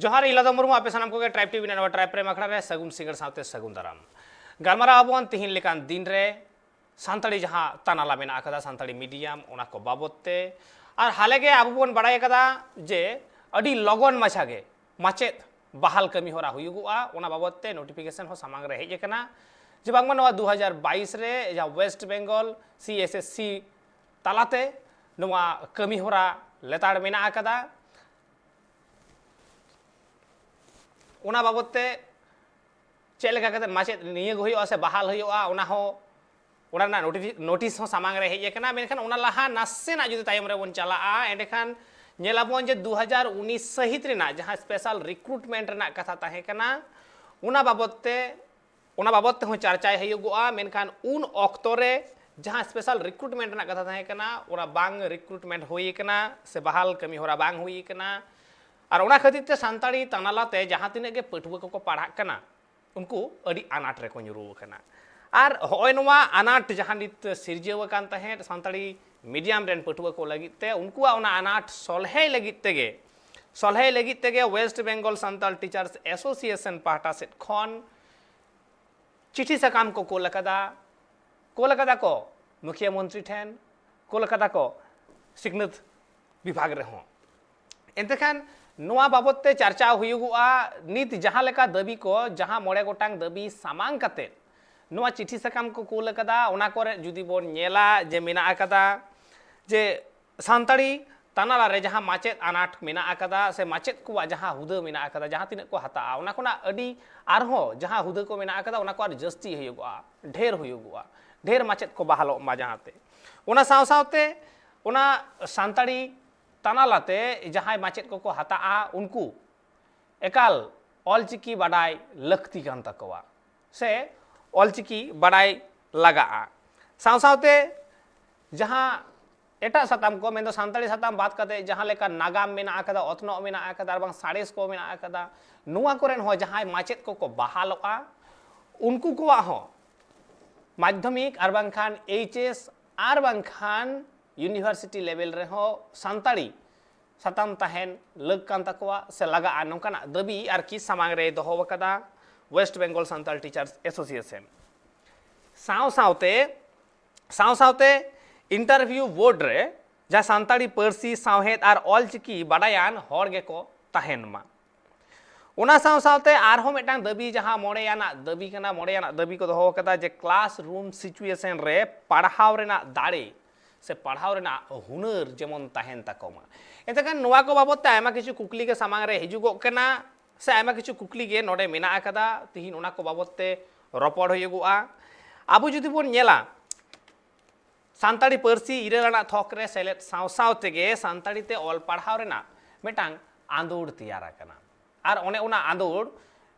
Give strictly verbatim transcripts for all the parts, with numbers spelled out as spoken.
ᱡᱚᱦᱟᱨ, ᱤᱧ ᱞᱟᱫᱚ ᱢᱩᱨᱢᱩ, ᱟᱯᱮ ᱥᱟᱱᱟᱢ ᱠᱚᱜᱮ ᱴᱨᱟᱭᱤᱵᱽ ᱴᱤᱵᱷᱤ ᱨᱮᱱᱟᱜ ᱱᱚᱣᱟ ᱴᱨᱟᱭᱤᱵᱽ ᱯᱨᱮᱢ ᱟᱠᱷᱲᱟ ᱨᱮ ᱥᱟᱹᱜᱩᱱ ᱥᱤᱸᱜᱟᱹᱲ ᱥᱟᱶᱛᱮ ᱥᱟᱹᱜᱩᱱ ᱫᱟᱨᱟᱢ᱾ ᱜᱟᱞᱢᱟᱨᱟᱣ ᱟᱵᱚᱱ ᱛᱤᱦᱤᱧ ᱞᱮᱠᱟᱱ ᱫᱤᱱ ᱨᱮ ᱥᱟᱱᱛᱟᱲᱤ ᱡᱟᱦᱟᱸ ᱛᱟᱱᱟᱞᱟ ᱢᱮᱱᱟᱜ ᱟᱠᱟᱫᱟ, ᱥᱟᱱᱛᱟᱲᱤ ᱢᱤᱰᱤᱭᱟᱢ, ᱚᱱᱟ ᱠᱚ ᱵᱟᱵᱚᱛ ᱛᱮ᱾ ᱟᱨ ᱦᱟᱞᱮ ᱜᱮ ᱟᱵᱚ ᱵᱚᱱ ᱵᱟᱲᱟᱭ ᱟᱠᱟᱫᱟ ᱡᱮ ᱟᱹᱰᱤ ᱞᱚᱜᱚᱱ ᱢᱟᱪᱷᱟ ᱜᱮ ᱢᱟᱪᱮᱫ ᱵᱟᱦᱟᱞ ᱠᱟᱹᱢᱤ ᱦᱚᱨᱟ ᱦᱩᱭᱩᱜᱚᱜᱼᱟ, ᱚᱱᱟ ᱵᱟᱵᱚᱛ ᱛᱮ ᱱᱳᱴᱤᱯᱷᱤᱠᱮᱥᱚᱱ ᱦᱚᱸ ᱥᱟᱢᱟᱝ ᱨᱮ ᱦᱮᱡ ᱟᱠᱟᱱᱟ ᱡᱮ ᱵᱟᱝᱢᱟ ᱱᱚᱣᱟ ᱫᱩ ᱦᱟᱡᱟᱨ ᱵᱟᱭᱤᱥ ᱨᱮ ᱡᱟᱦᱟᱸ West Bengal C S S C ᱛᱟᱞᱟᱛᱮ ᱱᱚᱣᱟ ᱠᱟᱹᱢᱤ ᱦᱚᱨᱟ ᱞᱮᱛᱟᱲ ᱢᱮᱱᱟᱜ ᱟᱠᱟᱫᱟ᱾ ᱚᱱᱟ ᱵᱟᱵᱚᱛ ᱛᱮ ᱪᱮᱫ ᱞᱮᱠᱟ ᱠᱟᱛᱮ ᱢᱟᱪᱮᱫ ᱱᱤᱭᱳᱜᱽ ᱦᱩᱭᱩᱜᱼᱟ ᱥᱮ ᱵᱟᱦᱟᱞ ᱦᱩᱭᱩᱜᱼᱟ, ᱚᱱᱟ ᱦᱚᱸ, ᱚᱱᱟ ᱨᱮᱱᱟᱜ ᱱᱳᱴᱤᱯᱷᱤ-, ᱱᱳᱴᱤᱥ ᱦᱚᱸ ᱥᱟᱢᱟᱝ ᱨᱮ ᱦᱮᱡ ᱟᱠᱟᱱᱟ᱾ ᱢᱮᱱᱠᱷᱟᱱ ᱚᱱᱟ ᱞᱟᱦᱟ ᱱᱟᱥᱮᱱᱟᱜ ᱡᱩᱫᱤ ᱛᱟᱭᱚᱢ ᱨᱮᱵᱚᱱ ᱪᱟᱞᱟᱜᱼᱟ, ᱮᱸᱰᱮᱠᱷᱟᱱ ᱧᱮᱞᱟᱵᱚᱱ ᱡᱮ ᱫᱩ ᱦᱟᱡᱟᱨ ᱩᱱᱤᱥ ᱥᱟᱹᱦᱤᱛ ᱨᱮᱱᱟᱜ ᱡᱟᱦᱟᱸ ᱥᱯᱮᱥᱟᱞ ᱨᱤᱠᱨᱩᱴᱢᱮᱱᱴ ᱨᱮᱱᱟᱜ ᱠᱟᱛᱷᱟ ᱛᱟᱦᱮᱸ ᱠᱟᱱᱟ, ᱚᱱᱟ ᱵᱟᱵᱚᱛ ᱛᱮ, ᱚᱱᱟ ᱵᱟᱵᱚᱛ ᱛᱮᱦᱚᱸ ᱪᱟᱨᱪᱟᱭ ᱦᱩᱭᱩᱜᱚᱜᱼᱟ᱾ ᱢᱮᱱᱠᱷᱟᱱ ᱩᱱ ᱚᱠᱛᱚ ᱨᱮ ᱡᱟᱦᱟᱸ ᱥᱯᱮᱥᱟᱞ ᱨᱤᱠᱨᱩᱴᱢᱮᱱᱴ ᱨᱮᱱᱟᱜ ᱠᱟᱛᱷᱟ ᱛᱟᱦᱮᱸ ᱠᱟᱱᱟ, ᱚᱱᱟ ᱵᱟᱝ ᱨᱤᱠᱨᱩᱴᱢᱮᱱᱴ ᱦᱩᱭ ᱟᱠᱟᱱᱟ ᱥᱮ ᱵᱟᱦᱟᱞ ᱠᱟᱹᱢᱤ ᱦᱚᱨᱟ ᱵᱟᱝ ᱦᱩᱭ ᱟᱠᱟᱱᱟ᱾ ᱟᱨ ᱚᱱᱟ ᱠᱷᱟᱹᱛᱤᱨ ᱛᱮ ᱥᱟᱱᱛᱟᱲᱤ ᱛᱟᱱᱟᱞᱟ ᱛᱮ ᱡᱟᱦᱟᱸ ᱛᱤᱱᱟᱹᱜ ᱜᱮ ᱯᱟᱹᱴᱷᱩᱣᱟᱹ ᱠᱚᱠᱚ ᱯᱟᱲᱦᱟᱜ ᱠᱟᱱᱟ, ᱩᱱᱠᱩ ᱟᱹᱰᱤ ᱟᱱᱟᱴ ᱨᱮᱠᱚ ᱧᱩᱨᱩ ᱟᱠᱟᱱᱟ᱾ ᱟᱨ ᱦᱚᱸᱜᱼᱚᱭ ᱱᱚᱣᱟ ᱟᱱᱟᱴ ᱡᱟᱦᱟᱸ ᱱᱤᱛ ᱥᱤᱨᱡᱟᱹᱣ ᱟᱠᱟᱱ ᱛᱟᱦᱮᱸᱫ ᱥᱟᱱᱛᱟᱲᱤ ᱢᱤᱰᱤᱭᱟᱢ ᱨᱮᱱ ᱯᱟᱹᱴᱷᱩᱣᱟᱹ ᱠᱚ ᱞᱟᱹᱜᱤᱫ ᱛᱮ, ᱩᱱᱠᱩᱣᱟᱜ ᱚᱱᱟ ᱟᱱᱟᱴ ᱥᱚᱞᱦᱮᱭ ᱞᱟᱹᱜᱤᱫ ᱛᱮᱜᱮ, ᱥᱚᱞᱦᱮᱭ ᱞᱟᱹᱜᱤᱫ ᱛᱮᱜᱮ West Bengal Santal teachers association ᱯᱟᱦᱴᱟ ᱥᱮᱫ ᱠᱷᱚᱱ ᱪᱤᱴᱷᱤ ᱥᱟᱠᱟᱢ ᱠᱚ ᱠᱳᱞ ᱟᱠᱟᱫᱟ, ᱠᱳᱞ ᱟᱠᱟᱫᱟ ᱠᱚ ᱢᱩᱠᱷᱤᱭᱟᱹ ᱢᱚᱱᱛᱨᱤ ᱴᱷᱮᱱ, ᱠᱳᱞ ᱟᱠᱟᱫᱟ ᱠᱚ ᱥᱤᱠᱷᱱᱟᱹᱛ ᱵᱤᱵᱷᱟᱜᱽ ᱨᱮᱦᱚᱸ᱾ ᱮᱱᱛᱮ ᱠᱷᱟᱱ ᱱᱚᱣᱟ ᱵᱟᱵᱚᱛ ᱛᱮ ᱪᱟᱨᱪᱟ ᱦᱩᱭᱩᱜᱚᱜᱼᱟ᱾ ᱱᱤᱛ ᱡᱟᱦᱟᱸ ᱞᱮᱠᱟ ᱫᱟᱹᱵᱤ ᱠᱚ, ᱡᱟᱦᱟᱸ ᱢᱚᱬᱮ ᱜᱚᱴᱟᱝ ᱫᱟᱹᱵᱤ ᱥᱟᱢᱟᱝ ᱠᱟᱛᱮ ᱱᱚᱣᱟ ᱪᱤᱴᱷᱤ ᱥᱟᱠᱟᱢ ᱠᱚ ᱠᱳᱞ ᱟᱠᱟᱫᱟ, ᱚᱱᱟ ᱠᱚᱨᱮ ᱡᱩᱫᱤ ᱵᱚᱱ ᱧᱮᱞᱟ ᱡᱮ ᱢᱮᱱᱟᱜ ᱟᱠᱟᱫᱟ ᱡᱮ ᱥᱟᱱᱛᱟᱲᱤ ᱛᱟᱱᱟᱞᱟ ᱨᱮ ᱡᱟᱦᱟᱸ ᱢᱟᱪᱮᱫ ᱟᱱᱟᱴ ᱢᱮᱱᱟᱜ ᱟᱠᱟᱫᱟ ᱥᱮ ᱢᱟᱪᱮᱫ ᱠᱚᱣᱟᱜ ᱡᱟᱦᱟᱸ ᱦᱩᱫᱟᱹ ᱢᱮᱱᱟᱜ ᱟᱠᱟᱫᱟ, ᱡᱟᱦᱟᱸ ᱛᱤᱱᱟᱹᱜ ᱠᱚ ᱦᱟᱛᱟᱜᱼᱟ, ᱚᱱᱟ ᱠᱷᱚᱱᱟᱜ ᱟᱹᱰᱤ ᱟᱨᱦᱚᱸ ᱡᱟᱦᱟᱸ ᱦᱩᱫᱟᱹ ᱠᱚ ᱢᱮᱱᱟᱜ ᱟᱠᱟᱫᱟ, ᱚᱱᱟ ᱠᱚ ᱟᱨ ᱡᱟᱹᱥᱛᱤ ᱦᱩᱭᱩᱜᱚᱜᱼᱟ, ᱰᱷᱮᱨ ᱦᱩᱭᱩᱜᱚᱜᱼᱟ, ᱰᱷᱮᱨ ᱢᱟᱪᱮᱫ ᱠᱚ ᱵᱟᱦᱟᱞᱚᱜ ᱢᱟ ᱡᱟᱦᱟᱸᱛᱮ᱾ ᱚᱱᱟ ᱥᱟᱶ ᱥᱟᱶᱛᱮ ᱚᱱᱟ ᱥᱟᱱᱛᱟᱲᱤ ᱛᱟᱱᱟᱞᱟᱛᱮ ᱡᱟᱦᱟᱸᱭ ᱢᱟᱪᱮᱫ ᱠᱚᱠᱚ ᱦᱟᱛᱟᱜᱼᱟ, ᱩᱱᱠᱩ ᱮᱠᱟᱞ ᱚᱞᱪᱤᱠᱤ ᱵᱟᱰᱟᱭ ᱞᱟᱹᱠᱛᱤ ᱠᱟᱱ ᱛᱟᱠᱚᱣᱟ ᱥᱮ ᱚᱞᱪᱤᱠᱤ ᱵᱟᱰᱟᱭ ᱞᱟᱜᱟᱜᱼᱟ᱾ ᱥᱟᱶ ᱥᱟᱶᱛᱮ ᱡᱟᱦᱟᱸ ᱮᱴᱟᱜ ᱥᱟᱛᱟᱢ ᱠᱚ, ᱢᱮᱱᱫᱚ ᱥᱟᱱᱛᱟᱲᱤ ᱥᱟᱛᱟᱢ ᱵᱟᱫ ᱠᱟᱛᱮ ᱡᱟᱦᱟᱸ ᱞᱮᱠᱟ ᱱᱟᱜᱟᱢ ᱢᱮᱱᱟᱜ ᱟᱠᱟᱫᱟ, ᱚᱛᱱᱚᱜ ᱢᱮᱱᱟᱜ ᱟᱠᱟᱫᱟ, ᱟᱨ ᱵᱟᱝ ᱥᱟᱬᱮᱥ ᱠᱚ ᱢᱮᱱᱟᱜ ᱟᱠᱟᱫᱟ, ᱱᱚᱣᱟ ᱠᱚᱨᱮᱱ ᱦᱚᱸ ᱡᱟᱦᱟᱸᱭ ᱢᱟᱪᱮᱫ ᱠᱚᱠᱚ ᱵᱟᱦᱟᱞᱚᱜᱼᱟ, ᱩᱱᱠᱩ ᱠᱚᱣᱟᱜ ᱦᱚᱸ ᱢᱟᱫᱽᱫᱷᱚᱢᱤᱠ ᱟᱨ ᱵᱟᱝᱠᱷᱟᱱ ᱮᱭᱤᱪ ᱮᱥ ᱟᱨ ᱵᱟᱝᱠᱷᱟᱱ ᱤᱭᱩᱱᱤᱵᱷᱟᱨᱥᱤᱴᱤ ᱞᱮᱵᱮᱞ ᱨᱮᱦᱚᱸ ᱥᱟᱱᱛᱟᱲᱤ ᱥᱟᱛᱟᱢ ᱛᱟᱦᱮᱱ ᱞᱟᱹᱠ ᱠᱟᱱ ᱛᱟᱠᱚᱣᱟ ᱥᱮ ᱞᱟᱜᱟᱜᱼᱟ, ᱱᱚᱝᱠᱟᱱᱟᱜ ᱫᱟᱹᱵᱤ ᱟᱨᱠᱤ ᱥᱟᱢᱟᱝ ᱨᱮᱭ ᱫᱚᱦᱚ ᱟᱠᱟᱫᱟ West Bengal Santal Teachers Association᱾ ᱥᱟᱶ ᱥᱟᱶᱛᱮ, ᱥᱟᱶ ᱥᱟᱶᱛᱮ interview board ᱨᱮ ᱡᱟᱦᱟᱸ ᱥᱟᱱᱛᱟᱲᱤ ᱯᱟᱹᱨᱥᱤ, ᱥᱟᱶᱦᱮᱫ ᱟᱨ ᱚᱞᱪᱤᱠᱤ ᱵᱟᱰᱟᱭᱟᱱ ᱦᱚᱲ ᱜᱮᱠᱚ ᱛᱟᱦᱮᱱ ᱢᱟ᱾ ᱚᱱᱟ ᱥᱟᱶ ᱥᱟᱶᱛᱮ ᱟᱨᱦᱚᱸ ᱢᱤᱫᱴᱟᱝ ᱫᱟᱹᱵᱤ, ᱡᱟᱦᱟᱸ ᱢᱚᱬᱮ ᱟᱱᱟᱜ ᱫᱟᱹᱵᱤ ᱠᱟᱱᱟ, ᱢᱚᱬᱮ ᱟᱱᱟᱜ ᱫᱟᱹᱵᱤ ᱠᱚ ᱫᱚᱦᱚ ᱟᱠᱟᱫᱟ ᱡᱮ classroom situation ᱨᱮ ᱯᱟᱲᱦᱟᱣ ᱨᱮᱱᱟᱜ ᱫᱟᱲᱮ ᱥᱮ ᱯᱟᱲᱦᱟᱣ ᱨᱮᱱᱟᱜ ᱦᱩᱱᱟᱹᱨ ᱡᱮᱢᱚᱱ ᱛᱟᱦᱮᱱ ᱛᱟᱠᱚ ᱢᱟ᱾ ᱮᱱᱛᱮ ᱠᱷᱟᱱ ᱱᱚᱣᱟ ᱠᱚ ᱵᱟᱵᱚᱫ ᱛᱮ ᱟᱭᱢᱟ ᱠᱤᱪᱷᱩ ᱠᱩᱠᱞᱤ ᱜᱮ ᱥᱟᱢᱟᱝ ᱨᱮ ᱦᱤᱡᱩᱜᱚᱜ ᱠᱟᱱᱟ ᱥᱮ ᱟᱭᱢᱟ ᱠᱤᱪᱷᱩ ᱠᱩᱠᱞᱤ ᱜᱮ ᱱᱚᱰᱮ ᱢᱮᱱᱟᱜ ᱟᱠᱟᱫᱟ᱾ ᱛᱤᱦᱤᱧ ᱚᱱᱟ ᱠᱚ ᱵᱟᱵᱚᱫ ᱛᱮ ᱨᱚᱯᱚᱲ ᱦᱩᱭᱩᱜᱚᱜᱼᱟ᱾ ᱟᱵᱚ ᱡᱩᱫᱤ ᱵᱚᱱ ᱧᱮᱞᱟ, ᱥᱟᱱᱛᱟᱲᱤ ᱯᱟᱹᱨᱥᱤ ᱤᱨᱟᱹᱞ ᱟᱱᱟᱜ ᱛᱷᱚᱠ ᱨᱮ ᱥᱮᱞᱮᱫ ᱥᱟᱶ ᱥᱟᱶ ᱛᱮᱜᱮ ᱥᱟᱱᱛᱟᱲᱤ ᱛᱮ ᱚᱞ ᱯᱟᱲᱦᱟᱣ ᱨᱮᱱᱟᱜ ᱢᱤᱫᱴᱟᱝ ᱟᱸᱫᱳᱲ ᱛᱮᱭᱟᱨ ᱟᱠᱟᱱᱟ᱾ ᱟᱨ ᱚᱱᱮ ᱚᱱᱟ ᱟᱸᱫᱳᱲ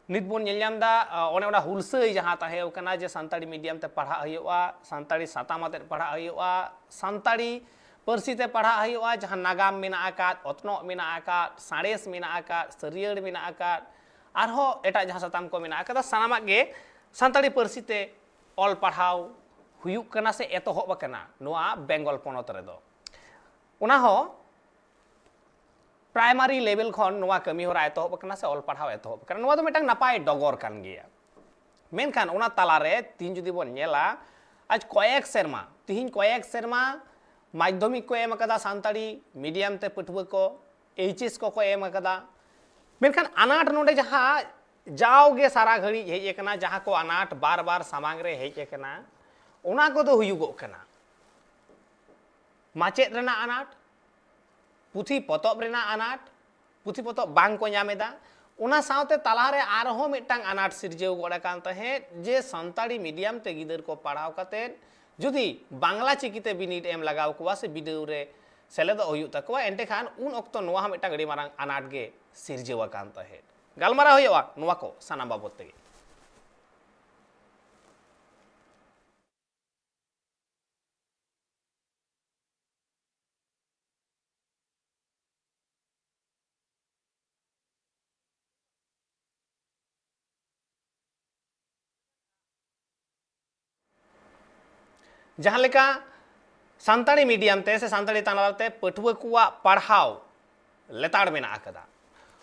ᱱᱤᱛ ᱵᱚᱱ ᱧᱮᱞ ᱧᱟᱢ ᱮᱫᱟ, ᱚᱱᱮ ᱚᱱᱟ ᱦᱩᱞᱥᱟᱹᱭ ᱡᱟᱦᱟᱸ ᱛᱟᱦᱮᱸ ᱠᱟᱱᱟ ᱡᱮ ᱥᱟᱱᱛᱟᱲᱤ medium ᱛᱮ ᱯᱟᱲᱦᱟᱜ ᱦᱩᱭᱩᱜᱼᱟ, ᱥᱟᱱᱛᱟᱲᱤ ᱥᱟᱛᱟᱢ ᱟᱛᱮᱫ ᱯᱟᱲᱦᱟᱜ ᱦᱩᱭᱩᱜᱼᱟ, ᱥᱟᱱᱛᱟᱲᱤ ᱯᱟᱹᱨᱥᱤ ᱛᱮ ᱯᱟᱲᱦᱟᱜ ᱦᱩᱭᱩᱜᱼᱟ, ᱡᱟᱦᱟᱸ ᱱᱟᱜᱟᱢ ᱢᱮᱱᱟᱜ ᱟᱠᱟᱫ, ᱚᱛᱱᱚᱜ ᱢᱮᱱᱟᱜ ᱟᱠᱟᱫ, ᱥᱟᱬᱮᱥ ᱢᱮᱱᱟᱜ ᱟᱠᱟᱫ, ᱥᱟᱹᱨᱭᱟᱹᱲ ᱢᱮᱱᱟᱜ ᱟᱠᱟᱫ, ᱟᱨᱦᱚᱸ ᱮᱴᱟᱜ ᱡᱟᱦᱟᱸ ᱥᱟᱛᱟᱢ ᱠᱚ ᱢᱮᱱᱟᱜ ᱟᱠᱟᱫᱟ, ᱥᱟᱱᱟᱢᱟᱜ ᱜᱮ ᱥᱟᱱᱛᱟᱲᱤ ᱯᱟᱹᱨᱥᱤ ᱛᱮ ᱚᱞ ᱯᱟᱲᱦᱟᱣ ᱦᱩᱭᱩᱜ ᱠᱟᱱᱟ ᱥᱮ ᱮᱛᱚᱦᱚᱵ ᱟᱠᱟᱱᱟ ᱱᱚᱣᱟ ᱵᱮᱝᱜᱚᱞ ᱯᱚᱱᱚᱛ ᱨᱮᱫᱚ᱾ ᱚᱱᱟ ᱦᱚᱸ primary level ᱠᱷᱚᱱ ᱱᱚᱣᱟ ᱠᱟᱹᱢᱤ ᱦᱚᱨᱟ ᱮᱛᱚᱦᱚᱵ ᱟᱠᱟᱱᱟ ᱥᱮ ᱚᱞ ᱯᱟᱲᱦᱟᱣ ᱮᱛᱚᱦᱚᱵ ᱟᱠᱟᱱᱟ᱾ ᱱᱚᱣᱟ ᱫᱚ ᱢᱤᱫᱴᱟᱝ ᱱᱟᱯᱟᱭ ᱰᱚᱜᱚᱨ ᱠᱟᱱ ᱜᱮᱭᱟ᱾ ᱢᱮᱱᱠᱷᱟᱱ ᱚᱱᱟ ᱛᱟᱞᱟᱨᱮ ᱛᱤᱦᱤᱧ ᱡᱩᱫᱤ ᱵᱚᱱ ᱧᱮᱞᱟ, ᱟᱡ ᱠᱚᱭᱮᱠ ᱥᱮᱨᱢᱟ, ᱛᱤᱦᱤᱧ ᱠᱚᱭᱮᱠ ᱥᱮᱨᱢᱟ ᱢᱟᱫᱽᱫᱷᱚᱢᱤᱠ ᱠᱚ ᱮᱢ ᱟᱠᱟᱫᱟ ᱥᱟᱱᱛᱟᱲᱤ medium ᱛᱮ ᱯᱟᱹᱴᱷᱩᱣᱟᱹ ᱠᱚ, H S ᱠᱚᱠᱚ ᱮᱢ ᱟᱠᱟᱫᱟ᱾ ᱢᱮᱱᱠᱷᱟᱱ ᱟᱱᱟᱴ ᱱᱚᱰᱮ ᱡᱟᱦᱟᱸ ᱡᱟᱣᱜᱮ ᱥᱟᱨᱟ ᱜᱷᱟᱹᱲᱤᱡ ᱦᱮᱡ ᱟᱠᱟᱱᱟ, ᱡᱟᱦᱟᱸ ᱠᱚ ᱟᱱᱟᱴ ᱵᱟᱨ ᱵᱟᱨ ᱥᱟᱢᱟᱝ ᱨᱮ ᱦᱮᱡ ᱟᱠᱟᱱᱟ, ᱚᱱᱟ ᱠᱚᱫᱚ ᱦᱩᱭᱩᱜᱚᱜ ᱠᱟᱱᱟ ᱢᱟᱪᱮᱫ ᱨᱮᱱᱟᱜ ᱟᱱᱟᱴ, ᱯᱩᱛᱷᱤ ᱯᱚᱛᱚᱵ ᱨᱮᱱᱟᱜ ᱟᱱᱟᱴ, ᱯᱩᱛᱷᱤ ᱯᱚᱛᱚᱵ ᱵᱟᱝ ᱠᱚ ᱧᱟᱢ ᱮᱫᱟ᱾ ᱚᱱᱟ ᱥᱟᱶᱛᱮ ᱛᱟᱞᱟᱨᱮ ᱟᱨᱦᱚᱸ ᱢᱤᱫᱴᱟᱝ ᱟᱱᱟᱴ ᱥᱤᱨᱡᱟᱹᱣ ᱜᱚᱫ ᱟᱠᱟᱱ ᱛᱟᱦᱮᱸᱫ ᱡᱮ ᱥᱟᱱᱛᱟᱲᱤ medium ᱛᱮ ᱜᱤᱫᱟᱹᱨ ᱠᱚ ᱯᱟᱲᱦᱟᱣ ᱠᱟᱛᱮᱫ ᱡᱩᱫᱤ ᱵᱟᱝᱞᱟ ᱪᱤᱠᱤᱛᱮ ᱵᱤᱱᱤᱰ ᱮᱢ ᱞᱟᱜᱟᱣ ᱠᱚᱣᱟ ᱥᱮ ᱵᱤᱰᱟᱹᱣ ᱨᱮ ᱥᱮᱞᱮᱫᱚᱜ ᱦᱩᱭᱩᱜ ᱛᱟᱠᱚᱣᱟ, ᱮᱱᱛᱮᱠᱷᱟᱱ ᱩᱱ ᱚᱠᱛᱚ ᱱᱚᱣᱟ ᱦᱚᱸ ᱢᱤᱫᱴᱟᱝ ᱟᱹᱰᱤ ᱢᱟᱨᱟᱝ ᱟᱱᱟᱴ ᱜᱮ ᱥᱤᱨᱡᱟᱹᱣ ᱟᱠᱟᱱ ᱛᱟᱦᱮᱸᱫ᱾ ᱜᱟᱞᱢᱟᱨᱟᱣ ᱦᱩᱭᱩᱜᱼᱟ ᱱᱚᱣᱟ ᱠᱚ ᱥᱟᱱᱟᱢ ᱵᱟᱵᱚᱫ ᱛᱮᱜᱮ᱾ ᱡᱟᱦᱟᱸ ᱞᱮᱠᱟ ᱥᱟᱱᱛᱟᱲᱤ medium ᱛᱮ ᱥᱮ ᱥᱟᱱᱛᱟᱲᱤ ᱛᱟᱞᱟᱛᱮ ᱯᱟᱹᱴᱷᱩᱣᱟᱹ ᱠᱚᱣᱟᱜ ᱯᱟᱲᱦᱟᱣ ᱞᱮᱛᱟᱲ ᱢᱮᱱᱟᱜ ᱟᱠᱟᱫᱟ᱾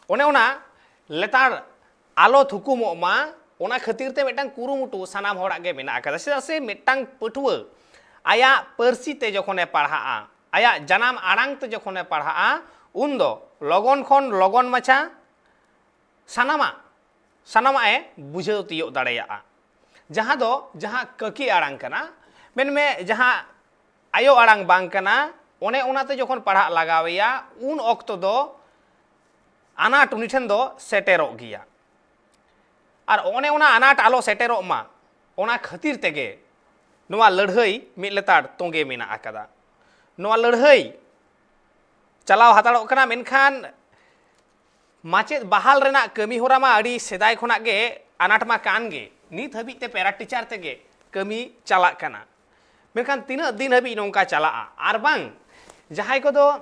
ᱚᱱᱮ ᱚᱱᱟ ᱞᱮᱛᱟᱲ ᱟᱞᱚ ᱛᱷᱩᱠᱩᱢᱚᱜ ᱢᱟ, ᱚᱱᱟ ᱠᱷᱟᱹᱛᱤᱨ ᱛᱮ ᱢᱤᱫᱴᱟᱝ ᱠᱩᱨᱩᱢᱩᱴᱩ ᱥᱟᱱᱟᱢ ᱦᱚᱲᱟᱜ ᱜᱮ ᱢᱮᱱᱟᱜ ᱟᱠᱟᱫᱟ᱾ ᱪᱮᱫᱟᱜ ᱥᱮ ᱢᱤᱫᱴᱟᱝ ᱯᱟᱹᱴᱷᱩᱣᱟᱹ ᱟᱭᱟᱜ ᱯᱟᱹᱨᱥᱤ ᱛᱮ ᱡᱚᱠᱷᱚᱱᱮ ᱯᱟᱲᱦᱟᱜᱼᱟ, ᱟᱭᱟᱜ ᱡᱟᱱᱟᱢ ᱟᱲᱟᱝ ᱛᱮ ᱡᱚᱠᱷᱚᱱᱮ ᱯᱟᱲᱦᱟᱜᱼᱟ, ᱩᱱᱫᱚ ᱞᱚᱜᱚᱱ ᱠᱷᱚᱱ ᱞᱚᱜᱚᱱ ᱢᱟᱪᱷᱟ ᱥᱟᱱᱟᱢᱟᱜ, ᱥᱟᱱᱟᱢᱟᱜ ᱮ ᱵᱩᱡᱷᱟᱹᱣ ᱛᱤᱭᱳᱜ ᱫᱟᱲᱮᱭᱟᱜᱼᱟ᱾ ᱡᱟᱦᱟᱸ ᱫᱚ, ᱡᱟᱦᱟᱸ ᱠᱟᱹᱠᱤ ᱟᱲᱟᱝ ᱠᱟᱱᱟ, ᱢᱮᱱᱢᱮ ᱡᱟᱦᱟᱸ ᱟᱭᱳ ᱟᱲᱟᱝ ᱵᱟᱝ ᱠᱟᱱᱟ, ᱚᱱᱮ ᱚᱱᱟᱛᱮ ᱡᱚᱠᱷᱚᱱ ᱯᱟᱲᱦᱟᱜ ᱞᱟᱜᱟᱣᱮᱭᱟ, ᱩᱱ ᱚᱠᱛᱚ ᱫᱚ ᱟᱱᱟᱴ ᱩᱱᱤ ᱴᱷᱮᱱ ᱫᱚ ᱥᱮᱴᱮᱨᱚᱜ ᱜᱮᱭᱟ᱾ ᱟᱨ ᱚᱱᱮ ᱚᱱᱟ ᱟᱱᱟᱴ ᱟᱞᱚ ᱥᱮᱴᱮᱨᱚᱜ ᱢᱟ, ᱚᱱᱟ ᱠᱷᱟᱹᱛᱤᱨ ᱛᱮᱜᱮ ᱱᱚᱣᱟ ᱞᱟᱹᱲᱦᱟᱹᱭ ᱢᱤᱫ ᱞᱮᱛᱟᱲ ᱛᱚᱸᱜᱮ ᱢᱮᱱᱟᱜ ᱟᱠᱟᱫᱟ᱾ ᱱᱚᱣᱟ ᱞᱟᱹᱲᱦᱟᱹᱭ ᱪᱟᱞᱟᱣ ᱦᱟᱛᱟᱲᱚᱜ ᱠᱟᱱᱟ, ᱢᱮᱱᱠᱷᱟᱱ ᱢᱟᱪᱮᱫ ᱵᱟᱦᱟᱞ ᱨᱮᱱᱟᱜ ᱠᱟᱹᱢᱤ ᱦᱚᱨᱟ ᱢᱟ ᱟᱹᱰᱤ ᱥᱮᱫᱟᱭ ᱠᱷᱚᱱᱟᱜ ᱜᱮ ᱟᱱᱟᱴ ᱢᱟ ᱠᱟᱱ ᱜᱮ, ᱱᱤᱛ ᱦᱟᱹᱵᱤᱡ ᱛᱮ ᱯᱮᱨᱟ ᱴᱤᱪᱟᱨ ᱛᱮᱜᱮ ᱠᱟᱹᱢᱤ ᱪᱟᱞᱟᱜ ᱠᱟᱱᱟ᱾ ᱢᱮᱱᱠᱷᱟᱱ ᱛᱤᱱᱟᱹᱜ ᱫᱤᱱ ᱦᱟᱹᱵᱤᱡ ᱱᱚᱝᱠᱟ ᱪᱟᱞᱟᱜᱼᱟ? ᱟᱨ ᱵᱟᱝ, ᱡᱟᱦᱟᱸᱭ ᱠᱚᱫᱚ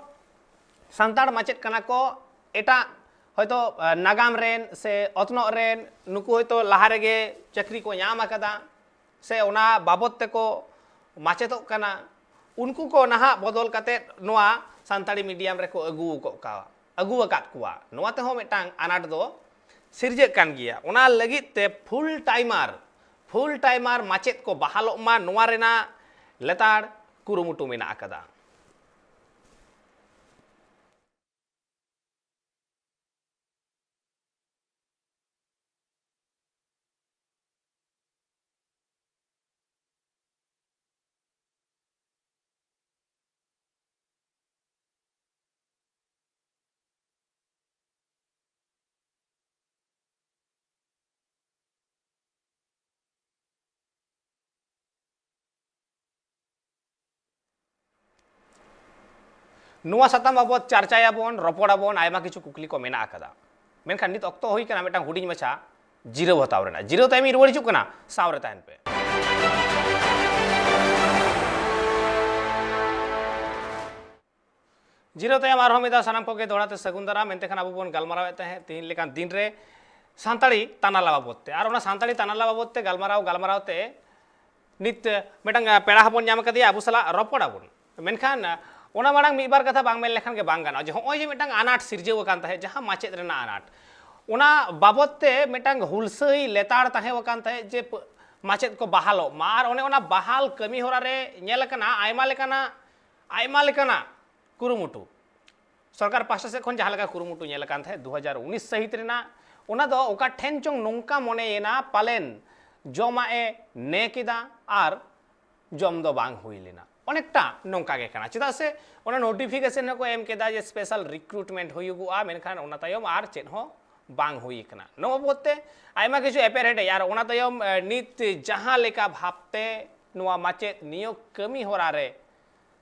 ᱥᱟᱱᱛᱟᱲ ᱢᱟᱪᱮᱫ ᱠᱟᱱᱟ ᱠᱚ, ᱮᱴᱟᱜ ᱦᱚᱭᱛᱳ, ᱟᱸ, ᱱᱟᱜᱟᱢ ᱨᱮᱱ ᱥᱮ ᱚᱛᱱᱚᱜ ᱨᱮᱱ, ᱱᱩᱠᱩ ᱦᱚᱭᱛᱳ ᱞᱟᱦᱟ ᱨᱮᱜᱮ ᱪᱟᱹᱠᱨᱤ ᱠᱚ ᱧᱟᱢ ᱟᱠᱟᱫᱟ ᱥᱮ ᱚᱱᱟ ᱵᱟᱵᱚᱛ ᱛᱮᱠᱚ ᱢᱟᱪᱮᱫᱚᱜ ᱠᱟᱱᱟ, ᱩᱱᱠᱩ ᱠᱚ ᱱᱟᱦᱟᱜ ᱵᱚᱫᱚᱞ ᱠᱟᱛᱮᱫ ᱱᱚᱣᱟ ᱥᱟᱱᱛᱟᱲᱤ ᱢᱤᱰᱤᱭᱟᱢ ᱨᱮᱠᱚ ᱟᱹᱜᱩ ᱟᱠᱟᱫ ᱠᱚᱣᱟ, ᱟᱹᱜᱩ ᱟᱠᱟᱫ ᱠᱚᱣᱟ᱾ ᱱᱚᱣᱟ ᱛᱮᱦᱚᱸ ᱢᱤᱫᱴᱟᱝ ᱟᱱᱟᱴ ᱫᱚ ᱥᱤᱨᱡᱟᱹᱜ ᱠᱟᱱ ᱜᱮᱭᱟ᱾ ᱚᱱᱟ ᱞᱟᱹᱜᱤᱫ ᱛᱮ ᱯᱷᱩᱞ ᱴᱟᱭᱢᱟᱨ, ᱯᱷᱩᱞ ᱴᱟᱭᱢᱟᱨ ᱢᱟᱪᱮᱫ ᱠᱚ ᱵᱟᱦᱟᱞᱚᱜ ᱢᱟ, ᱱᱚᱣᱟ ᱨᱮᱱᱟᱜ ᱞᱮᱛᱟᱲ ᱠᱩᱨᱩᱢᱩᱴᱩ ᱢᱮᱱᱟᱜ ᱟᱠᱟᱫᱟ᱾ ᱱᱚᱣᱟ ᱥᱟᱛᱟᱢ ᱵᱟᱵᱚᱫ ᱪᱟᱨᱪᱟᱭᱟᱵᱚᱱ, ᱨᱚᱯᱚᱲᱟᱵᱚᱱ, ᱟᱭᱢᱟ ᱠᱤᱪᱷᱩ ᱠᱩᱠᱞᱤ ᱠᱚ ᱢᱮᱱᱟᱜ ᱟᱠᱟᱫᱟ᱾ ᱢᱮᱱᱠᱷᱟᱱ ᱱᱤᱛ ᱚᱠᱛᱚ ᱦᱩᱭ ᱠᱟᱱᱟ ᱢᱤᱫᱴᱟᱝ ᱦᱩᱰᱤᱧ ᱢᱟᱪᱷᱟ ᱡᱤᱨᱟᱹᱣ ᱦᱟᱛᱟᱣ ᱨᱮᱱᱟᱜ᱾ ᱡᱤᱨᱟᱹᱣ ᱛᱟᱭᱚᱢ ᱤᱧ ᱨᱩᱣᱟᱹᱲ ᱦᱤᱡᱩᱜ ᱠᱟᱱᱟ, ᱥᱟᱶ ᱨᱮ ᱛᱟᱦᱮᱱ ᱯᱮ᱾ ᱡᱤᱨᱟᱹᱣ ᱛᱟᱭᱚᱢ ᱟᱨᱦᱚᱸ ᱢᱤᱫ ᱫᱷᱟᱣ ᱥᱟᱱᱟᱢ ᱠᱚᱜᱮ ᱫᱚᱦᱲᱟ ᱛᱮ ᱥᱟᱹᱜᱩᱱ ᱫᱟᱨᱟᱢ᱾ ᱮᱱᱛᱮ ᱠᱷᱟᱱ ᱟᱵᱚ ᱵᱚᱱ ᱜᱟᱞᱢᱟᱨᱟᱣᱮᱫ ᱛᱟᱦᱮᱸᱫ ᱛᱤᱦᱤᱧ ᱞᱮᱠᱟᱱ ᱫᱤᱱ ᱨᱮ ᱥᱟᱱᱛᱟᱲᱤ ᱛᱟᱱᱟᱞᱟ ᱵᱟᱵᱚᱫ ᱛᱮ᱾ ᱟᱨ ᱚᱱᱟ ᱥᱟᱱᱛᱟᱲᱤ ᱛᱟᱱᱟᱞᱟ ᱵᱟᱵᱚᱫ ᱛᱮ ᱜᱟᱞᱢᱟᱨᱟᱣ, ᱜᱟᱞᱢᱟᱨᱟᱣ ᱛᱮ ᱱᱤᱛ ᱢᱤᱫᱴᱟᱝ ᱯᱮᱲᱟ ᱦᱚᱸᱵᱚᱱ ᱧᱟᱢ ᱟᱠᱟᱫᱮᱭᱟ, ᱟᱵᱚ ᱥᱟᱞᱟᱜ ᱨᱚᱯᱚᱲ ᱟᱵᱚᱱ᱾ ᱢᱮᱱᱠᱷᱟᱱ ᱚᱱᱟ ᱢᱟᱲᱟᱝ ᱢᱤᱫ ᱵᱟᱨ ᱠᱟᱛᱷᱟ ᱵᱟᱝ ᱢᱮᱱ ᱞᱮᱠᱷᱟᱱ ᱜᱮ ᱵᱟᱝ ᱜᱟᱱᱚᱜᱼᱟ, ᱡᱮ ᱦᱚᱸᱜᱼᱚᱭ ᱡᱮ ᱢᱤᱫᱴᱟᱝ ᱟᱱᱟᱴ ᱥᱤᱨᱡᱟᱹᱣ ᱟᱠᱟᱱ ᱛᱟᱦᱮᱸᱫ, ᱡᱟᱦᱟᱸ ᱢᱟᱪᱮᱫ ᱨᱮᱱᱟᱜ ᱟᱱᱟᱴ, ᱚᱱᱟ ᱵᱟᱵᱚᱫ ᱛᱮ ᱢᱤᱫᱴᱟᱝ ᱦᱩᱞᱥᱟᱹᱭ ᱞᱮᱛᱟᱲ ᱛᱟᱦᱮᱸ ᱟᱠᱟᱱ ᱛᱟᱦᱮᱸᱫ ᱡᱮ ᱯ-, ᱢᱟᱪᱮᱫ ᱠᱚ ᱵᱟᱦᱟᱞᱚᱜ ᱢᱟ, ᱟᱨ ᱚᱱᱮ ᱚᱱᱟ ᱵᱟᱦᱟᱞ ᱠᱟᱹᱢᱤ ᱦᱚᱨᱟ ᱨᱮ ᱧᱮᱞ ᱟᱠᱟᱱᱟ ᱟᱭᱢᱟ ᱞᱮᱠᱟᱱᱟᱜ, ᱟᱭᱢᱟ ᱞᱮᱠᱟᱱᱟᱜ ᱠᱩᱨᱩᱢᱩᱴᱩ᱾ ᱥᱚᱨᱠᱟᱨ ᱯᱟᱦᱴᱟ ᱥᱮᱫ ᱠᱷᱚᱱ ᱡᱟᱦᱟᱸ ᱞᱮᱠᱟ ᱠᱩᱨᱩᱢᱩᱴᱩ ᱧᱮᱞ ᱟᱠᱟᱱ ᱛᱟᱦᱮᱸᱫ ᱫᱩ ᱦᱟᱡᱟᱨ ᱩᱱᱤᱥ ᱥᱟᱹᱦᱤᱛ ᱨᱮᱱᱟᱜ, ᱚᱱᱟ ᱫᱚ ᱚᱠᱟ ᱴᱷᱮᱱ ᱪᱚᱝ ᱱᱚᱝᱠᱟ ᱢᱚᱱᱮᱭᱮᱱᱟ ᱯᱟᱞᱮᱱ ᱡᱚᱢᱟᱜ ᱮ ᱱᱮ ᱠᱮᱫᱟ ᱟᱨ ᱡᱚᱢ ᱫᱚ ᱵᱟᱝ ᱦᱩᱭ ᱞᱮᱱᱟ᱾ ᱚᱱᱮᱠᱴᱟ ᱱᱚᱝᱠᱟ ᱜᱮ ᱠᱟᱱᱟ, ᱪᱮᱫᱟᱜ ᱥᱮ ᱚᱱᱟ ᱱᱳᱴᱤᱯᱷᱤᱠᱮᱥᱚᱱ ᱦᱚᱸᱠᱚ ᱮᱢ ᱠᱮᱫᱟ ᱡᱮ ᱥᱯᱮᱥᱟᱞ ᱨᱤᱠᱨᱩᱴᱢᱮᱱᱴ ᱦᱩᱭᱩᱜᱚᱜᱼᱟ, ᱢᱮᱱᱠᱷᱟᱱ ᱚᱱᱟ ᱛᱟᱭᱚᱢ ᱟᱨ ᱪᱮᱫ ᱦᱚᱸ ᱵᱟᱝ ᱦᱩᱭ ᱠᱟᱱᱟ᱾ ᱱᱚᱣᱟ ᱵᱟᱵᱚᱫ ᱛᱮ ᱟᱭᱢᱟ ᱠᱤᱪᱷᱩ ᱮᱯᱮᱨᱦᱮᱸᱰᱮᱡ, ᱟᱨ ᱚᱱᱟ ᱛᱟᱭᱚᱢ, ᱮ, ᱱᱤᱛ ᱡᱟᱦᱟᱸ ᱞᱮᱠᱟ ᱵᱷᱟᱵᱽᱛᱮ ᱱᱚᱣᱟ ᱢᱟᱪᱮᱫ ᱱᱤᱭᱳᱜᱽ ᱠᱟᱹᱢᱤ ᱦᱚᱨᱟ ᱨᱮ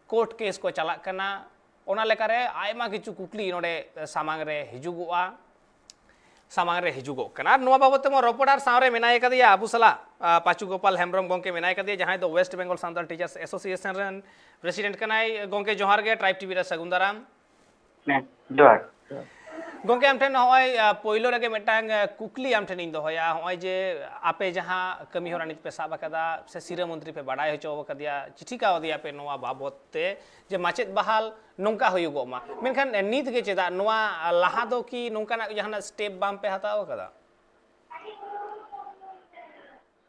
ᱠᱳᱨᱴ ᱠᱮᱥ ᱠᱚ ᱪᱟᱞᱟᱜ ᱠᱟᱱᱟ, ᱚᱱᱟ ᱞᱮᱠᱟᱨᱮ ᱟᱭᱢᱟ ᱠᱤᱪᱷᱩ ᱠᱩᱠᱞᱤ ᱱᱚᱰᱮ ᱥᱟᱢᱟᱝ ᱨᱮ ᱦᱤᱡᱩᱜᱚᱜᱼᱟ, ᱥᱟᱢᱟᱝ ᱨᱮ ᱦᱤᱡᱩᱜᱚᱜ ᱠᱟᱱᱟ᱾ ᱟᱨ ᱱᱚᱣᱟ ᱵᱟᱵᱚᱫ ᱛᱮᱵᱚᱱ ᱨᱚᱯᱚᱲᱟ, ᱟᱨ ᱥᱟᱶᱨᱮ ᱢᱮᱱᱟᱭ ᱠᱟᱫᱮᱭᱟ ᱟᱵᱚ ᱥᱟᱞᱟᱜ, ᱟ, ᱯᱟᱪᱩ ᱜᱳᱯᱟᱞ ᱦᱮᱢᱵᱨᱚᱢ ᱜᱚᱢᱠᱮ ᱢᱮᱱᱟᱭ ᱠᱟᱫᱮᱭᱟ, ᱡᱟᱦᱟᱸᱭ ᱫᱚ West Bengal Santal teachers association ᱨᱮᱱ ᱯᱨᱮᱥᱤᱰᱮᱱᱴ ᱠᱟᱱᱟᱭ᱾ ᱜᱚᱢᱠᱮ ᱡᱚᱦᱟᱨ ᱜᱮ, ᱴᱨᱟᱭᱤᱵᱽ ᱴᱤᱵᱷᱤ ᱨᱮ ᱥᱟᱹᱜᱩᱱ ᱫᱟᱨᱟᱢ᱾ ᱦᱮᱸ, ᱡᱚᱦᱟᱨ᱾ ᱜᱚᱢᱠᱮ, ᱟᱢ ᱴᱷᱮᱱ ᱱᱚᱜᱼᱚᱭ, ᱟ, ᱯᱳᱭᱞᱳ ᱨᱮᱜᱮ ᱢᱤᱫᱴᱟᱝ, ᱟ, ᱠᱩᱠᱞᱤ ᱟᱢ ᱴᱷᱮᱱᱤᱧ ᱫᱚᱦᱚᱭᱟ᱾ ᱱᱚᱜᱼᱚᱭ ᱡᱮ ᱟᱯᱮ ᱡᱟᱦᱟᱸ ᱠᱟᱹᱢᱤ ᱦᱚᱨᱟ ᱱᱤᱛ ᱯᱮ ᱥᱟᱵ ᱟᱠᱟᱫᱟ, ᱥᱮ ᱥᱤᱨᱟᱹ ᱢᱚᱱᱛᱨᱤ ᱯᱮ ᱵᱟᱰᱟᱭ ᱦᱚᱪᱚ ᱟᱠᱟᱫᱮᱭᱟ, ᱪᱤᱴᱷᱤ ᱠᱟᱣᱫᱮᱭᱟ ᱯᱮ ᱱᱚᱣᱟ ᱵᱟᱵᱚᱫ ᱛᱮ, ᱡᱮ ᱢᱟᱪᱮᱫ ᱵᱟᱦᱟᱞ ᱱᱚᱝᱠᱟ ᱦᱩᱭᱩᱜᱚᱜ ᱢᱟ, ᱢᱮᱱᱠᱷᱟᱱ ᱱᱤᱛ ᱜᱮ ᱪᱮᱫᱟᱜ ᱱᱚᱣᱟ ᱞᱟᱦᱟ ᱫᱚ ᱠᱤ ᱱᱚᱝᱠᱟᱱᱟᱜ ᱡᱟᱦᱟᱱᱟᱜ ᱥᱴᱮᱯ ᱵᱟᱝ ᱯᱮ ᱦᱟᱛᱟᱣ ᱟᱠᱟᱫᱟ?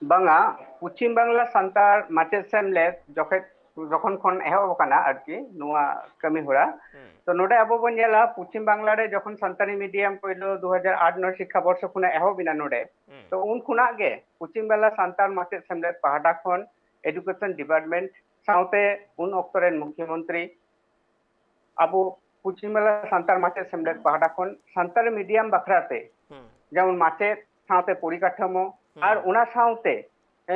ᱵᱟᱝᱟ, ᱯᱚᱪᱷᱤᱢ ᱵᱟᱝᱞᱟ ᱥᱟᱱᱛᱟᱲ ᱢᱟᱪᱮᱫ ᱥᱮᱢᱞᱮᱫ ᱡᱚᱠᱷᱮᱡ, ᱡᱚᱠᱷᱚᱱ ᱠᱷᱚᱱ ᱮᱦᱚᱵ ᱟᱠᱟᱱᱟ ᱟᱨᱠᱤ ᱱᱚᱣᱟ ᱠᱟᱹᱢᱤ ᱦᱚᱨᱟ, ᱦᱩᱸ᱾ ᱛᱚ ᱱᱚᱰᱮ ᱟᱵᱚ ᱵᱚᱱ ᱧᱮᱞᱟ ᱯᱚᱪᱷᱤᱢ ᱵᱟᱝᱞᱟ ᱨᱮ ᱡᱚᱠᱷᱚᱱ ᱥᱟᱱᱛᱟᱲᱤ ᱢᱤᱰᱤᱭᱟᱢ ᱯᱳᱭᱞᱳ ᱫᱩ ᱦᱟᱡᱟᱨ ᱟᱴ ᱱᱚᱭ ᱥᱤᱠᱠᱷᱟ ᱵᱚᱨᱥᱚ ᱠᱷᱚᱱᱟᱜ ᱮᱦᱚᱵ ᱮᱱᱟ ᱱᱚᱰᱮ, ᱦᱩᱸ᱾ ᱛᱚ ᱩᱱ ᱠᱷᱚᱱᱟᱜ ᱜᱮ ᱯᱚᱪᱷᱤᱢ ᱵᱟᱝᱞᱟ ᱥᱟᱱᱛᱟᱲ ᱢᱟᱪᱮᱫ ᱥᱮᱢᱞᱮᱫ ᱯᱟᱦᱴᱟ ᱠᱷᱚᱱ ᱮᱰᱩᱠᱮᱥᱚᱱ ᱰᱤᱯᱟᱨᱴᱢᱮᱱᱴ ᱥᱟᱶᱛᱮ ᱩᱱ ᱚᱠᱛᱚ ᱨᱮᱱ ᱢᱩᱠᱷᱭᱚᱢᱚᱱᱛᱨᱤ ᱟᱵᱚ ᱯᱚᱪᱷᱤᱢ ᱵᱟᱝᱞᱟ ᱥᱟᱱᱛᱟᱲ ᱢᱟᱪᱮᱫ ᱥᱮᱢᱞᱮᱫ ᱯᱟᱦᱴᱟ ᱠᱷᱚᱱ ᱥᱟᱱᱛᱟᱲᱤ ᱢᱤᱰᱤᱭᱟᱢ ᱵᱟᱠᱷᱨᱟ ᱛᱮ, ᱦᱩᱸ᱾ ᱡᱮᱢᱚᱱ ᱢᱟᱪᱮᱫ ᱥᱟᱶᱛᱮ ᱯᱚᱨᱤᱠᱟᱴᱷᱟᱢᱳ, ᱦᱩᱸ᱾ ᱟᱨ ᱚᱱᱟ ᱥᱟᱶᱛᱮ, ᱮ,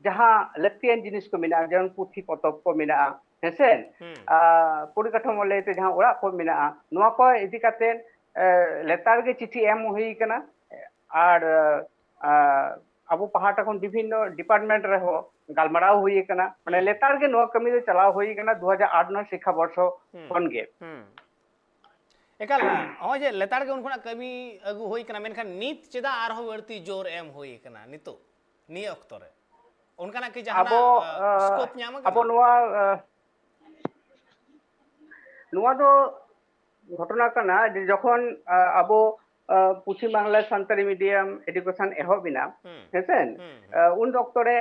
ᱡᱟᱦᱟᱸ ᱞᱟᱹᱠᱛᱤᱭᱟᱱ ᱡᱤᱱᱤᱥ ᱠᱚ ᱢᱮᱱᱟᱜᱼᱟ, ᱡᱮᱢᱚᱱ ᱯᱩᱛᱷᱤ ᱯᱚᱛᱚᱵ ᱠᱚ ᱢᱮᱱᱟᱜᱼᱟ, ᱦᱮᱸᱥᱮ? ᱦᱩᱸ᱾ ᱟᱨ ᱯᱚᱨᱤᱠᱟᱴᱷᱟᱢᱳ ᱞᱟᱹᱭᱛᱮ ᱡᱟᱦᱟᱸ ᱚᱲᱟᱜ ᱠᱚ ᱢᱮᱱᱟᱜᱼᱟ, ᱱᱚᱣᱟ ᱠᱚ ᱤᱫᱤ ᱠᱟᱛᱮ, ᱮ, ᱞᱮᱛᱟᱲ ᱜᱮ ᱪᱤᱴᱷᱤ ᱮᱢ ᱦᱩᱭ ᱠᱟᱱᱟ᱾ ᱟᱨ, ᱟ, ᱟᱵᱚ ᱯᱟᱦᱴᱟ ᱠᱷᱚᱱ ᱵᱤᱵᱷᱤᱱᱱᱚ ᱰᱤᱯᱟᱨᱴᱢᱮᱱᱴ ᱨᱮᱦᱚᱸ ᱜᱟᱞᱢᱟᱨᱟᱣ ᱦᱩᱭ ᱠᱟᱱᱟ᱾ ᱢᱟᱱᱮ ᱦᱩᱸ᱾ ᱞᱮᱛᱟᱲ ᱜᱮ ᱱᱚᱣᱟ ᱠᱟᱹᱢᱤ ᱫᱚ ᱪᱟᱞᱟᱣ ᱦᱩᱭ ᱠᱟᱱᱟ ᱫᱩ ᱦᱟᱡᱟᱨ ᱟᱴ ᱱᱚᱭ ᱥᱤᱠᱠᱷᱟ ᱵᱚᱨᱥᱚ ᱦᱩᱸ᱾ ᱠᱷᱚᱱ ᱜᱮ᱾ ᱦᱩᱸ᱾ ᱮᱠᱟᱞ, ᱱᱚᱜᱼᱚᱭ ᱡᱮ ᱞᱮᱛᱟᱲ ᱜᱮ ᱩᱱ ᱠᱷᱚᱱᱟᱜ ᱠᱟᱹᱢᱤ ᱟᱹᱜᱩ ᱦᱩᱭ ᱠᱟᱱᱟ, ᱢᱮᱱᱠᱷᱟᱱ ᱱᱤᱛ ᱪᱮᱫᱟᱜ ᱟᱨᱦᱚᱸ ᱵᱟᱹᱲᱛᱤ ᱡᱳᱨ ᱮᱢ ᱦᱩᱭ ᱠᱟᱱᱟ ᱱᱤᱛᱚᱜ, ᱱᱤᱭᱟᱹ ᱚᱠᱛᱚ ᱨᱮ? ᱚᱱᱠᱟᱱᱟᱜ ᱠᱤ ᱡᱟᱦᱟᱱᱟᱜ, ᱟᱵᱚ, ᱟ, ᱟ, ᱥᱠᱳᱯ ᱧᱟᱢ ᱟᱠᱟᱱᱟ? ᱟᱵᱚ ᱱᱚᱣᱟ, ᱟ, ᱱᱚᱣᱟ ᱫᱚ ᱜᱷᱚᱴᱚᱱᱟ ᱠᱟᱱᱟ ᱡᱮ ᱡᱚᱠᱷᱚᱱ ᱟᱵᱚ ᱯᱚᱪᱷᱤᱢ ᱵᱟᱝᱞᱟ ᱥᱟᱱᱛᱟᱲᱤ ᱢᱤᱰᱤᱭᱟᱢ ᱮᱰᱩᱠᱮᱥᱚᱱ ᱮᱦᱚᱵ ᱮᱱᱟ, ᱦᱮᱸᱥᱮ? ᱩᱱ ᱚᱠᱛᱚ ᱨᱮ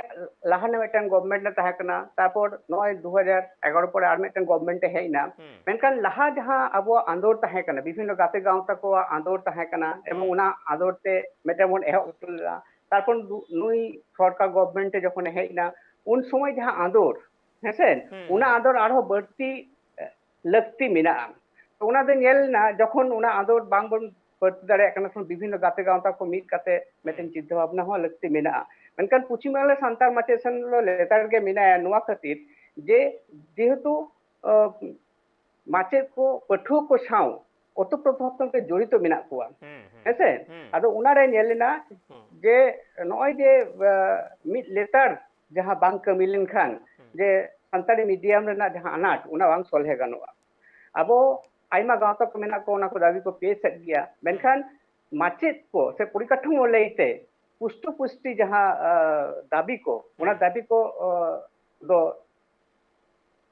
ᱞᱟᱦᱟ ᱨᱮ ᱢᱤᱫᱴᱟᱝ ᱜᱚᱵᱷᱢᱮᱱᱴ ᱮ ᱛᱟᱦᱮᱸ ᱠᱟᱱᱟ, ᱛᱟᱨᱯᱚᱨ ᱱᱚᱜᱼᱚᱭ ᱫᱩ ᱦᱟᱡᱟᱨ ᱮᱜᱟᱨᱚ ᱯᱚᱨᱮ ᱟᱨ ᱢᱤᱫᱴᱟᱝ ᱜᱚᱵᱷᱢᱮᱱᱴ ᱮ ᱦᱮᱡ ᱮᱱᱟ᱾ ᱢᱮᱱᱠᱷᱟᱱ ᱞᱟᱦᱟ ᱡᱟᱦᱟᱸ ᱟᱵᱚᱣᱟᱜ ᱟᱸᱫᱳᱲ ᱛᱟᱦᱮᱸ ᱠᱟᱱᱟ, ᱵᱤᱵᱷᱤᱱᱱᱚ ᱜᱟᱛᱮ ᱜᱟᱶᱛᱟ ᱠᱚᱣᱟᱜ ᱟᱸᱫᱳᱲ ᱛᱟᱦᱮᱸ ᱠᱟᱱᱟ, ᱮᱵᱚᱝ ᱚᱱᱟ ᱟᱸᱫᱳᱲ ᱛᱮ ᱢᱤᱫᱴᱟᱝ ᱵᱚᱱ ᱮᱦᱚᱵ ᱩᱛᱟᱹᱨ ᱞᱮᱫᱟ᱾ ᱛᱟᱨᱯᱚᱨ ᱱᱩᱭ ᱥᱚᱨᱠᱟᱨ ᱜᱚᱵᱷᱢᱮᱱᱴ ᱮ ᱡᱚᱠᱷᱚᱱᱮ ᱦᱮᱡ ᱮᱱᱟ, ᱩᱱ ᱥᱚᱢᱚᱭ ᱡᱟᱦᱟᱸ ᱟᱸᱫᱳᱲ, ᱦᱮᱸᱥᱮ, ᱚᱱᱟ ᱟᱸᱫᱳᱲ ᱟᱨᱦᱚᱸ ᱵᱟᱹᱲᱛᱤ ᱞᱟᱹᱠᱛᱤ ᱢᱮᱱᱟᱜᱼᱟ᱾ ᱛᱚ ᱚᱱᱟ ᱫᱚ ᱧᱮᱞ ᱮᱱᱟ, ᱡᱚᱠᱷᱚᱱ ᱚᱱᱟ ᱟᱸᱫᱳᱲ ᱵᱟᱝᱵᱚᱱ ᱵᱟᱹᱲᱛᱤ ᱫᱟᱲᱮᱭᱟᱜ ᱠᱟᱱᱟ, ᱛᱚᱠᱷᱚᱱ ᱵᱤᱵᱷᱤᱱᱱᱚ ᱜᱟᱛᱮ ᱜᱟᱶᱛᱟ ᱠᱚ ᱢᱤᱫ ᱠᱟᱛᱮ ᱢᱤᱫᱴᱮᱱ ᱪᱤᱱᱛᱟᱹ ᱵᱷᱟᱵᱽᱱᱟ ᱦᱚᱸ ᱞᱟᱹᱠᱛᱤ ᱢᱮᱱᱟᱜᱼᱟ᱾ ᱢᱮᱱᱠᱷᱟᱱ ᱯᱚᱪᱷᱤᱢ ᱵᱟᱝᱞᱟ ᱥᱟᱱᱛᱟᱲ ᱢᱟᱪᱮᱫ ᱥᱮᱢᱞᱮᱫ ᱞᱮᱛᱟᱲ ᱜᱮ ᱢᱮᱱᱟᱭᱟ ᱱᱚᱣᱟ ᱠᱷᱟᱹᱛᱤᱨ ᱡᱮ, ᱡᱮᱦᱮᱛᱩ ᱢᱟᱪᱮᱫ ᱠᱚ ᱯᱟᱹᱴᱷᱩᱣᱟᱹ ᱠᱚ ᱥᱟᱶ ᱚᱛᱚᱯᱨᱚᱛᱚ ᱛᱮ ᱡᱚᱲᱤᱛᱚ ᱢᱮᱱᱟᱜ ᱠᱚᱣᱟ, ᱦᱮᱸᱥᱮ? ᱟᱫᱚ ᱚᱱᱟᱨᱮ ᱧᱮᱞ ᱮᱱᱟ ᱡᱮ ᱱᱚᱜᱼᱚᱭ ᱡᱮ ᱢᱤᱫ ᱞᱮᱛᱟᱲ ᱡᱟᱦᱟᱸ ᱵᱟᱝ ᱠᱟᱹᱢᱤ ᱞᱮᱱᱠᱷᱟᱱ ᱡᱮ ᱥᱟᱱᱛᱟᱲᱤ ᱢᱤᱰᱤᱭᱟᱢ ᱨᱮᱱᱟᱜ ᱡᱟᱦᱟᱸ ᱟᱱᱟᱴ, ᱚᱱᱟ ᱵᱟᱝ ᱥᱚᱞᱦᱮ ᱜᱟᱱᱚᱜᱼᱟ᱾ ᱟᱵᱚ ᱟᱭᱢᱟ ᱜᱟᱶᱛᱟ ᱠᱚ ᱢᱮᱱᱟᱜ ᱠᱚᱣᱟ, ᱚᱱᱟ ᱠᱚ ᱫᱟᱹᱵᱤ ᱠᱚ ᱯᱮᱥᱮᱫ ᱜᱮᱭᱟ, ᱢᱮᱱᱠᱷᱟᱱ ᱢᱟᱪᱮᱫ ᱠᱚ ᱥᱮ ᱯᱚᱨᱤᱠᱟᱴᱷᱟᱢᱳ ᱞᱟᱹᱭᱛᱮ ᱯᱩᱥᱴᱟᱹ ᱯᱩᱥᱴᱤ ᱡᱟᱦᱟᱸ ᱫᱟᱹᱵᱤ ᱠᱚ, ᱚᱱᱟ ᱫᱟᱹᱵᱤ ᱠᱚ ᱫᱚ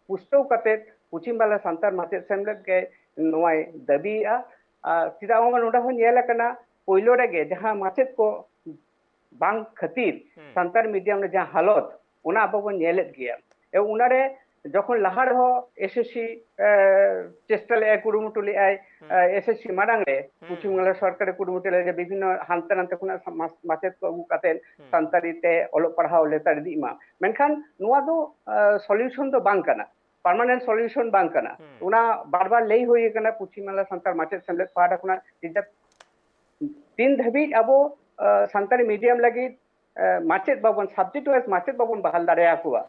ᱯᱩᱥᱴᱟᱹᱣ ᱠᱟᱛᱮ ᱯᱚᱪᱷᱤᱢ ᱵᱟᱝᱞᱟ ᱥᱟᱱᱛᱟᱲ ᱢᱟᱪᱮᱫ ᱥᱮᱢᱞᱮᱫ ᱜᱮ ᱱᱚᱣᱟᱭ ᱫᱟᱹᱵᱤᱭᱮᱫᱼᱟ᱾ ᱟᱨ ᱪᱮᱫᱟᱜ ᱵᱟᱝᱢᱟ ᱱᱚᱰᱮ ᱦᱚᱸ ᱧᱮᱞ ᱟᱠᱟᱱᱟ, ᱯᱳᱭᱞᱳ ᱨᱮᱜᱮ ᱡᱟᱦᱟᱸ ᱢᱟᱪᱮᱫ ᱠᱚ ᱵᱟᱝ ᱠᱷᱟᱹᱛᱤᱨ ᱥᱟᱱᱛᱟᱲ ᱢᱤᱰᱤᱭᱟᱢ ᱨᱮ ᱡᱟᱦᱟᱸ ᱦᱟᱞᱚᱛ, ᱚᱱᱟ ᱟᱵᱚ ᱵᱚᱱ ᱧᱮᱞᱮᱫ ᱜᱮᱭᱟ᱾ ᱮ, ᱚᱱᱟᱨᱮ ᱡᱚᱠᱷᱚᱱ ᱞᱟᱦᱟ ᱨᱮᱦᱚᱸ ᱮᱥ ᱮᱥ ᱥᱤ ᱪᱮᱥᱴᱟ ᱞᱮᱫᱟᱭ, ᱠᱩᱨᱩᱢᱩᱴᱩ ᱞᱮᱫᱟᱭ, ᱮᱥ ᱮᱥ ᱥᱤ ᱢᱟᱲᱟᱝ ᱨᱮ ᱯᱚᱪᱷᱤᱢ ᱵᱟᱝᱞᱟ ᱥᱚᱨᱠᱟᱨᱮ ᱠᱩᱨᱩᱢᱩᱴᱩ ᱞᱮᱫᱟ ᱡᱮ ᱵᱤᱵᱷᱤᱱᱱᱚ ᱦᱟᱱᱛᱮ ᱱᱟᱛᱮ ᱠᱷᱚᱱᱟᱜ ᱢᱟᱪᱮᱫ ᱠᱚ ᱟᱹᱜᱩ ᱠᱟᱛᱮ ᱥᱟᱱᱛᱟᱲᱤ ᱛᱮ ᱚᱞᱚᱜ ᱯᱟᱲᱦᱟᱣ ᱞᱮᱛᱟᱲ ᱤᱫᱤᱜ ᱢᱟ, ᱢᱮᱱᱠᱷᱟᱱ ᱱᱚᱣᱟ ᱫᱚ ᱥᱚᱞᱤᱭᱩᱥᱚᱱ ᱫᱚ ᱵᱟᱝ ᱠᱟᱱᱟ, ᱯᱟᱨᱢᱟᱱᱮᱱᱴ ᱥᱚᱞᱤᱭᱩᱥᱚᱱ ᱵᱟᱝ ᱠᱟᱱᱟ᱾ ᱚᱱᱟ ᱵᱟᱨ ᱵᱟᱨ ᱞᱟᱹᱭ ᱦᱩᱭ ᱟᱠᱟᱱᱟ ᱯᱚᱪᱷᱤᱢ ᱵᱟᱝᱞᱟ ᱥᱟᱱᱛᱟᱲ ᱢᱟᱪᱮᱫ ᱥᱮᱢᱞᱮᱫ ᱯᱟᱦᱴᱟ ᱠᱷᱚᱱᱟᱜ, ᱡᱮ ᱛᱤᱱ ᱫᱷᱟᱹᱵᱤᱡ ᱟᱵᱚ ᱥᱟᱱᱛᱟᱲᱤ ᱢᱤᱰᱤᱭᱟᱢ ᱞᱟᱹᱜᱤᱫ ᱢᱟᱪᱮᱫ ᱵᱟᱵᱚᱱ, ᱥᱟᱵᱡᱮᱠᱴ ᱣᱟᱭᱤᱡ ᱢᱟᱪᱮᱫ ᱵᱟᱵᱚᱱ ᱵᱟᱦᱟᱞ ᱫᱟᱲᱮᱭᱟᱠᱚᱣᱟ,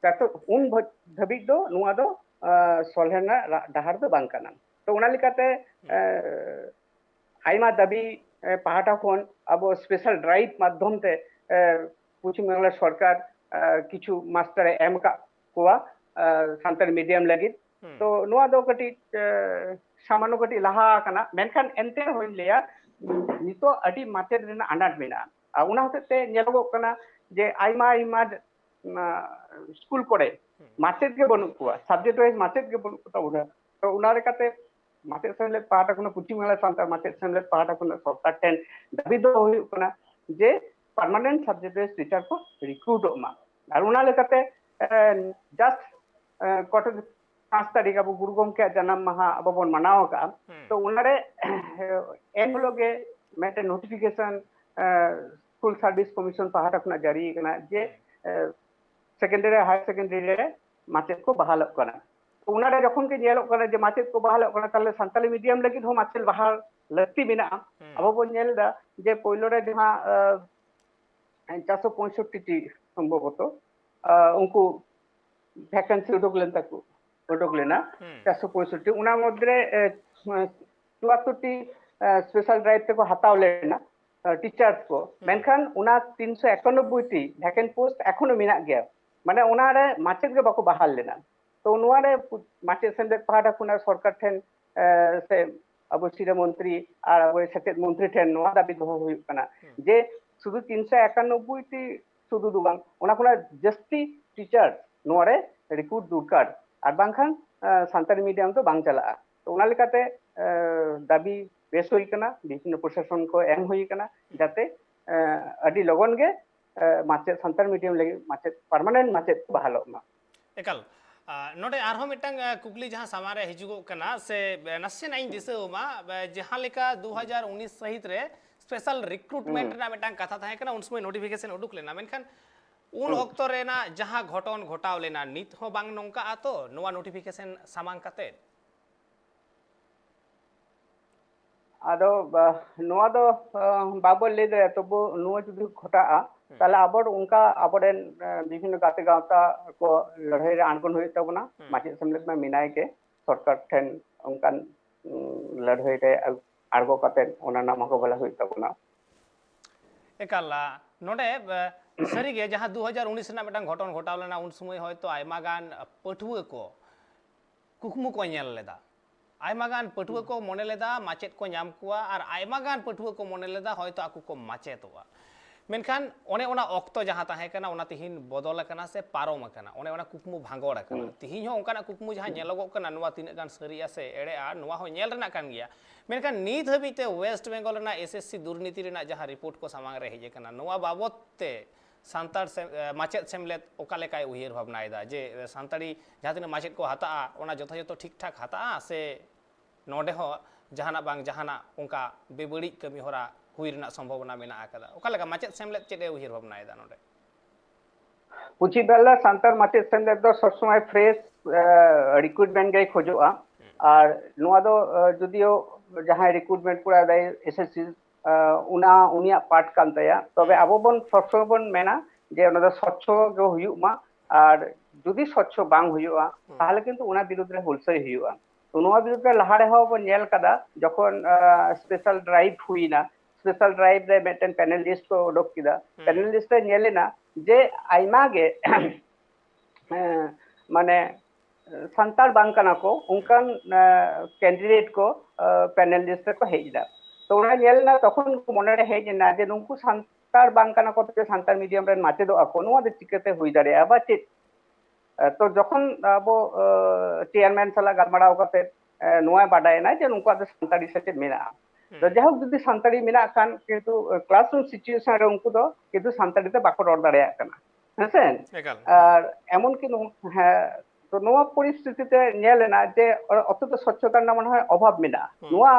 ᱛᱚᱛᱚ ᱩᱱ ᱫᱷᱟᱹᱵᱤᱡ ᱫᱚ ᱱᱚᱣᱟ ᱫᱚ ᱥᱚᱞᱦᱮ ᱨᱮᱱᱟᱜ ᱰᱟᱦᱟᱨ ᱫᱚ ᱵᱟᱝ ᱠᱟᱱᱟ᱾ ᱛᱚ ᱚᱱᱟ ᱞᱮᱠᱟᱛᱮ ᱟᱭᱢᱟ ᱫᱟᱹᱵᱤ ᱯᱟᱦᱴᱟ ᱠᱷᱚᱱ ᱟᱵᱚ ᱥᱯᱮᱥᱟᱞ ᱰᱨᱟᱭᱤᱵᱷ ᱢᱟᱫᱽᱫᱷᱚᱢ ᱛᱮ ᱯᱚᱪᱷᱤᱢ ᱵᱟᱝᱞᱟ ᱥᱚᱨᱠᱟᱨ ᱠᱤᱪᱷᱩ ᱢᱟᱥᱴᱟᱨ ᱮ ᱮᱢ ᱟᱠᱟᱫ ᱠᱚᱣᱟ ᱥᱟᱱᱛᱟᱲᱤ ᱢᱤᱰᱤᱭᱟᱢ ᱞᱟᱹᱜᱤᱫ᱾ ᱛᱚ ᱱᱚᱣᱟ ᱫᱚ ᱠᱟᱹᱴᱤᱡ ᱥᱟᱢᱟᱱᱱᱚ ᱠᱟᱹᱴᱤᱡ ᱞᱟᱦᱟ ᱟᱠᱟᱱᱟ, ᱢᱮᱱᱠᱷᱟᱱ ᱮᱱᱛᱮ ᱨᱮᱦᱚᱸᱧ ᱞᱟᱹᱭᱟ ᱱᱤᱛᱚᱜ ᱟᱹᱰᱤ ᱢᱟᱪᱮᱫ ᱨᱮᱱᱟᱜ ᱟᱱᱟᱴ ᱢᱮᱱᱟᱜᱼᱟ᱾ ᱟᱨ ᱚᱱᱟ ᱦᱚᱛᱮᱡ ᱛᱮ ᱧᱮᱞᱚᱜᱚᱜ ᱠᱟᱱᱟ ᱡᱮ ᱟᱭᱢᱟ ᱟᱭᱢᱟ ᱥᱠᱩᱞ ᱠᱚᱨᱮ ᱢᱟᱪᱮᱫ ᱜᱮ ᱵᱟᱹᱱᱩᱜ ᱠᱚᱣᱟ, ᱥᱟᱵᱡᱮᱠᱴ ᱣᱟᱭᱤᱡ ᱢᱟᱪᱮᱫ ᱜᱮ ᱵᱟᱹᱱᱩᱜ ᱠᱚ ᱛᱟᱵᱚᱱᱟ᱾ ᱛᱚ ᱚᱱᱟ ᱞᱮᱠᱟᱛᱮ ᱢᱟᱪᱮᱫ ᱥᱮᱢᱞᱮᱫ ᱯᱟᱦᱴᱟ ᱠᱷᱚᱱᱟᱜ, ᱯᱚᱪᱷᱤᱢ ᱵᱟᱝᱞᱟ ᱥᱟᱱᱛᱟᱲ ᱢᱟᱪᱮᱫ ᱥᱮᱢᱞᱮᱫ ᱯᱟᱦᱴᱟ ᱠᱷᱚᱱᱟᱜ ᱥᱚᱨᱠᱟᱨ ᱴᱷᱮᱱ ᱫᱟᱹᱵᱤ ᱫᱚᱦᱚ ᱦᱩᱭᱩᱜ ᱠᱟᱱᱟ ᱡᱮ permanent subject based teacher ᱠᱚ recruitᱚᱜ ᱢᱟ᱾ ᱟᱨ ᱚᱱᱟ ᱞᱮᱠᱟᱛᱮ just ᱠᱚᱴᱮᱡ ᱯᱟᱸᱪ ᱛᱟᱹᱨᱤᱠᱷ ᱟᱵᱚ ᱜᱩᱨᱩ ᱜᱚᱢᱠᱮᱭᱟᱜ ᱡᱟᱱᱟᱢ ᱢᱟᱦᱟ ᱟᱵᱚ ᱵᱚᱱ ᱢᱟᱱᱟᱣ ᱟᱠᱟᱫᱼᱟ᱾ ᱛᱚ ᱚᱱᱟᱨᱮ ᱮᱱ ᱦᱤᱞᱳᱜ ᱜᱮ ᱢᱤᱫᱴᱮᱱ notification School Service Commission ᱯᱟᱦᱴᱟ ᱠᱷᱚᱱᱟᱜ ᱡᱟᱹᱨᱤ ᱠᱟᱱᱟ ᱡᱮ secondary higher secondary ᱨᱮ ᱢᱟᱪᱮᱫ ᱠᱚ ᱵᱟᱦᱟᱞᱚᱜ ᱠᱟᱱᱟ᱾ ᱛᱚ ᱚᱱᱟᱨᱮ ᱡᱚᱠᱷᱚᱱ ᱜᱮ ᱧᱮᱞᱚᱜ ᱠᱟᱱᱟ ᱡᱮ ᱢᱟᱪᱮᱫ ᱠᱚ ᱵᱟᱦᱟᱞᱚᱜ ᱠᱟᱱᱟ, ᱛᱟᱦᱚᱞᱮ ᱥᱟᱱᱛᱟᱞᱤ medium ᱞᱟᱹᱜᱤᱫ ᱦᱚᱸ ᱢᱟᱪᱮᱫ ᱵᱟᱦᱟᱞ ᱞᱟᱹᱠᱛᱤ ᱢᱮᱱᱟᱜᱼᱟ᱾ ᱟᱵᱚ ᱵᱚᱱ ᱧᱮᱞ ᱮᱫᱟ ᱡᱮ ᱯᱳᱭᱞᱳ ᱨᱮ ᱡᱟᱦᱟᱸ ᱪᱟᱨᱥᱚ ᱯᱚᱸᱭᱥᱚᱴᱴᱤ ᱴᱤ ᱥᱚᱢᱵᱷᱚᱵᱚᱛᱚ ᱩᱱᱠᱩ vacancy ᱩᱰᱩᱠ ᱞᱮᱱ ᱛᱟᱠᱚ, ᱩᱰᱩᱠ ᱞᱮᱱᱟ ᱪᱟᱨᱥᱚ ᱯᱚᱸᱭᱥᱚᱴᱴᱤ᱾ ᱚᱱᱟ ᱢᱚᱫᱽᱫᱷᱮ ᱨᱮ ᱪᱩᱣᱟᱛᱛᱳᱨ ᱴᱤ special drive ᱛᱮᱠᱚ ᱦᱟᱛᱟᱣ ᱞᱮᱱᱟ teachers ᱠᱚ, ᱢᱮᱱᱠᱷᱟᱱ ᱚᱱᱟ ᱛᱤᱱᱥᱚ ᱮᱠᱟᱱᱚᱵᱵᱳᱭ ᱴᱤ vacant post ᱮᱠᱷᱚᱱᱳ ᱢᱮᱱᱟᱜ ᱜᱮᱭᱟ᱾ ᱢᱟᱱᱮ ᱚᱱᱟᱨᱮ ᱢᱟᱪᱮᱫ ᱜᱮ ᱵᱟᱠᱚ ᱵᱟᱦᱟᱞ ᱞᱮᱱᱟ᱾ ᱛᱚ ᱱᱚᱣᱟᱨᱮ ᱢᱟᱪᱮᱫ ᱥᱮᱢᱞᱮᱫ ᱯᱟᱦᱴᱟ ᱠᱷᱚᱱᱟᱜ ᱥᱚᱨᱠᱟᱨ ᱴᱷᱮᱱ ᱥᱮ ᱟᱵᱚ ᱥᱤᱨᱟᱹ ᱢᱚᱱᱛᱨᱤ ᱟᱨ ᱟᱵᱚ ᱥᱮᱪᱮᱫ ᱢᱚᱱᱛᱨᱤ ᱴᱷᱮᱱ ᱱᱚᱣᱟ ᱫᱟᱹᱵᱤ ᱫᱚᱦᱚ ᱦᱩᱭᱩᱜ ᱠᱟᱱᱟ ᱡᱮ ᱥᱩᱫᱷᱩ ᱛᱤᱱᱥᱚ ᱮᱠᱟᱱᱚᱵᱵᱳᱭ ᱴᱤ ᱥᱩᱫᱷᱩ ᱫᱚ ᱵᱟᱝ, ᱚᱱᱟ ᱠᱷᱚᱱᱟᱜ ᱡᱟᱹᱥᱛᱤ teacher ᱱᱚᱣᱟᱨᱮ recruit ᱫᱚᱨᱠᱟᱨ, ᱟᱨ ᱵᱟᱝᱠᱷᱟᱱ ᱥᱟᱱᱛᱟᱲᱤ medium ᱫᱚ ᱵᱟᱝ ᱪᱟᱞᱟᱜᱼᱟ᱾ ᱛᱚ ᱚᱱᱟ ᱞᱮᱠᱟᱛᱮ ᱫᱟᱹᱵᱤ ᱯᱮᱥ ᱦᱩᱭ ᱠᱟᱱᱟ, ᱵᱤᱵᱷᱤᱱᱱᱚ ᱯᱨᱚᱥᱟᱥᱚᱱ ᱠᱚ ᱮᱢ ᱦᱩᱭ ᱠᱟᱱᱟ ᱡᱟᱛᱮ ᱟᱹᱰᱤ ᱞᱚᱜᱚᱱ ᱜᱮ ᱢᱟᱪᱮᱫ, ᱥᱟᱱᱛᱟᱲᱤ medium ᱞᱟᱹᱜᱤᱫ ᱢᱟᱪᱮᱫ, permanent ᱢᱟᱪᱮᱫ ᱠᱚ ᱵᱟᱦᱟᱞᱚᱜ ᱢᱟ᱾ ᱮᱠᱟᱞ᱾ ᱱᱚᱰᱮ ᱟᱨᱦᱚᱸ ᱢᱤᱫᱴᱟᱝ ᱠᱩᱠᱞᱤ ᱡᱟᱦᱟᱸ ᱥᱟᱢᱟᱝ ᱨᱮ ᱦᱤᱡᱩᱜᱚᱜ ᱠᱟᱱᱟ, ᱥᱮ ᱱᱟᱥᱮᱱᱟᱜ ᱤᱧ ᱫᱤᱥᱟᱹᱣ ᱢᱟ, ᱡᱟᱦᱟᱸ ᱞᱮᱠᱟ ᱫᱩ ᱦᱟᱡᱟᱨ ᱩᱱᱤᱥ ᱥᱟᱹᱦᱤᱛ ᱨᱮ special recruitment ᱨᱮᱱᱟᱜ ᱢᱤᱫᱴᱟᱝ ᱠᱟᱛᱷᱟ ᱛᱟᱦᱮᱸ ᱠᱟᱱᱟ, ᱩᱱ ᱥᱚᱢᱚᱭ notification ᱩᱰᱩᱠ ᱞᱮᱱᱟ, ᱢᱮᱱᱠᱷᱟᱱ ᱩᱱ ᱚᱠᱛᱚ ᱨᱮᱱᱟᱜ ᱡᱟᱦᱟᱸ ᱜᱷᱚᱴᱚᱱ ᱜᱷᱚᱴᱟᱣ ᱞᱮᱱᱟ, ᱱᱤᱛ ᱦᱚᱸ ᱵᱟᱝ ᱱᱚᱝᱠᱟᱜᱼᱟ ᱛᱚ, ᱱᱚᱣᱟ notification ᱥᱟᱢᱟᱝ ᱠᱟᱛᱮ? ᱟᱫᱚ ᱱᱚᱣᱟ ᱫᱚ ᱵᱟᱵᱚ ᱞᱟᱹᱭ ᱫᱟᱲᱮᱭᱟᱜᱼᱟ᱾ ᱛᱚᱵᱩ ᱱᱚᱣᱟ ᱡᱩᱫᱤ ᱜᱷᱚᱴᱟᱜᱼᱟ, ᱛᱟᱦᱞᱮ ᱟᱵᱚ ᱚᱱᱠᱟ ᱟᱵᱚᱨᱮᱱ ᱵᱤᱵᱷᱤᱱᱱᱚ ᱜᱟᱛᱮ ᱜᱟᱶᱛᱟ ᱠᱚ ᱞᱟᱹᱲᱦᱟᱹᱭ ᱨᱮ ᱟᱬᱜᱚᱱ ᱦᱩᱭᱩᱜ ᱛᱟᱵᱚᱱᱟ᱾ ᱢᱟᱪᱮᱫ ᱥᱮᱢᱞᱮᱫ ᱢᱟ ᱢᱮᱱᱟᱭ ᱜᱮ, ᱥᱚᱨᱠᱟᱨ ᱴᱷᱮᱱ ᱚᱱᱠᱟᱱ ᱞᱟᱹᱲᱦᱟᱹᱭ ᱨᱮ ᱟᱬᱜᱚ ᱠᱟᱛᱮ ᱚᱱᱟ ᱨᱮᱱᱟᱜ ᱢᱚᱠᱟᱵᱮᱞᱟ ᱦᱩᱭᱩᱜ ᱛᱟᱵᱚᱱᱟ᱾ ᱮᱠᱟᱞ᱾ ᱱᱚᱰᱮ ᱥᱟᱹᱨᱤᱜᱮ ᱡᱟᱦᱟᱸ ᱫᱩ ᱦᱟᱡᱟᱨ ᱩᱱᱤᱥ ᱨᱮᱱᱟᱜ ᱢᱤᱫᱴᱟᱝ ᱜᱷᱚᱴᱚᱱ ᱜᱷᱚᱴᱟᱣ ᱞᱮᱱᱟ, ᱩᱱ ᱥᱚᱢᱚᱭ ᱦᱚᱭᱛᱳ ᱟᱭᱢᱟ ᱜᱟᱱ ᱯᱟᱹᱴᱷᱩᱣᱟᱹ ᱠᱚ ᱠᱩᱠᱢᱩ ᱠᱚ ᱧᱮᱞ ᱞᱮᱫᱟ, ᱟᱭᱢᱟ ᱜᱟᱱ ᱯᱟᱹᱴᱷᱩᱣᱟᱹ ᱠᱚ ᱢᱚᱱᱮ ᱞᱮᱫᱟ ᱢᱟᱪᱮᱫ ᱠᱚ ᱧᱟᱢ ᱠᱚᱣᱟ, ᱟᱨ ᱟᱭᱢᱟ ᱜᱟᱱ ᱯᱟᱹᱴᱷᱩᱣᱟᱹ ᱠᱚ ᱢᱚᱱᱮ ᱞᱮᱫᱟ ᱦᱚᱭᱛᱳ ᱟᱠᱚ ᱠᱚ ᱢᱟᱪᱮᱫᱚᱜᱼᱟ᱾ ᱢᱮᱱᱠᱷᱟᱱ ᱚᱱᱮ ᱚᱱᱟ ᱚᱠᱛᱚ ᱡᱟᱦᱟᱸ ᱛᱟᱦᱮᱸ ᱠᱟᱱᱟ, ᱚᱱᱟ ᱛᱤᱦᱤᱧ ᱵᱚᱫᱚᱞ ᱟᱠᱟᱱᱟ ᱥᱮ ᱯᱟᱨᱚᱢ ᱟᱠᱟᱱᱟ, ᱚᱱᱮ ᱚᱱᱟ ᱠᱩᱠᱢᱩ ᱵᱷᱟᱸᱜᱚᱲ ᱟᱠᱟᱱᱟ᱾ ᱦᱩᱸ᱾ ᱛᱤᱦᱤᱧ ᱦᱚᱸ ᱚᱱᱠᱟᱱᱟᱜ ᱠᱩᱠᱢᱩ ᱡᱟᱦᱟᱸ ᱧᱮᱞᱚᱜᱚᱜ ᱠᱟᱱᱟ, ᱱᱚᱣᱟ ᱛᱤᱱᱟᱹᱜ ᱜᱟᱱ ᱥᱟᱹᱨᱤᱜᱼᱟ ᱥᱮ ᱮᱲᱮᱜᱼᱟ, ᱱᱚᱣᱟ ᱦᱚᱸ ᱧᱮᱞ ᱨᱮᱱᱟᱜ ᱠᱟᱱ ᱜᱮᱭᱟ᱾ ᱢᱮᱱᱠᱷᱟᱱ ᱱᱤᱛ ᱦᱟᱹᱵᱤᱡ ᱛᱮ ᱳᱭᱮᱥᱴ ᱵᱮᱝᱜᱚᱞ ᱨᱮᱱᱟᱜ ᱮᱥ ᱮᱥ ᱥᱤ ᱫᱩᱨᱱᱤᱛᱤ ᱨᱮᱱᱟᱜ ᱡᱟᱦᱟᱸ ᱨᱤᱯᱳᱨᱴ ᱠᱚ ᱥᱟᱢᱟᱝ ᱨᱮ ᱦᱮᱡ ᱟᱠᱟᱱᱟ, ᱱᱚᱣᱟ ᱵᱟᱵᱚᱛ ᱛᱮ ᱥᱟᱱᱛᱟᱲ ᱥᱮ-, ᱮ, ᱢᱟᱪᱮᱫ ᱥᱮᱢᱞᱮᱫ ᱚᱠᱟ ᱞᱮᱠᱟᱭ ᱩᱭᱦᱟᱹᱨ ᱵᱷᱟᱵᱽᱱᱟᱭᱮᱫᱟ ᱡᱮ, ᱮ, ᱥᱟᱱᱛᱟᱲᱤ ᱡᱟᱦᱟᱸ ᱛᱤᱱᱟᱹᱜ ᱢᱟᱪᱮᱫ ᱠᱚ ᱦᱟᱛᱟᱜᱼᱟ, ᱚᱱᱟ ᱡᱚᱛᱷᱟᱡᱚᱛᱷᱚ ᱴᱷᱤᱠ ᱴᱷᱟᱠ ᱦᱟᱛᱟᱜᱼᱟ ᱥᱮ ᱱᱚᱰᱮ ᱦᱚᱸ ᱡᱟᱦᱟᱱᱟᱜ ᱵᱟᱝ ᱡᱟᱦᱟᱱᱟᱜ ᱚᱱᱠᱟ ᱵᱮᱵᱟᱹᱲᱤᱡ ᱠᱟᱹᱢᱤ ᱦᱚᱨᱟ ᱦᱩᱭ ᱨᱮᱱᱟᱜ ᱥᱚᱢᱵᱷᱚᱵᱚᱱᱟ ᱢᱮᱱᱟᱜ ᱟᱠᱟᱫᱟ? ᱚᱠᱟ ᱞᱮᱠᱟ ᱢᱟᱪᱮᱫ ᱥᱮᱢᱞᱮᱫ ᱪᱮᱫ ᱮ ᱩᱭᱦᱟᱹᱨ ᱵᱷᱟᱵᱽᱱᱟᱭᱮᱫᱟ ᱱᱚᱰᱮ? ᱯᱚᱪᱷᱤᱢ ᱵᱟᱝᱞᱟ ᱥᱟᱱᱛᱟᱲ ᱢᱟᱪᱮᱫ ᱥᱮᱢᱞᱮᱫ ᱫᱚ ᱥᱚᱵᱽ ᱥᱚᱢᱚᱭ ᱯᱷᱨᱮᱥ ᱨᱤᱠᱨᱩᱴᱢᱮᱱᱴ ᱜᱮᱭ ᱠᱷᱚᱡᱚᱜᱼᱟ᱾ ᱦᱩᱸ᱾ ᱟᱨ ᱱᱚᱣᱟ ᱫᱚ, ᱮ, ᱡᱩᱫᱤᱭᱳ ᱡᱟᱦᱟᱸᱭ ᱨᱤᱠᱨᱩᱴᱢᱮᱱᱴ ᱠᱚᱨᱟᱣ ᱫᱟᱭ ᱮᱥ ᱮᱥ ᱥᱤ, ᱮ, ᱚᱱᱟ ᱩᱱᱤᱭᱟᱜ ᱯᱟᱨᱴ ᱠᱟᱱ ᱛᱟᱭᱟ, ᱛᱚᱵᱮ ᱦᱩᱸ᱾ ᱟᱵᱚ ᱵᱚᱱ ᱥᱚᱵᱽ ᱥᱚᱢᱚᱭ ᱵᱚᱱ ᱢᱮᱱᱟ ᱡᱮ ᱚᱱᱟ ᱫᱚ ᱥᱚᱪᱪᱷᱚ ᱜᱮ ᱦᱩᱭᱩᱜ ᱢᱟ᱾ ᱟᱨ ᱡᱩᱫᱤ ᱥᱚᱪᱪᱷᱚ ᱵᱟᱝ ᱦᱩᱭᱩᱜᱼᱟ, ᱦᱩᱸ᱾ ᱛᱟᱦᱚᱞᱮ ᱠᱤᱱᱛᱩ ᱚᱱᱟ ᱵᱤᱨᱩᱫᱽ ᱨᱮ ᱦᱩᱞᱥᱟᱹᱭ ᱦᱩᱭᱩᱜᱼᱟ᱾ ᱛᱚ ᱱᱚᱣᱟ ᱵᱤᱨᱩᱫᱽ ᱨᱮ ᱞᱟᱦᱟ ᱨᱮᱦᱚᱸ ᱵᱚᱱ ᱧᱮᱞ ᱠᱟᱫᱟ, ᱡᱚᱠᱷᱚᱱ, ᱟ, ᱥᱯᱮᱥᱟᱞ ᱰᱨᱟᱭᱤᱵᱷ ᱦᱩᱭᱱᱟ, ᱥᱯᱮᱥᱟᱞ ᱰᱨᱟᱭᱤᱵᱷ ᱨᱮ ᱢᱤᱫᱴᱮᱱ ᱯᱮᱱᱮᱞ ᱞᱤᱥᱴ ᱠᱚ ᱩᱰᱩᱠ ᱠᱮᱫᱟ᱾ ᱦᱩᱸ᱾ ᱯᱮᱱᱮᱞ ᱞᱤᱥᱴ ᱨᱮ ᱧᱮᱞ ᱮᱱᱟ ᱡᱮ ᱟᱭᱢᱟ ᱜᱮ ᱦᱮᱸ, ᱢᱟᱱᱮ, ᱥᱟᱱᱛᱟᱲ ᱵᱟᱝ ᱠᱟᱱᱟ ᱠᱚ, ᱚᱱᱠᱟᱱ, ᱮ, ᱠᱮᱱᱰᱤᱰᱮᱴ ᱠᱚ, ᱮ, ᱯᱮᱱᱮᱞ ᱞᱤᱥᱴ ᱨᱮᱠᱚ ᱦᱮᱡ ᱮᱱᱟ᱾ ᱛᱚ, ᱚᱱᱟ ᱧᱮᱞ ᱮᱱᱟ, ᱛᱚᱠᱷᱚᱱ ᱢᱚᱱᱮᱨᱮ ᱦᱮᱡ ᱮᱱᱟ ᱡᱮ ᱱᱩᱠᱩ ᱥᱟᱱᱛᱟᱲ ᱵᱟᱝ ᱠᱟᱱᱟ ᱠᱚ, ᱛᱚᱵᱮ ᱥᱟᱱᱛᱟᱲ ᱢᱤᱰᱤᱭᱟᱢ ᱨᱮᱱ ᱢᱟᱪᱮᱫᱚᱜ ᱟᱠᱚ, ᱱᱚᱣᱟ ᱫᱚ ᱪᱤᱠᱟᱹᱛᱮ ᱦᱩᱭ ᱫᱟᱲᱮᱭᱟᱜᱼᱟ ᱵᱟ ᱪᱮᱫ? ᱮ, ᱛᱚ, ᱡᱚᱠᱷᱚᱱ ᱟᱵᱚ, ᱮ, ᱪᱮᱭᱟᱨᱢᱮᱱ ᱥᱟᱞᱟᱜ ᱜᱟᱞᱢᱟᱲᱟᱣ ᱠᱟᱛᱮ, ᱮ, ᱱᱚᱣᱟ ᱵᱟᱰᱟᱭᱮᱱᱟ ᱡᱮ ᱱᱩᱠᱩᱣᱟᱜ ᱫᱚ ᱥᱟᱱᱛᱟᱲᱤ ᱥᱮᱪᱮᱫ ᱢᱮᱱᱟᱜᱼᱟ᱾ ᱛᱚ, ᱦᱩᱸ᱾ ᱡᱟᱭᱦᱳᱠ, ᱡᱩᱫᱤ ᱥᱟᱱᱛᱟᱲᱤ ᱢᱮᱱᱟᱜ ᱠᱷᱟᱱ, ᱠᱤᱱᱛᱩ, ᱮ, ᱠᱞᱟᱥᱨᱩᱢ ᱥᱤᱪᱩᱭᱮᱥᱚᱱ ᱨᱮ ᱩᱱᱠᱩ ᱫᱚ ᱠᱤᱱᱛᱩ ᱥᱟᱱᱛᱟᱲᱤ ᱛᱮ ᱵᱟᱠᱚ ᱨᱚᱲ ᱫᱟᱲᱮᱭᱟᱜ ᱠᱟᱱᱟ, ᱦᱮᱸᱥᱮ? ᱮᱠᱟᱞ, ᱦᱩᱸ᱾ ᱟᱨ ᱮᱢᱚᱱ ᱠᱤ ᱱᱚ-, ᱦᱮᱸ, ᱛᱚ, ᱱᱚᱣᱟ ᱯᱚᱨᱤᱥᱛᱷᱤᱛᱤ ᱛᱮ ᱧᱮᱞ ᱮᱱᱟ ᱡᱮ ᱚ-, ᱚᱛᱷᱚᱪᱚ ᱥᱚᱪᱪᱷᱚᱛᱟ ᱨᱮᱱᱟᱜ ᱢᱚᱱᱮ ᱦᱚᱭ ᱚᱵᱷᱟᱵᱽ ᱢᱮᱱᱟᱜᱼᱟ᱾ ᱦᱩᱸ᱾ ᱱᱚᱣᱟ,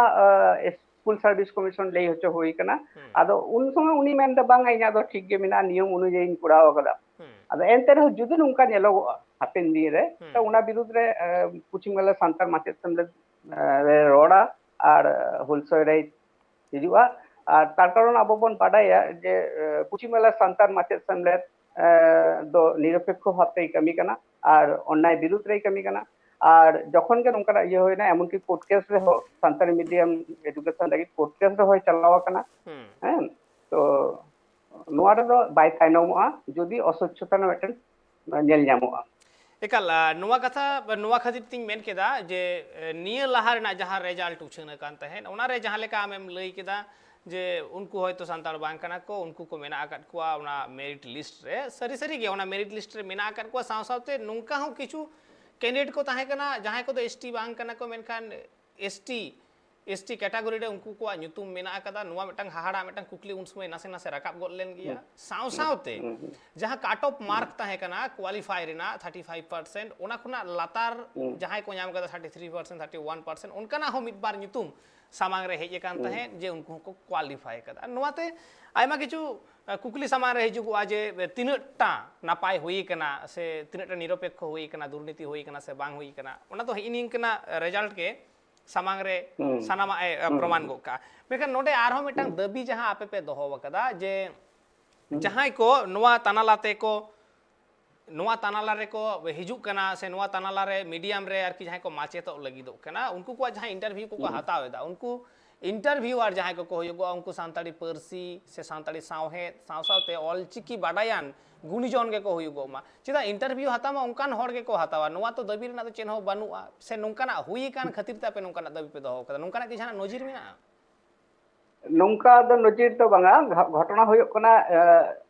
ᱮ, ᱥᱠᱩᱞ ᱥᱟᱨᱵᱷᱤᱥ ᱠᱚᱢᱤᱥᱚᱱ ᱞᱟᱹᱭ ᱦᱚᱪᱚ ᱦᱩᱭ ᱠᱟᱱᱟ᱾ ᱦᱩᱸ᱾ ᱟᱫᱚ ᱩᱱ ᱥᱚᱢᱚᱭ ᱩᱱᱤ ᱢᱮᱱᱫᱟ, "ᱵᱟᱝᱟ, ᱤᱧᱟᱹᱜ ᱫᱚ ᱴᱷᱤᱠ ᱜᱮ ᱢᱮᱱᱟᱜᱼᱟ, ᱱᱤᱭᱚᱢ ᱚᱱᱩᱡᱟᱭᱤᱧ ᱠᱚᱨᱟᱣ ᱠᱟᱫᱟ᱾" ᱦᱩᱸ᱾ ᱟᱫᱚ ᱮᱱᱛᱮ ᱨᱮᱦᱚᱸ ᱡᱩᱫᱤ ᱱᱚᱝᱠᱟ ᱧᱮᱞᱚᱜᱚᱜᱼᱟ ᱦᱟᱯᱮᱱ ᱫᱤᱱ ᱨᱮ, ᱦᱩᱸ᱾ ᱛᱚ ᱚᱱᱟ ᱵᱤᱨᱩᱫᱽ ᱨᱮ, ᱮ, ᱯᱚᱪᱷᱤᱢ ᱵᱟᱝᱞᱟ ᱥᱟᱱᱛᱟᱲ ᱢᱟᱪᱮᱫ ᱥᱮᱢᱞᱮᱫ, ᱮ, ᱨᱮ ᱨᱚᱲᱟ ᱟᱨ, ᱮ, ᱦᱩᱞᱥᱟᱹᱭ ᱨᱮᱭ ᱦᱤᱡᱩᱜᱼᱟ᱾ ᱟᱨ ᱛᱟᱨ ᱠᱟᱨᱚᱱ ᱟᱵᱚ ᱵᱚᱱ ᱵᱟᱰᱟᱭᱟ ᱡᱮ, ᱮ, ᱯᱚᱪᱷᱤᱢ ᱵᱟᱝᱞᱟ ᱥᱟᱱᱛᱟᱲ ᱢᱟᱪᱮᱫ ᱥᱮᱢᱞᱮᱫ, ᱮ, ᱫᱚ ᱱᱤᱨᱚᱯᱮᱠᱠᱷᱚ ᱵᱷᱟᱵᱽ ᱛᱮᱭ ᱠᱟᱹᱢᱤ ᱠᱟᱱᱟ ᱟᱨ ᱚᱱᱱᱟᱭ ᱵᱤᱨᱩᱫᱽ ᱨᱮᱭ ᱠᱟᱹᱢᱤ ᱠᱟᱱᱟ᱾ ᱟᱨ ᱡᱚᱠᱷᱚᱱ ᱜᱮ ᱱᱚᱝᱠᱟᱱᱟᱜ ᱤᱭᱟᱹ ᱦᱩᱭᱱᱟ, ᱮᱢᱚᱱᱠᱤ ᱠᱳᱨᱴ ᱠᱮᱥ ᱨᱮᱦᱚᱸ, ᱥᱟᱱᱛᱟᱲᱤ ᱢᱤᱰᱤᱭᱟᱢ ᱮᱰᱩᱠᱮᱥᱚᱱ ᱞᱟᱹᱜᱤᱫ ᱠᱳᱨᱴ ᱠᱮᱥ ᱨᱮᱦᱚᱸᱭ ᱪᱟᱞᱟᱣ ᱟᱠᱟᱱᱟ᱾ ᱦᱩᱸ᱾ ᱦᱮᱸ, ᱛᱚ ᱱᱚᱣᱟ ᱨᱮᱫᱚ ᱵᱟᱭ ᱛᱟᱭᱱᱚᱢᱚᱜᱼᱟ ᱡᱩᱫᱤ ᱚᱥᱚᱪᱪᱷᱚᱛᱟ ᱨᱮᱱᱟᱜ ᱢᱤᱫᱴᱮᱱ ᱧᱮᱞ ᱧᱟᱢᱚᱜᱼᱟ᱾ ᱮᱠᱟᱞ, ᱟ, ᱱᱚᱣᱟ ᱠᱟᱛᱷᱟ, ᱱᱚᱣᱟ ᱠᱷᱟᱹᱛᱤᱨ ᱛᱤᱧ ᱢᱮᱱ ᱠᱮᱫᱟ ᱡᱮ, ᱮ, ᱱᱤᱭᱟᱹ ᱞᱟᱦᱟ ᱨᱮᱱᱟᱜ ᱡᱟᱦᱟᱸ ᱨᱮᱡᱟᱞᱴ ᱩᱪᱷᱟᱹᱱ ᱟᱠᱟᱱ ᱛᱟᱦᱮᱸᱫ, ᱚᱱᱟᱨᱮ ᱡᱟᱦᱟᱸ ᱞᱮᱠᱟ ᱟᱢᱮᱢ ᱞᱟᱹᱭ ᱠᱮᱫᱟ, ᱡᱮ ᱩᱱᱠᱩ ᱦᱚᱭᱛᱳ ᱥᱟᱱᱛᱟᱲ ᱵᱟᱝ ᱠᱟᱱᱟ ᱠᱚ, ᱩᱱᱠᱩ ᱠᱚ ᱢᱮᱱᱟᱜ ᱟᱠᱟᱫ ᱠᱚᱣᱟ ᱚᱱᱟ ᱢᱮᱨᱤᱴ ᱞᱤᱥᱴ ᱨᱮ᱾ ᱥᱟᱹᱨᱤ ᱥᱟᱹᱨᱤ ᱜᱮ ᱚᱱᱟ ᱢᱮᱨᱤᱴ ᱞᱤᱥᱴ ᱨᱮ ᱢᱮᱱᱟᱜ ᱟᱠᱟᱫ ᱠᱚᱣᱟ᱾ ᱥᱟᱶ ᱥᱟᱶᱛᱮ ᱱᱚᱝᱠᱟ ᱦᱚᱸ ᱠᱤᱪᱷᱩ ᱠᱮᱱᱰᱤᱰᱮᱴ ᱠᱚ ᱛᱟᱦᱮᱸ ᱠᱟᱱᱟ, ᱡᱟᱦᱟᱸᱭ ᱠᱚᱫᱚ ᱮᱥ ᱴᱤ ᱵᱟᱝ ᱠᱟᱱᱟ ᱠᱚ, ᱢᱮᱱᱠᱷᱟᱱ S T, S T category ᱨᱮ ᱩᱱᱠᱩ ᱠᱚᱣᱟᱜ ᱧᱩᱛᱩᱢ ᱢᱮᱱᱟᱜ ᱟᱠᱟᱫᱟ᱾ ᱱᱚᱣᱟ ᱢᱤᱫᱴᱟᱝ ᱦᱟᱦᱟᱲᱟ ᱢᱤᱫᱴᱟᱝ ᱠᱩᱠᱞᱤ ᱩᱱ ᱥᱚᱢᱚᱭ ᱱᱟᱥᱮ ᱱᱟᱥᱮ ᱨᱟᱠᱟᱵ ᱜᱚᱫ ᱞᱮᱱ ᱜᱮᱭᱟ᱾ ᱥᱟᱶ ᱥᱟᱶᱛᱮ ᱡᱟᱦᱟᱸ ᱠᱟᱴ ᱚᱯᱷ ᱢᱟᱨᱠ ᱛᱟᱦᱮᱸ ᱠᱟᱱᱟ ᱠᱳᱣᱟᱞᱤᱯᱷᱟᱭ ᱨᱮᱱᱟᱜ ᱛᱷᱟᱨᱴᱤ ᱯᱷᱟᱭᱤᱵᱷ ᱯᱟᱨᱥᱮᱱᱴ, ᱚᱱᱟ ᱠᱷᱚᱱᱟᱜ ᱞᱟᱛᱟᱨ ᱡᱟᱦᱟᱸᱭ ᱠᱚ ᱧᱟᱢ ᱠᱟᱫᱟ thirty three percent, thirty one percent, ᱚᱱᱠᱟᱱᱟᱜ ᱦᱚᱸ ᱢᱤᱫ ᱵᱟᱨ ᱧᱩᱛᱩᱢ ᱥᱟᱢᱟᱝ ᱨᱮ ᱦᱮᱡ ᱟᱠᱟᱱ ᱛᱟᱦᱮᱸᱫ ᱡᱮ ᱩᱱᱠᱩ ᱦᱚᱸᱠᱚ ᱠᱳᱣᱟᱞᱤᱯᱷᱟᱭ ᱠᱟᱫᱟ᱾ ᱱᱚᱣᱟᱛᱮ ᱟᱭᱢᱟ ᱠᱤᱪᱷᱩ ᱟᱸ, ᱠᱩᱠᱞᱤ ᱥᱟᱢᱟᱝ ᱨᱮ ᱦᱤᱡᱩᱜᱚᱜᱼᱟ ᱡᱮ ᱛᱤᱱᱟᱹᱜ ᱴᱟ ᱱᱟᱯᱟᱭ ᱦᱩᱭ ᱠᱟᱱᱟ ᱥᱮ ᱛᱤᱱᱟᱹᱜ ᱴᱟ ᱱᱤᱨᱚᱯᱮᱠᱠᱷᱚ ᱦᱩᱭ ᱠᱟᱱᱟ, ᱫᱩᱨᱱᱤᱛᱤ ᱦᱩᱭ ᱠᱟᱱᱟ ᱥᱮ ᱵᱟᱝ ᱦᱩᱭ ᱠᱟᱱᱟ, ᱚᱱᱟ ᱫᱚ ᱦᱤᱸᱜᱤ ᱱᱤᱝᱠᱟᱹᱱᱟᱜ ᱨᱮᱡᱟᱞᱴ ᱜᱮ ᱥᱟᱢᱟᱝ ᱨᱮ ᱥᱟᱱᱟᱢᱟᱜ ᱮ ᱯᱨᱚᱢᱟᱱ ᱜᱚᱫ ᱠᱟᱜᱼᱟ᱾ ᱢᱮᱱᱠᱷᱟᱱ ᱱᱚᱰᱮ ᱟᱨᱦᱚᱸ ᱢᱤᱫᱴᱟᱝ ᱫᱟᱹᱵᱤ ᱡᱟᱦᱟᱸ ᱟᱯᱮ ᱯᱮ ᱫᱚᱦᱚ ᱟᱠᱟᱫᱟ ᱡᱮ ᱡᱟᱦᱟᱸᱭ ᱠᱚ ᱱᱚᱣᱟ ᱛᱟᱱᱟᱞᱟ ᱛᱮᱠᱚ ᱱᱚᱣᱟ ᱛᱟᱱᱟᱞᱟ ᱨᱮᱠᱚ ᱦᱤᱡᱩᱜ ᱠᱟᱱᱟ ᱥᱮ ᱱᱚᱣᱟ ᱛᱟᱱᱟᱞᱟ ᱨᱮ ᱢᱤᱰᱤᱭᱟᱢ ᱨᱮ ᱟᱨᱠᱤ ᱡᱟᱦᱟᱸᱭ ᱠᱚ ᱢᱟᱪᱮᱛᱚᱜ ᱞᱟᱹᱜᱤᱫᱚᱜ ᱠᱟᱱᱟ, ᱩᱱᱠᱩ ᱠᱚᱣᱟᱜ ᱡᱟᱦᱟᱸ ᱤᱱᱴᱟᱨᱵᱷᱤᱭᱩ ᱠᱚᱠᱚ ᱦᱟᱛᱟᱣ ᱮᱫᱟ, ᱩᱱᱠᱩ ᱤᱱᱴᱟᱨᱵᱷᱤᱭᱩᱣᱟᱨ ᱡᱟᱦᱟᱸᱭ ᱠᱚᱠᱚ ᱦᱩᱭᱩᱜᱚᱜᱼᱟ, ᱩᱱᱠᱩ ᱥᱟᱱᱛᱟᱲᱤ ᱯᱟᱹᱨᱥᱤ ᱥᱮ ᱥᱟᱱᱛᱟᱲᱤ ᱥᱟᱶᱦᱮᱫ ᱥᱟᱶ ᱥᱟᱶᱛᱮ ᱚᱞᱪᱤᱠᱤ ᱵᱟᱰᱟᱭᱟᱱ ᱜᱩᱱᱤᱡᱚᱱ ᱜᱮᱠᱚ ᱦᱩᱭᱩᱜᱚᱜ ᱢᱟ᱾ ᱪᱮᱫᱟᱜ ᱤᱱᱴᱟᱨᱵᱷᱤᱭᱩ ᱦᱟᱛᱟᱣ ᱢᱟ ᱚᱱᱠᱟᱱ ᱦᱚᱲ ᱜᱮᱠᱚ ᱦᱟᱛᱟᱣᱟ, ᱱᱚᱣᱟ ᱛᱚ ᱫᱟᱹᱵᱤ ᱨᱮᱱᱟᱜ ᱫᱚ ᱪᱮᱫ ᱦᱚᱸ ᱵᱟᱹᱱᱩᱜᱼᱟ, ᱥᱮ ᱱᱚᱝᱠᱟᱱᱟᱜ ᱦᱩᱭ ᱟᱠᱟᱱ ᱠᱷᱟᱹᱛᱤᱨ ᱛᱮ ᱟᱯᱮ ᱱᱚᱝᱠᱟᱱᱟᱜ ᱫᱟᱹᱵᱤ ᱯᱮ ᱫᱚᱦᱚ ᱟᱠᱟᱫᱟ, ᱱᱚᱝᱠᱟᱱᱟᱜ ᱠᱤ ᱡᱟᱦᱟᱱᱟᱜ ᱱᱚᱡᱤᱨ ᱢᱮᱱᱟᱜᱼᱟ? ᱱᱚᱝᱠᱟ ᱫᱚ ᱱᱚᱡᱤᱨ ᱫᱚ ᱵᱟᱝᱟ᱾ ᱜᱷᱚ-, ᱜᱷᱚᱴᱚᱱᱟ ᱦᱩᱭᱩᱜ ᱠᱟᱱᱟ, ᱮ,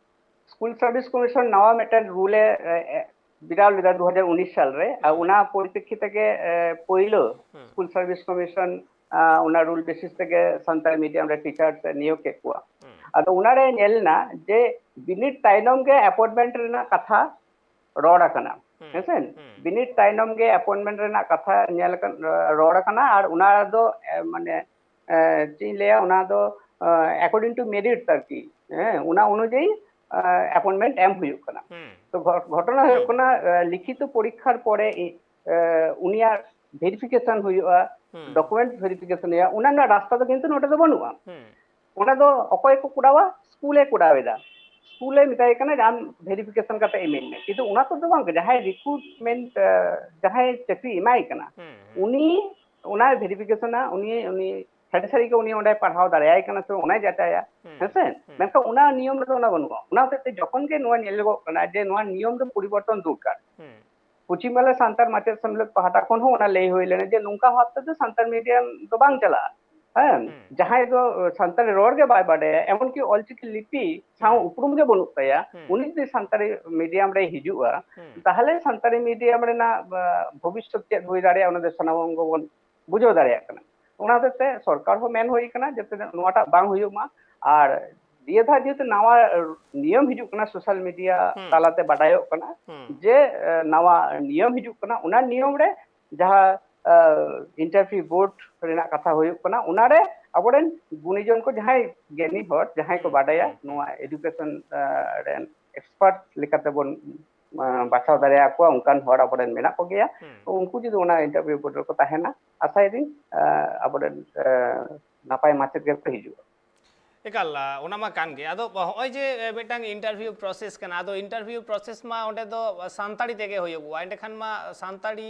ᱥᱠᱩᱞ ᱥᱟᱨᱵᱷᱤᱥ ᱠᱚᱢᱤᱥᱚᱱ ᱱᱟᱣᱟ ᱢᱤᱫᱴᱮᱱ ᱨᱩᱞ ᱮ, ᱮ, ᱮ, ᱵᱮᱱᱟᱣ ᱞᱮᱫᱟ ᱫᱩ ᱦᱟᱡᱟᱨ ᱩᱱᱤᱥ ᱥᱟᱞ ᱨᱮ, ᱟᱨ ᱚᱱᱟ ᱯᱚᱨᱤᱯᱮᱠᱠᱷᱤᱛ ᱛᱮᱜᱮ, ᱮ, ᱯᱳᱭᱞᱳ ᱥᱠᱩᱞ ᱥᱟᱨᱵᱷᱤᱥ ᱠᱚᱢᱤᱥᱚᱱ, ᱟ, ᱚᱱᱟ ᱨᱩᱞ ᱵᱮᱥᱤᱥ ᱛᱮᱜᱮ ᱥᱟᱱᱛᱟᱲᱤ ᱢᱤᱰᱤᱭᱟᱢ ᱨᱮ ᱴᱤᱪᱟᱨᱥ ᱮ ᱱᱤᱭᱳᱜᱽ ᱠᱮᱫ ᱠᱚᱣᱟ᱾ ᱟᱫᱚ ᱚᱱᱟᱨᱮ ᱧᱮᱞ ᱮᱱᱟ ᱡᱮ ᱵᱤᱱᱤᱰ ᱛᱟᱭᱱᱚᱢ ᱜᱮ ᱮᱯᱚᱭᱮᱱᱴᱢᱮᱱᱴ ᱨᱮᱱᱟᱜ ᱠᱟᱛᱷᱟ ᱨᱚᱲ ᱟᱠᱟᱱᱟ, ᱦᱮᱸᱥᱮ? ᱵᱤᱱᱤᱰ ᱛᱟᱭᱱᱚᱢ ᱜᱮ ᱮᱯᱚᱭᱮᱱᱴᱢᱮᱱᱴ ᱨᱮᱱᱟᱜ ᱠᱟᱛᱷᱟ ᱧᱮᱞ ᱟᱠᱟᱱ, ᱨᱚᱲ ᱟᱠᱟᱱᱟ, ᱟᱨ ᱚᱱᱟ ᱫᱚ, ᱮ, ᱢᱟᱱᱮ, ᱮ, ᱪᱮᱫ ᱤᱧ ᱞᱟᱹᱭᱟ, ᱚᱱᱟ ᱫᱚ, ᱮ, according to merit ᱟᱨᱠᱤ, ᱦᱮᱸ, ᱚᱱᱟ ᱚᱱᱩᱡᱟᱭᱤ, ᱮ, ᱮᱯᱚᱭᱮᱱᱴᱢᱮᱱᱴ ᱮᱢ ᱦᱩᱭᱩᱜ ᱠᱟᱱᱟ᱾ ᱛᱚ, ᱜᱷᱚ-, ᱜᱷᱚᱴᱚᱱᱟ ᱦᱩᱭᱩᱜ ᱠᱟᱱᱟ, ᱮ, ᱞᱤᱠᱷᱤᱛᱚ ᱯᱚᱨᱤᱠᱠᱷᱟᱨ ᱯᱚᱨᱮ, ᱮ, ᱩᱱᱤᱭᱟᱜ ᱵᱷᱮᱨᱤᱯᱷᱤᱠᱮᱥᱚᱱ ᱦᱩᱭᱩᱜᱼᱟ, ᱰᱚᱠᱩᱢᱮᱱᱴ ᱵᱷᱮᱨᱤᱯᱷᱤᱠᱮᱥᱚᱱ ᱦᱩᱭᱩᱜᱼᱟ, ᱚᱱᱟ ᱨᱮᱱᱟᱜ ᱨᱟᱥᱛᱟ ᱫᱚ ᱠᱤᱱᱛᱩ ᱱᱚᱰᱮ ᱫᱚ ᱵᱟᱹᱱᱩᱜᱼᱟ᱾ ᱚᱱᱟ ᱫᱚ ᱚᱠᱚᱭ ᱠᱚ ᱠᱚᱨᱟᱣᱟ? ᱥᱠᱩᱞᱮ ᱠᱚᱨᱟᱣ ᱮᱫᱟ᱾ ᱥᱠᱩᱞᱮ ᱢᱮᱛᱟᱭ ᱠᱟᱱᱟ ᱡᱮ, "ᱟᱢ ᱵᱷᱮᱨᱤᱯᱷᱤᱠᱮᱥᱚᱱ ᱠᱟᱛᱮ ᱤᱢᱟᱹᱧ ᱢᱮ", ᱠᱤᱱᱛᱩ ᱚᱱᱟ ᱠᱚᱫᱚ ᱵᱟᱝ, ᱡᱟᱦᱟᱸᱭ ᱨᱤᱠᱨᱩᱴᱢᱮᱱᱴ, ᱮ, ᱡᱟᱦᱟᱸᱭ ᱪᱟᱹᱠᱨᱤ ᱮᱢᱟᱭ ᱠᱟᱱᱟ, ᱩᱱᱤ ᱚᱱᱟᱭ ᱵᱷᱮᱨᱤᱯᱷᱤᱠᱮᱥᱚᱱᱟ, ᱩᱱᱤ, ᱩᱱᱤ ᱥᱟᱹᱨᱤ ᱥᱟᱹᱨᱤ ᱜᱮ ᱩᱱᱤ ᱚᱸᱰᱮ ᱯᱟᱲᱦᱟᱣ ᱫᱟᱲᱮᱭᱟᱭ ᱠᱟᱱᱟ ᱥᱮ ᱵᱟᱝ, ᱚᱱᱟᱭ ᱡᱟᱪᱟᱭᱟ, ᱦᱮᱸ ᱥᱮ? ᱢᱮᱱᱠᱷᱟᱱ ᱚᱱᱟ ᱱᱤᱭᱚᱢ ᱨᱮᱫᱚ ᱚᱱᱟ ᱵᱟᱹᱱᱩᱜᱼᱟ᱾ ᱚᱱᱟ ᱦᱚᱛᱮᱡ ᱛᱮ ᱡᱚᱠᱷᱚᱱ ᱜᱮ ᱱᱚᱣᱟ ᱧᱮᱞᱚᱜᱚᱜ ᱠᱟᱱᱟ ᱡᱮ ᱱᱚᱣᱟ ᱱᱤᱭᱚᱢ ᱫᱚ ᱯᱚᱨᱤᱵᱚᱨᱛᱚᱱ ᱫᱚᱨᱠᱟᱨ, ᱯᱚᱪᱷᱤᱢ ᱵᱟᱝᱞᱟ ᱥᱟᱱᱛᱟᱲ ᱢᱟᱪᱮᱫ ᱥᱮᱢᱞᱮᱫ ᱯᱟᱦᱴᱟ ᱠᱷᱚᱱ ᱦᱚᱸ ᱚᱱᱟ ᱞᱟᱹᱭ ᱦᱩᱭ ᱞᱮᱱᱟ ᱡᱮ ᱱᱚᱝᱠᱟ ᱵᱷᱟᱵ ᱛᱮᱫᱚ ᱥᱟᱱᱛᱟᱲ ᱢᱤᱰᱤᱭᱟᱢ ᱫᱚ ᱵᱟᱝ ᱪᱟᱞᱟᱜᱼᱟ᱾ ᱦᱮᱸ, ᱦᱩᱸ᱾ ᱡᱟᱦᱟᱸᱭ ᱫᱚ ᱥᱟᱱᱛᱟᱲᱤ ᱨᱚᱲ ᱜᱮ ᱵᱟᱭ ᱵᱟᱰᱟᱭᱟ, ᱮᱢᱚᱱᱠᱤ ᱚᱞᱪᱤᱠᱤ ᱞᱤᱯᱤ ᱥᱟᱶ ᱦᱩᱸ᱾ ᱩᱯᱨᱩᱢ ᱜᱮ ᱵᱟᱹᱱᱩᱜ ᱛᱟᱭᱟ, ᱦᱩᱸ᱾ ᱩᱱᱤ ᱡᱩᱫᱤ ᱥᱟᱱᱛᱟᱲᱤ ᱢᱤᱰᱤᱭᱟᱢ ᱨᱮᱭ ᱦᱤᱡᱩᱜᱼᱟ, ᱦᱩᱸ᱾ ᱛᱟᱦᱚᱞᱮ ᱥᱟᱱᱛᱟᱲᱤ ᱢᱤᱰᱤᱭᱟᱢ ᱨᱮᱱᱟᱜ, ᱟ, ᱵᱷᱚᱵᱤᱥᱥᱚᱛ ᱪᱮᱫ ᱦᱩᱭ ᱫᱟᱲᱮᱭᱟᱜᱼᱟ, ᱚᱱᱟ ᱫᱚ ᱥᱟᱱᱟᱢ ᱠᱚᱵᱚᱱ ᱵᱩᱡᱷᱟᱹᱣ ᱫᱟᱲᱮᱭᱟᱜ ᱠᱟᱱᱟ᱾ ᱚᱱᱟ ᱦᱚᱛᱮᱡ ᱛᱮ ᱥᱚᱨᱠᱟᱨ ᱦᱚᱸ ᱢᱮᱱ ᱦᱩᱭ ᱠᱟᱱᱟ ᱡᱟᱛᱮ ᱱᱚᱣᱟᱴᱟᱜ ᱵᱟᱝ ᱦᱩᱭᱩᱜ ᱢᱟ, ᱟᱨ ᱫᱤᱭᱮ ᱫᱷᱟᱣ ᱡᱮᱦᱮᱛᱩ ᱱᱟᱣᱟ ᱱᱤᱭᱚᱢ ᱦᱤᱡᱩᱜ ᱠᱟᱱᱟ, ᱥᱳᱥᱟᱞ ᱢᱤᱰᱤᱭᱟ ᱦᱩᱸ᱾ ᱛᱟᱞᱟᱛᱮ ᱵᱟᱰᱟᱭᱚᱜ ᱠᱟᱱᱟ ᱦᱩᱸ᱾ ᱡᱮ, ᱮ, ᱱᱟᱣᱟ ᱱᱤᱭᱚᱢ ᱦᱤᱡᱩᱜ ᱠᱟᱱᱟ, ᱚᱱᱟ ᱱᱤᱭᱚᱢ ᱨᱮ ᱡᱟᱦᱟᱸ, ᱮ, ᱤᱱᱴᱟᱨᱵᱷᱤᱭᱩ ᱵᱳᱨᱰ ᱨᱮᱱᱟᱜ ᱠᱟᱛᱷᱟ ᱦᱩᱭᱩᱜ ᱠᱟᱱᱟ, ᱚᱱᱟᱨᱮ ᱟᱵᱚᱨᱮᱱ ᱜᱩᱱᱤᱡᱚᱱ ᱠᱚ, ᱡᱟᱦᱟᱸᱭ ᱜᱮᱭᱟᱱᱤ ᱦᱚᱲ, ᱡᱟᱦᱟᱸᱭ ᱠᱚ ᱦᱩᱸ, ᱵᱟᱰᱟᱭᱟ ᱦᱩᱸ, ᱱᱚᱣᱟ ᱦᱩᱸ᱾ ᱮᱰᱩᱠᱮᱥᱚᱱ, ᱮ, ᱨᱮᱱ ᱮᱠᱥᱯᱟᱨᱴ ᱞᱮᱠᱟᱛᱮᱵᱚᱱ, ᱮ, ᱵᱟᱪᱷᱟᱣ ᱫᱟᱲᱮᱭᱟᱠᱚᱣᱟ, ᱚᱱᱠᱟᱱ ᱦᱚᱲ ᱟᱵᱚᱨᱮᱱ ᱢᱮᱱᱟᱜ ᱠᱚᱜᱮᱭᱟ᱾ ᱦᱩᱸ᱾ ᱩᱱᱠᱩ ᱡᱩᱫᱤ ᱚᱱᱟ ᱤᱱᱴᱟᱨᱵᱷᱤᱭᱩ ᱵᱳᱨᱰ ᱨᱮᱠᱚ ᱛᱟᱦᱮᱱᱟ, ᱟᱥᱟᱭᱮᱫᱟᱹᱧ, ᱮ, ᱟᱵᱚᱨᱮᱱ, ᱮ, ᱱᱟᱯᱟᱭ ᱢᱟᱪᱮᱫ ᱜᱮᱠᱚ ᱦᱤᱡᱩᱜᱼᱟ᱾ ᱮᱠᱟᱞ, ᱟ, ᱚᱱᱟ ᱢᱟ ᱠᱟᱱ ᱜᱮ᱾ ᱟᱫᱚ ᱦᱚᱸᱜᱼᱚᱭ ᱡᱮ, ᱮ, ᱢᱤᱫᱴᱟᱝ ᱤᱱᱴᱟᱨᱵᱷᱤᱭᱩ ᱯᱨᱚᱥᱮᱥ ᱠᱟᱱᱟ, ᱟᱫᱚ ᱤᱱᱴᱟᱨᱵᱷᱤᱭᱩ ᱯᱨᱚᱥᱮᱥ ᱢᱟ ᱚᱸᱰᱮ ᱫᱚ ᱥᱟᱱᱛᱟᱲᱤ ᱛᱮᱜᱮ ᱦᱩᱭᱩᱜᱚᱜᱼᱟ, ᱮᱸᱰᱮᱠᱷᱟᱱ ᱢᱟ ᱥᱟᱱᱛᱟᱲᱤ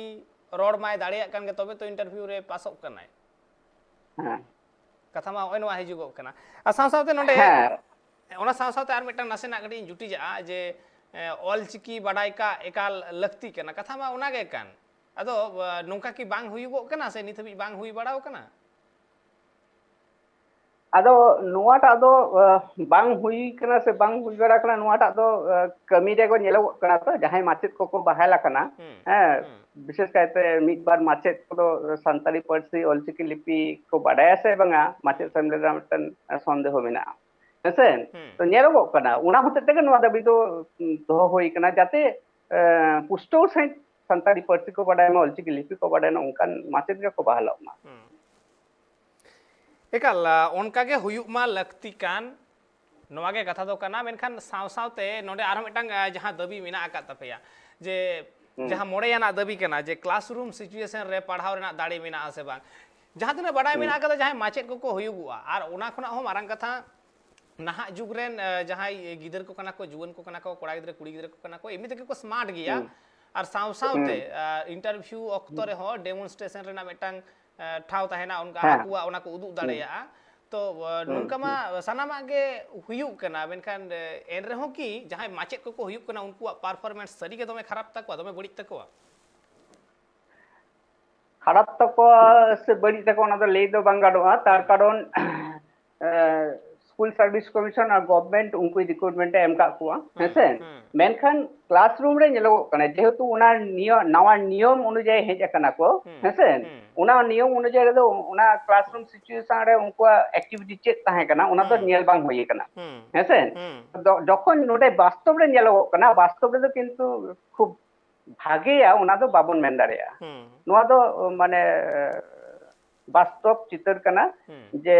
ᱨᱚᱲ ᱢᱟᱭ ᱫᱟᱲᱮᱭᱟᱜ ᱠᱟᱱ ᱜᱮ, ᱛᱚᱵᱮ ᱛᱚ ᱤᱱᱴᱟᱨᱵᱷᱤᱭᱩ ᱨᱮ ᱯᱟᱥᱚᱜ ᱠᱟᱱᱟᱭ᱾ ᱦᱮᱸ᱾ ᱠᱟᱛᱷᱟ ᱢᱟ ᱦᱚᱸᱜᱼᱚᱭ ᱱᱚᱣᱟ ᱦᱤᱡᱩᱜᱚᱜ ᱠᱟᱱᱟ᱾ ᱟᱨ ᱥᱟᱶ ᱥᱟᱶᱛᱮ ᱱᱚᱸᱰᱮ, ᱦᱮᱸ᱾ ᱚᱱᱟ ᱥᱟᱶ ᱥᱟᱶᱛᱮ ᱟᱨ ᱢᱤᱫᱴᱟᱝ ᱱᱟᱥᱮᱱᱟᱜ ᱠᱟᱹᱴᱤᱡ ᱤᱧ ᱡᱩᱴᱤᱡᱟᱜᱼᱟ ᱡᱮ, ᱮ, ᱚᱞᱪᱤᱠᱤ ᱵᱟᱰᱟᱭ ᱠᱟᱜ ᱮᱠᱟᱞ ᱞᱟᱹᱠᱛᱤ ᱠᱟᱱᱟ, ᱠᱟᱛᱷᱟ ᱢᱟ ᱚᱱᱟ ᱜᱮ ᱠᱟᱱ᱾ ᱟᱫᱚ, ᱮ, ᱱᱚᱝᱠᱟ ᱠᱤ ᱵᱟᱝ ᱦᱩᱭᱩᱜᱚᱜ ᱠᱟᱱᱟ ᱥᱮ ᱱᱤᱛ ᱦᱟᱹᱵᱤᱡ ᱵᱟᱝ ᱦᱩᱭ ᱵᱟᱲᱟᱣ ᱠᱟᱱᱟ? ᱟᱫᱚ ᱱᱚᱣᱟᱴᱟᱜ ᱫᱚ, ᱟ, ᱵᱟᱝ ᱦᱩᱭ ᱠᱟᱱᱟ ᱥᱮ ᱵᱟᱝ ᱦᱩᱭ ᱵᱟᱲᱟ ᱠᱟᱱᱟ, ᱱᱚᱣᱟᱴᱟᱜ ᱫᱚ, ᱟ, ᱠᱟᱹᱢᱤ ᱨᱮᱠᱚ ᱧᱮᱞᱚᱜᱚᱜ ᱠᱟᱱᱟ ᱛᱚ, ᱡᱟᱦᱟᱸᱭ ᱢᱟᱪᱮᱫ ᱠᱚᱠᱚ ᱵᱟᱦᱟᱞ ᱟᱠᱟᱱᱟ, ᱦᱩᱸ, ᱦᱮᱸ, ᱦᱩᱸ᱾ ᱵᱤᱥᱮᱥ ᱠᱟᱭᱛᱮ ᱢᱤᱫ ᱵᱟᱨ ᱢᱟᱪᱮᱫ ᱠᱚᱫᱚ ᱥᱟᱱᱛᱟᱲᱤ ᱯᱟᱹᱨᱥᱤ ᱚᱞᱪᱤᱠᱤ ᱞᱤᱯᱤ ᱠᱚ ᱵᱟᱰᱟᱭᱟ ᱥᱮ ᱵᱟᱝᱟ, ᱢᱟᱪᱮᱫ ᱦᱩᱸ᱾ ᱥᱮᱢᱞᱮᱫ ᱨᱮᱱᱟᱜ ᱢᱤᱫᱴᱮᱱ ᱥᱚᱱᱫᱮᱦᱚ ᱢᱮᱱᱟᱜᱼᱟ, ᱦᱮᱸᱥᱮ? ᱦᱩᱸ᱾ ᱛᱚ ᱧᱮᱞᱚᱜᱚᱜ ᱠᱟᱱᱟ, ᱚᱱᱟ ᱦᱚᱛᱮᱡ ᱛᱮᱜᱮ ᱱᱚᱣᱟ ᱫᱟᱹᱵᱤ ᱫᱚ, ᱩᱸ, ᱫᱚᱦᱚ ᱦᱩᱭ ᱠᱟᱱᱟ, ᱡᱟᱛᱮ, ᱮ, ᱯᱩᱥᱴᱟᱹᱣ ᱥᱟᱺᱦᱤᱡ ᱥᱟᱱᱛᱟᱲᱤ ᱯᱟᱹᱨᱥᱤ ᱠᱚ ᱵᱟᱰᱟᱭ ᱢᱟ, ᱚᱞᱪᱤᱠᱤ ᱞᱤᱯᱤ ᱠᱚ ᱵᱟᱰᱟᱭ ᱢᱟ, ᱚᱱᱠᱟᱱ ᱢᱟᱪᱮᱫ ᱜᱮᱠᱚ ᱵᱟᱦᱟᱞᱚᱜ ᱢᱟ᱾ ᱦᱩᱸ᱾ ᱮᱠᱟᱞ, ᱟ, ᱚᱱᱠᱟ ᱜᱮ ᱦᱩᱭᱩᱜ ᱢᱟ ᱞᱟᱹᱠᱛᱤ ᱠᱟᱱ, ᱱᱚᱣᱟ ᱜᱮ ᱠᱟᱛᱷᱟ ᱫᱚ ᱠᱟᱱᱟ᱾ ᱢᱮᱱᱠᱷᱟᱱ ᱥᱟᱶ ᱥᱟᱶᱛᱮ ᱱᱚᱰᱮ ᱟᱨᱦᱚᱸ ᱢᱤᱫᱴᱟᱝ, ᱟ, ᱡᱟᱦᱟᱸ ᱫᱟᱹᱵᱤ ᱢᱮᱱᱟᱜ ᱟᱠᱟᱫ ᱛᱟᱯᱮᱭᱟ, ᱡᱮ ᱦᱩᱸ᱾ ᱡᱟᱦᱟᱸ ᱢᱚᱬᱮᱭᱟᱱᱟᱜ ᱫᱟᱹᱵᱤ ᱠᱟᱱᱟ ᱡᱮ classroom situation ᱨᱮ ᱯᱟᱲᱦᱟᱣ ᱨᱮᱱᱟᱜ ᱫᱟᱲᱮ ᱢᱮᱱᱟᱜᱼᱟ ᱥᱮ ᱵᱟᱝ, ᱡᱟᱦᱟᱸ ᱛᱤᱱᱟᱹᱜ ᱵᱟᱰᱟᱭ ᱦᱩᱸ᱾ ᱢᱮᱱᱟᱜ ᱟᱠᱟᱫᱟ, ᱡᱟᱦᱟᱸᱭ ᱢᱟᱪᱮᱫ ᱠᱚᱠᱚ ᱦᱩᱭᱩᱜᱚᱜᱼᱟ, ᱟᱨ ᱚᱱᱟ ᱠᱷᱚᱱᱟᱜ ᱦᱚᱸ ᱢᱟᱨᱟᱝ ᱠᱟᱛᱷᱟ, ᱱᱟᱦᱟᱜ ᱡᱩᱜᱽ ᱨᱮᱱ, ᱟ, ᱡᱟᱦᱟᱸᱭ ᱜᱤᱫᱟᱹᱨ ᱠᱚ ᱠᱟᱱᱟ ᱠᱚ, ᱡᱩᱣᱟᱹᱱ ᱠᱚ ᱠᱟᱱᱟ ᱠᱚ, ᱠᱚᱲᱟ ᱜᱤᱫᱽᱨᱟᱹ, ᱠᱩᱲᱤ ᱜᱤᱫᱽᱨᱟᱹ ᱠᱚ ᱠᱟᱱᱟ ᱠᱚ, ᱮᱢᱱᱤ ᱛᱮᱜᱮ ᱠᱚ smart ᱜᱮᱭᱟ᱾ ᱦᱩᱸ᱾ ᱟᱨ ᱥᱟᱶ ᱥᱟᱶᱛᱮ, ᱦᱩᱸ᱾ ᱟ, interview ᱚᱠᱛᱚ ᱦᱩᱸ᱾ ᱨᱮᱦᱚᱸ demonstration ᱨᱮᱱᱟᱜ ᱢᱤᱫᱴᱟᱝ, ᱟ, ᱴᱷᱟᱶ ᱛᱟᱦᱮᱱᱟ, ᱚᱱᱠᱟ ᱦᱮᱸ᱾ ᱟᱠᱚᱣᱟᱜ ᱚᱱᱟ ᱠᱚ ᱩᱫᱩᱜ ᱦᱩᱸ᱾ ᱫᱟᱲᱮᱭᱟᱜᱼᱟ᱾ ᱛᱚ, ᱟ, ᱦᱩᱸ, ᱱᱚᱝᱠᱟ ᱢᱟ ᱦᱩᱸ᱾ ᱥᱟᱱᱟᱢᱟᱜ ᱜᱮ ᱦᱩᱭᱩᱜ ᱠᱟᱱᱟ, ᱢᱮᱱᱠᱷᱟᱱ, ᱮ, ᱮᱱ ᱨᱮᱦᱚᱸ ᱠᱤ ᱡᱟᱦᱟᱸᱭ ᱢᱟᱪᱮᱫ ᱠᱚᱠᱚ ᱦᱩᱭᱩᱜ ᱠᱟᱱᱟ, ᱩᱱᱠᱩᱣᱟᱜ performance ᱥᱟᱹᱨᱤ ᱜᱮ ᱫᱚᱢᱮ ᱠᱷᱟᱨᱟᱯ ᱛᱟᱠᱚᱣᱟ, ᱫᱚᱢᱮ ᱵᱟᱹᱲᱤᱡ ᱛᱟᱠᱚᱣᱟ? ᱠᱷᱟᱨᱟᱯ ᱛᱟᱠᱚᱣᱟ ᱥᱮ ᱵᱟᱹᱲᱤᱡ ᱛᱟᱠᱚᱣᱟ, ᱚᱱᱟ ᱫᱚ ᱞᱟᱹᱭ ᱫᱚ ᱵᱟᱝ ᱜᱟᱱᱚᱜᱼᱟ᱾ ᱛᱟᱨ ᱠᱟᱨᱚᱱ ᱥᱠᱩᱞ ᱥᱟᱨᱵᱷᱤᱥ ᱠᱚᱢᱤᱥᱚᱱ ᱟᱨ ᱜᱚᱵᱷᱢᱮᱱᱴ ᱩᱱᱠᱩᱭ ᱨᱤᱠᱨᱩᱴᱢᱮᱱᱴ ᱮ ᱮᱢ ᱠᱟᱜ ᱠᱚᱣᱟ᱾ ᱦᱮᱸᱥᱮ? ᱢᱮᱱᱠᱷᱟᱱ ᱠᱞᱟᱥᱨᱩᱢ ᱨᱮ ᱧᱮᱞᱚᱜᱚᱜ ᱠᱟᱱᱟ, ᱡᱮᱦᱮᱛᱩ ᱚᱱᱟ ᱱᱤᱭᱚ- ᱱᱟᱣᱟ ᱱᱤᱭᱚᱢ ᱚᱱᱩᱡᱟᱭᱤ ᱦᱮᱡ ᱟᱠᱟᱱᱟ ᱠᱚ᱾ ᱦᱮᱸᱥᱮ? ᱚᱱᱟ ᱱᱤᱭᱚᱢ ᱚᱱᱩᱡᱟᱭᱤ ᱨᱮᱫᱚ ᱚᱱᱟ ᱠᱞᱟᱥᱨᱩᱢ ᱥᱤᱪᱩᱭᱮᱥᱚᱱ ᱨᱮ ᱩᱱᱠᱩᱣᱟᱜ ᱮᱠᱴᱤᱵᱷᱤᱴᱤ ᱪᱮᱫ ᱛᱟᱦᱮᱸ ᱠᱟᱱᱟ, ᱚᱱᱟ ᱫᱚ ᱧᱮᱞ ᱵᱟᱝ ᱦᱩᱭ ᱟᱠᱟᱱᱟ᱾ ᱦᱮᱸᱥᱮ? ᱫᱚ- ᱡᱚᱠᱷᱚᱱ ᱱᱚᱰᱮ ᱵᱟᱥᱛᱚᱵ ᱨᱮ ᱧᱮᱞᱚᱜᱚᱜ ᱠᱟᱱᱟ, ᱵᱟᱥᱛᱚᱵ ᱨᱮᱫᱚ ᱠᱤᱱᱛᱩ ᱠᱷᱩᱵ ᱵᱷᱟᱜᱮᱭᱟ, ᱚᱱᱟ ᱫᱚ ᱵᱟᱵᱚᱱ ᱢᱮᱱ ᱫᱟᱲᱮᱭᱟᱜᱼᱟ᱾ ᱱᱚᱣᱟ ᱫᱚ ᱢᱟᱱᱮ ᱵᱟᱥᱛᱚᱵ ᱪᱤᱛᱟᱹᱨ ᱠᱟᱱᱟ ᱡᱮ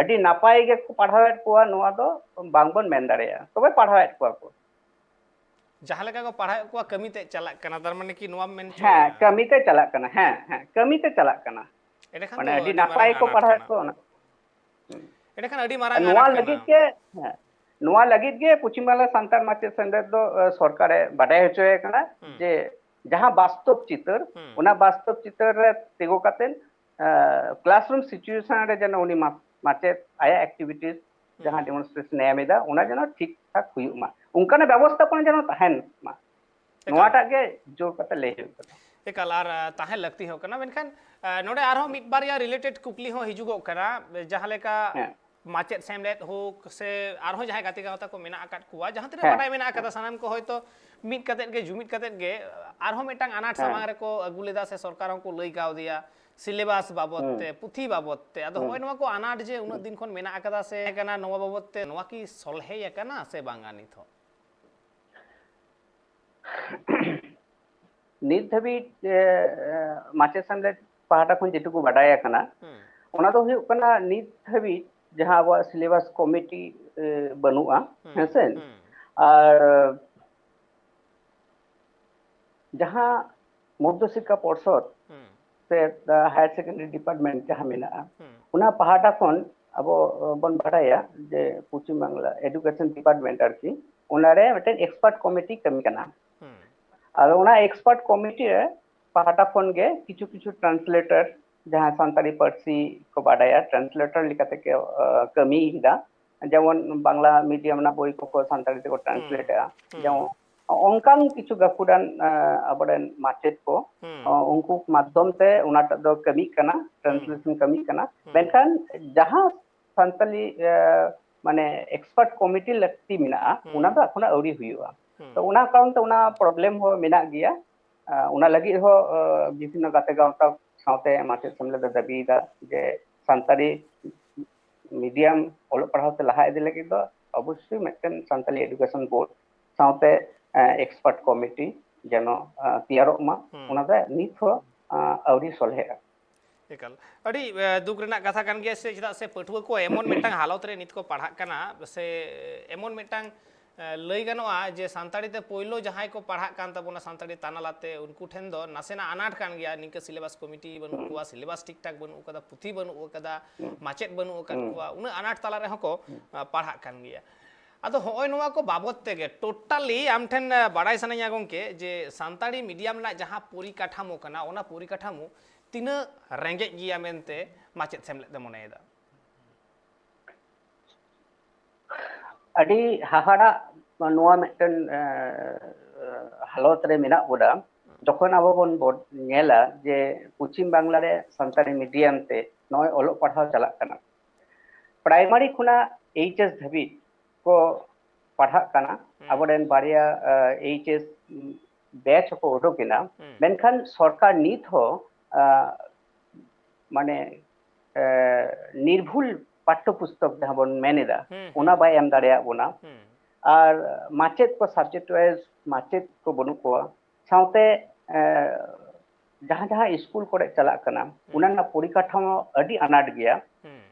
ᱟᱹᱰᱤ ᱱᱟᱯᱟᱭ ᱜᱮᱠᱚ ᱯᱟᱲᱦᱟᱣᱮᱫ ᱠᱚᱣᱟ, ᱱᱚᱣᱟ ᱫᱚ ᱵᱟᱝᱵᱚᱱ ᱢᱮᱱ ᱫᱟᱲᱮᱭᱟᱜᱼᱟ, ᱛᱚᱵᱮ ᱯᱟᱲᱦᱟᱣᱮᱫ ᱠᱚᱣᱟ ᱠᱚ᱾ ᱡᱟᱦᱟᱸ ᱞᱮᱠᱟ ᱠᱚ ᱯᱟᱲᱦᱟᱣᱮᱫ ᱠᱚᱣᱟ, ᱠᱟᱹᱢᱤ ᱛᱮ ᱪᱟᱞᱟᱜ ᱠᱟᱱᱟ, ᱛᱟᱨ ᱢᱟᱱᱮ ᱠᱤ ᱱᱚᱣᱟᱢ ᱢᱮᱱ ᱦᱮᱸ, ᱠᱟᱹᱢᱤ ᱛᱮ ᱪᱟᱞᱟᱜ ᱠᱟᱱᱟ᱾ ᱦᱮᱸ, ᱦᱮᱸ, ᱠᱟᱹᱢᱤ ᱛᱮ ᱪᱟᱞᱟᱜ ᱠᱟᱱᱟ᱾ ᱮᱸᱰᱮᱠᱷᱟᱱ ᱢᱟᱱᱮ ᱫᱚ ᱟᱹᱰᱤ ᱟᱹᱰᱤ ᱱᱟᱯᱟᱭ ᱢᱟᱨᱟᱝ ᱠᱚ ᱟᱱᱟᱴ ᱯᱟᱲᱦᱟᱣᱮᱫ ᱠᱟᱱᱟ᱾ ᱠᱚᱣᱟ ᱚᱱᱟ᱾ ᱮᱸᱰᱮᱠᱷᱟᱱ ᱟᱹᱰᱤ ᱢᱟᱨᱟᱝ ᱱᱚᱣᱟ ᱟᱱᱟᱴ ᱠᱟᱱᱟ᱾ ᱞᱟᱹᱜᱤᱫ ᱜᱮ, ᱦᱮᱸ, ᱱᱚᱣᱟ ᱞᱟᱹᱜᱤᱫ ᱜᱮ ᱯᱚᱪᱷᱤᱢ ᱵᱟᱝᱞᱟ ᱥᱟᱱᱛᱟᱲ ᱢᱟᱪᱮᱫ ᱥᱮᱢᱞᱮᱫ ᱫᱚ, ᱮ, ᱥᱚᱨᱠᱟᱨᱮ ᱵᱟᱰᱟᱭ ᱦᱚᱪᱚᱭᱮ ᱠᱟᱱᱟ ᱡᱮ ᱡᱟᱦᱟᱸ ᱵᱟᱥᱛᱚᱵ ᱪᱤᱛᱟᱹᱨ, ᱚᱱᱟ ᱵᱟᱥᱛᱚᱵ ᱪᱤᱛᱟᱹᱨ ᱨᱮ ᱛᱤᱸᱜᱩ ᱠᱟᱛᱮ, ᱮ, ᱠᱞᱟᱥᱨᱩᱢ ᱥᱤᱪᱩᱭᱮᱥᱚᱱ ᱨᱮ ᱡᱮᱱᱚ ᱩᱱᱤ ᱢᱟ-, ᱢᱟᱪᱮᱫ ᱟᱭᱟᱜ ᱮᱠᱴᱤᱵᱷᱤᱴᱤᱥ ᱡᱟᱦᱟᱸ ᱰᱮᱢᱚᱱᱥᱴᱨᱮᱥᱚᱱ ᱮ ᱮᱢ ᱮᱫᱟ, ᱚᱱᱟ ᱡᱮᱱᱚ ᱴᱷᱤᱠ ᱴᱷᱟᱠ ᱦᱩᱭᱩᱜ ᱢᱟ, ᱚᱱᱠᱟᱱᱟᱜ ᱵᱮᱵᱚᱥᱛᱷᱟᱯᱚᱱᱟ ᱡᱮᱱᱚ ᱛᱟᱦᱮᱱ ᱢᱟ᱾ ᱮᱠᱟᱞ᱾ ᱱᱚᱣᱟᱴᱟᱜ ᱜᱮ ᱡᱳᱨ ᱠᱟᱛᱮ ᱞᱟᱹᱭ ᱦᱩᱭᱩᱜ ᱠᱟᱱᱟ᱾ ᱮᱠᱟᱞ, ᱟᱨ, ᱟ, ᱛᱟᱦᱮᱸ ᱞᱟᱹᱠᱛᱤ ᱦᱚᱸ ᱠᱟᱱᱟ᱾ ᱢᱮᱱᱠᱷᱟᱱ, ᱟ, ᱱᱚᱰᱮ ᱟᱨᱦᱚᱸ ᱢᱤᱫ ᱵᱟᱨᱭᱟ ᱨᱤᱞᱮᱴᱮᱰ ᱠᱩᱠᱞᱤ ᱦᱚᱸ ᱦᱤᱡᱩᱜᱚᱜ ᱠᱟᱱᱟ, ᱡᱟᱦᱟᱸ ᱞᱮᱠᱟ ᱦᱮᱸ᱾ ᱢᱟᱪᱮᱫ ᱥᱮᱢᱞᱮᱫ ᱦᱳᱠ ᱥᱮ ᱟᱨᱦᱚᱸ ᱡᱟᱦᱟᱸᱭ ᱜᱟᱛᱮ ᱜᱟᱶᱛᱟ ᱠᱚ ᱢᱮᱱᱟᱜ ᱟᱠᱟᱫ ᱠᱚᱣᱟ, ᱡᱟᱦᱟᱸ ᱛᱤᱱᱟᱹᱜ ᱦᱮᱸ᱾ ᱵᱟᱰᱟᱭ ᱢᱮᱱᱟᱜ ᱟᱠᱟᱫᱟ, ᱥᱟᱱᱟᱢ ᱠᱚ ᱦᱚᱭᱛᱳ ᱢᱤᱫ ᱠᱟᱛᱮᱫ ᱜᱮ, ᱡᱩᱢᱤᱫ ᱠᱟᱛᱮᱫ ᱜᱮ ᱟᱨᱦᱚᱸ ᱢᱤᱫᱴᱟᱝ ᱟᱱᱟᱴ ᱦᱮᱸ᱾ ᱥᱟᱢᱟᱝ ᱨᱮᱠᱚ ᱟᱹᱜᱩ ᱞᱮᱫᱟ ᱥᱮ ᱥᱚᱨᱠᱟᱨ ᱦᱚᱸᱠᱚ ᱞᱟᱹᱭ ᱠᱟᱣᱫᱮᱭᱟ ᱥᱤᱞᱮᱵᱟᱥ ᱵᱟᱵᱚᱫ ᱦᱩᱸ᱾ ᱛᱮ, ᱯᱩᱛᱷᱤ ᱵᱟᱵᱚᱫ ᱛᱮ᱾ ᱟᱫᱚ ᱦᱩᱸ᱾ ᱦᱚᱸᱜᱼᱚᱭ ᱱᱚᱣᱟ ᱠᱚ ᱟᱱᱟᱴ ᱡᱮ ᱩᱱᱟᱹᱜ ᱫᱤᱱ ᱠᱷᱚᱱ ᱢᱮᱱᱟᱜ ᱟᱠᱟᱫᱟ ᱥᱮ ᱠᱟᱱᱟ, ᱱᱚᱣᱟ ᱵᱟᱵᱚᱫ ᱛᱮ ᱱᱚᱣᱟ ᱠᱤ ᱥᱚᱞᱦᱮ ᱟᱠᱟᱱᱟ ᱥᱮ ᱵᱟᱝᱟ ᱱᱤᱛ ᱦᱚᱸ? ᱱᱤᱛ ᱫᱷᱟᱹᱵᱤᱡ, ᱮ, ᱮ, ᱢᱟᱪᱮᱫ ᱥᱮᱢᱞᱮᱫ ᱯᱟᱦᱴᱟ ᱠᱷᱚᱱ ᱡᱮᱴᱩᱠᱩ ᱵᱟᱰᱟᱭ ᱟᱠᱟᱱᱟ, ᱦᱩᱸ᱾ ᱚᱱᱟ ᱫᱚ ᱦᱩᱭᱩᱜ ᱠᱟᱱᱟ ᱱᱤᱛ ᱫᱷᱟᱹᱵᱤᱡ ᱡᱟᱦᱟᱸ ᱟᱵᱚᱣᱟᱜ ᱥᱤᱞᱮᱵᱟᱥ ᱠᱚᱢᱤᱴᱤ, ᱮ, ᱵᱟᱹᱱᱩᱜᱼᱟ, ᱦᱩᱸ, ᱦᱮᱸᱥᱮ? ᱦᱩᱸ᱾ ᱟᱨ ᱡᱟᱦᱟᱸ ᱢᱚᱫᱽᱫᱷᱚ ᱥᱤᱠᱠᱷᱟ ᱯᱚᱨᱥᱚᱫ ᱦᱩᱸ᱾ ᱥᱮ, ᱟ, ᱦᱟᱭᱟᱨ ᱥᱮᱠᱮᱱᱰᱟᱨᱤ ᱰᱤᱯᱟᱨᱴᱢᱮᱱᱴ ᱡᱟᱦᱟᱸ ᱢᱮᱱᱟᱜᱼᱟ, ᱦᱩᱸ᱾ ᱚᱱᱟ ᱯᱟᱦᱴᱟ ᱠᱷᱚᱱ ᱟᱵᱚ, ᱟ, ᱵᱚᱱ ᱵᱟᱰᱟᱭᱟ ᱡᱮ ᱯᱚᱪᱷᱤᱢ ᱵᱟᱝᱞᱟ ᱮᱰᱩᱠᱮᱥᱚᱱ ᱰᱤᱯᱟᱨᱴᱢᱮᱱᱴ ᱟᱨᱠᱤ, ᱚᱱᱟᱨᱮ ᱢᱤᱫᱴᱮᱱ ᱮᱠᱥᱯᱟᱨᱴ ᱠᱚᱢᱤᱴᱤ ᱠᱟᱹᱢᱤ ᱠᱟᱱᱟ᱾ ᱦᱩᱸ᱾ ᱟᱫᱚ ᱚᱱᱟ ᱮᱠᱥᱯᱟᱨᱴ ᱠᱚᱢᱤᱴᱤ ᱨᱮ ᱯᱟᱦᱴᱟ ᱠᱷᱚᱱ ᱜᱮ ᱠᱤᱪᱷᱩ ᱠᱤᱪᱷᱩ ᱴᱨᱟᱱᱥᱞᱮᱴᱚᱨ ᱡᱟᱦᱟᱸ ᱥᱟᱱᱛᱟᱲᱤ ᱯᱟᱹᱨᱥᱤ ᱠᱚ ᱵᱟᱰᱟᱭᱟ, ᱴᱨᱟᱱᱥᱞᱮᱴᱚᱨ ᱞᱮᱠᱟᱛᱮ ᱠᱚ, ᱟ, ᱠᱟᱹᱢᱤᱭᱮᱫᱟ᱾ ᱡᱮᱢᱚᱱ ᱵᱟᱝᱞᱟ ᱢᱤᱰᱤᱭᱟᱢ ᱨᱮᱱᱟᱜ ᱵᱳᱭ ᱠᱚᱠᱚ ᱥᱟᱱᱛᱟᱲᱤ ᱛᱮᱠᱚ ᱴᱨᱟᱱᱥᱞᱮᱴ ᱮᱫᱟ, ᱦᱩᱸ᱾ ᱡᱮᱢᱚᱱ ᱚᱱᱠᱟᱱ ᱠᱤᱪᱷᱩ ᱜᱟᱹᱠᱷᱩᱲᱟᱱ ᱟᱵᱚᱨᱮᱱ ᱢᱟᱪᱮᱫ ᱠᱚ ᱩᱱᱠᱩ ᱢᱟᱫᱽᱫᱷᱚᱢ ᱛᱮ ᱚᱱᱟᱴᱟᱜ ᱫᱚ ᱠᱟᱹᱢᱤᱜ ᱠᱟᱱᱟ, ᱴᱨᱟᱱᱥᱞᱮᱥᱚᱱ ᱠᱟᱹᱢᱤᱜ ᱠᱟᱱᱟ᱾ ᱢᱮᱱᱠᱷᱟᱱ ᱡᱟᱦᱟᱸ ᱥᱟᱱᱛᱟᱞᱤ ᱢᱟᱱᱮ ᱮᱠᱥᱯᱟᱨᱴ ᱠᱚᱢᱤᱴᱤ ᱞᱟᱹᱠᱛᱤ ᱢᱮᱱᱟᱜᱼᱟ, ᱚᱱᱟ ᱫᱚ ᱮᱠᱷᱚᱱᱳ ᱟᱹᱣᱨᱤ ᱦᱩᱭᱩᱜᱼᱟ᱾ ᱛᱚ ᱚᱱᱟ ᱠᱟᱨᱚᱱ ᱛᱮ ᱚᱱᱟ ᱯᱨᱚᱵᱞᱮᱢ ᱦᱚᱸ ᱢᱮᱱᱟᱜ ᱜᱮᱭᱟ᱾ ᱚᱱᱟ ᱞᱟᱹᱜᱤᱫ ᱦᱚᱸ ᱵᱤᱵᱷᱤᱱᱱᱚ ᱜᱟᱛᱮ ᱜᱟᱶᱛᱟ ᱥᱟᱶᱛᱮ ᱢᱟᱪᱮᱫ ᱥᱮᱢᱞᱮᱫ ᱮ ᱫᱟᱹᱵᱤᱭᱮᱫᱟ ᱡᱮ ᱥᱟᱱᱛᱟᱲᱤ ᱢᱤᱰᱤᱭᱟᱢ ᱚᱞᱚᱜ ᱯᱟᱲᱦᱟᱣ ᱛᱮ ᱞᱟᱦᱟ ᱤᱫᱤ ᱞᱟᱹᱜᱤᱫ ᱫᱚ ᱚᱵᱚᱥᱥᱳᱭ ᱢᱤᱫᱴᱮᱱ ᱥᱟᱱᱛᱟᱲᱤ ᱮᱰᱩᱠᱮᱥᱚᱱ ᱵᱳᱨᱰ ᱥᱟᱶᱛᱮ ᱮᱠᱥᱯᱟᱨᱴ ᱠᱚᱢᱤᱴᱤ ᱡᱮᱱᱚ ᱛᱮᱭᱟᱨᱚᱜ ᱢᱟ, ᱚᱱᱟ ᱫᱚ ᱱᱤᱛ ᱦᱚᱸ ᱟᱹᱣᱨᱤ ᱥᱚᱞᱦᱮᱜᱼᱟ᱾ ᱮᱠᱟᱞ ᱟᱹᱰᱤ ᱫᱩᱠ ᱨᱮᱱᱟᱜ ᱠᱟᱛᱷᱟ ᱠᱟᱱ ᱜᱮᱭᱟ ᱥᱮ, ᱪᱮᱫᱟᱜ ᱥᱮ ᱯᱟᱹᱴᱷᱩᱣᱟᱹ ᱠᱚ ᱮᱢᱚᱱ ᱢᱤᱫᱴᱟᱝ ᱦᱟᱞᱚᱛ ᱨᱮ ᱱᱤᱛ ᱠᱚ ᱯᱟᱲᱦᱟᱜ ᱠᱟᱱᱟ ᱥᱮ ᱮᱢᱚᱱ ᱢᱤᱫᱴᱟᱝ ᱞᱟᱹᱭ ᱜᱟᱱᱚᱜᱼᱟ ᱡᱮ ᱥᱟᱱᱛᱟᱲᱤ ᱛᱮ ᱯᱳᱭᱞᱳ ᱡᱟᱦᱟᱸᱭ ᱠᱚ ᱯᱟᱲᱦᱟᱜ ᱠᱟᱱ ᱛᱟᱵᱚᱱᱟ ᱥᱟᱱᱛᱟᱲᱤ ᱛᱟᱱᱟᱞᱟᱛᱮ, ᱩᱱᱠᱩ ᱴᱷᱮᱱ ᱫᱚ ᱱᱟᱥᱮᱱᱟᱜ ᱟᱱᱟᱴ ᱠᱟᱱ ᱜᱮᱭᱟ ᱱᱤᱝᱠᱟᱹ ᱥᱤᱞᱮᱵᱟᱥ ᱠᱚᱢᱤᱴᱤ ᱵᱟᱹᱱᱩᱜ ᱠᱚᱣᱟ, ᱥᱤᱞᱮᱵᱟᱥ ᱴᱷᱤᱠ ᱴᱷᱟᱠ ᱵᱟᱹᱱᱩᱜ ᱠᱟᱫᱟ, ᱯᱩᱛᱷᱤ ᱵᱟᱹᱱᱩᱜ ᱠᱟᱫᱟ, ᱢᱟᱪᱮᱫ ᱵᱟᱹᱱᱩᱜ ᱟᱠᱟᱫ ᱠᱚᱣᱟ, ᱩᱱᱟᱹᱜ ᱟᱱᱟᱴ ᱛᱟᱞᱟ ᱨᱮᱦᱚᱸ ᱠᱚ ᱯᱟᱲᱦᱟᱜ ᱠᱟᱱ ᱜᱮᱭᱟ᱾ ᱟᱫᱚ ᱦᱚᱸᱜᱼᱚᱭ ᱱᱚᱣᱟ ᱠᱚ ᱵᱟᱵᱚᱛ ᱛᱮᱜᱮ ᱴᱳᱴᱟᱞᱤ ᱟᱢ ᱴᱷᱮᱱ ᱵᱟᱲᱟᱭ ᱥᱟᱱᱟᱧᱟ ᱜᱚᱢᱠᱮ, ᱡᱮ ᱥᱟᱱᱛᱟᱲᱤ ᱢᱤᱰᱤᱭᱟᱢ ᱨᱮᱱᱟᱜ ᱡᱟᱦᱟᱸ ᱯᱚᱨᱤᱠᱟᱴᱷᱟᱢᱳ ᱠᱟᱱᱟ, ᱚᱱᱟ ᱯᱚᱨᱤᱠᱟᱴᱷᱟᱢᱳ ᱛᱤᱱᱟᱹᱜ ᱨᱮᱸᱜᱮᱡ ᱜᱮᱭᱟ ᱢᱮᱱᱛᱮ ᱢᱟᱪᱮᱫ ᱥᱮᱢᱞᱮᱫ ᱮ ᱢᱚᱱᱮᱭᱮᱫᱟ? ᱟᱹᱰᱤ ᱦᱟᱦᱟᱲᱟᱜ ᱱᱚᱣᱟ ᱢᱤᱫᱴᱮᱱ ᱦᱟᱞᱚᱛ ᱨᱮ ᱢᱮᱱᱟᱜ ᱵᱚᱱᱟ᱾ ᱡᱚᱠᱷᱚᱱ ᱟᱵᱚ ᱵᱚᱱ ᱧᱮᱞᱟ ᱡᱮ ᱯᱚᱪᱷᱤᱢ ᱵᱟᱝᱞᱟ ᱨᱮ ᱥᱟᱱᱛᱟᱲᱤ ᱢᱤᱰᱤᱭᱟᱢ ᱛᱮ ᱱᱚᱜᱼᱚᱭ ᱚᱞᱚᱜ ᱯᱟᱲᱦᱟᱣ ᱪᱟᱞᱟᱜ ᱠᱟᱱᱟ, ᱯᱨᱟᱭᱢᱟᱨᱤ ᱠᱷᱚᱱᱟᱜ ᱮᱭᱤᱪ ᱮᱥ ᱫᱷᱟᱹᱵᱤᱡ ᱠᱚ ᱯᱟᱲᱦᱟᱜ ᱠᱟᱱᱟ᱾ ᱟᱵᱚᱨᱮᱱ ᱵᱟᱨᱭᱟ ᱮᱭᱤᱪ ᱮᱥ ᱵᱮᱪ ᱦᱚᱸᱠᱚ ᱩᱰᱩᱠ ᱮᱱᱟ, ᱢᱮᱱᱠᱷᱟᱱ ᱥᱚᱨᱠᱟᱨ ᱱᱤᱛ ᱦᱚᱸ ᱢᱟᱱᱮ ᱱᱤᱨᱵᱷᱩᱞ ᱯᱟᱴᱷᱚ ᱯᱩᱥᱛᱚᱠ ᱡᱟᱦᱟᱸ ᱵᱚᱱ ᱢᱮᱱ ᱮᱫᱟ, ᱚᱱᱟ ᱵᱟᱭ ᱮᱢ ᱫᱟᱲᱮᱭᱟᱜ ᱵᱚᱱᱟ᱾ ᱟᱨ ᱢᱟᱪᱮᱫ ᱠᱚ, ᱥᱟᱵᱡᱮᱠᱴ ᱣᱟᱭᱤᱡ ᱢᱟᱪᱮᱫ ᱠᱚ ᱵᱟᱹᱱᱩᱜ ᱠᱚᱣᱟ᱾ ᱥᱟᱶᱛᱮ ᱡᱟᱦᱟᱸ ᱡᱟᱦᱟᱸ ᱥᱠᱩᱞ ᱠᱚᱨᱮ ᱪᱟᱞᱟᱜ ᱠᱟᱱᱟ, ᱚᱱᱟ ᱨᱮᱱᱟᱜ ᱯᱚᱨᱤᱠᱟᱴᱷᱟᱢᱳ ᱟᱹᱰᱤ ᱟᱱᱟᱴ ᱜᱮᱭᱟ᱾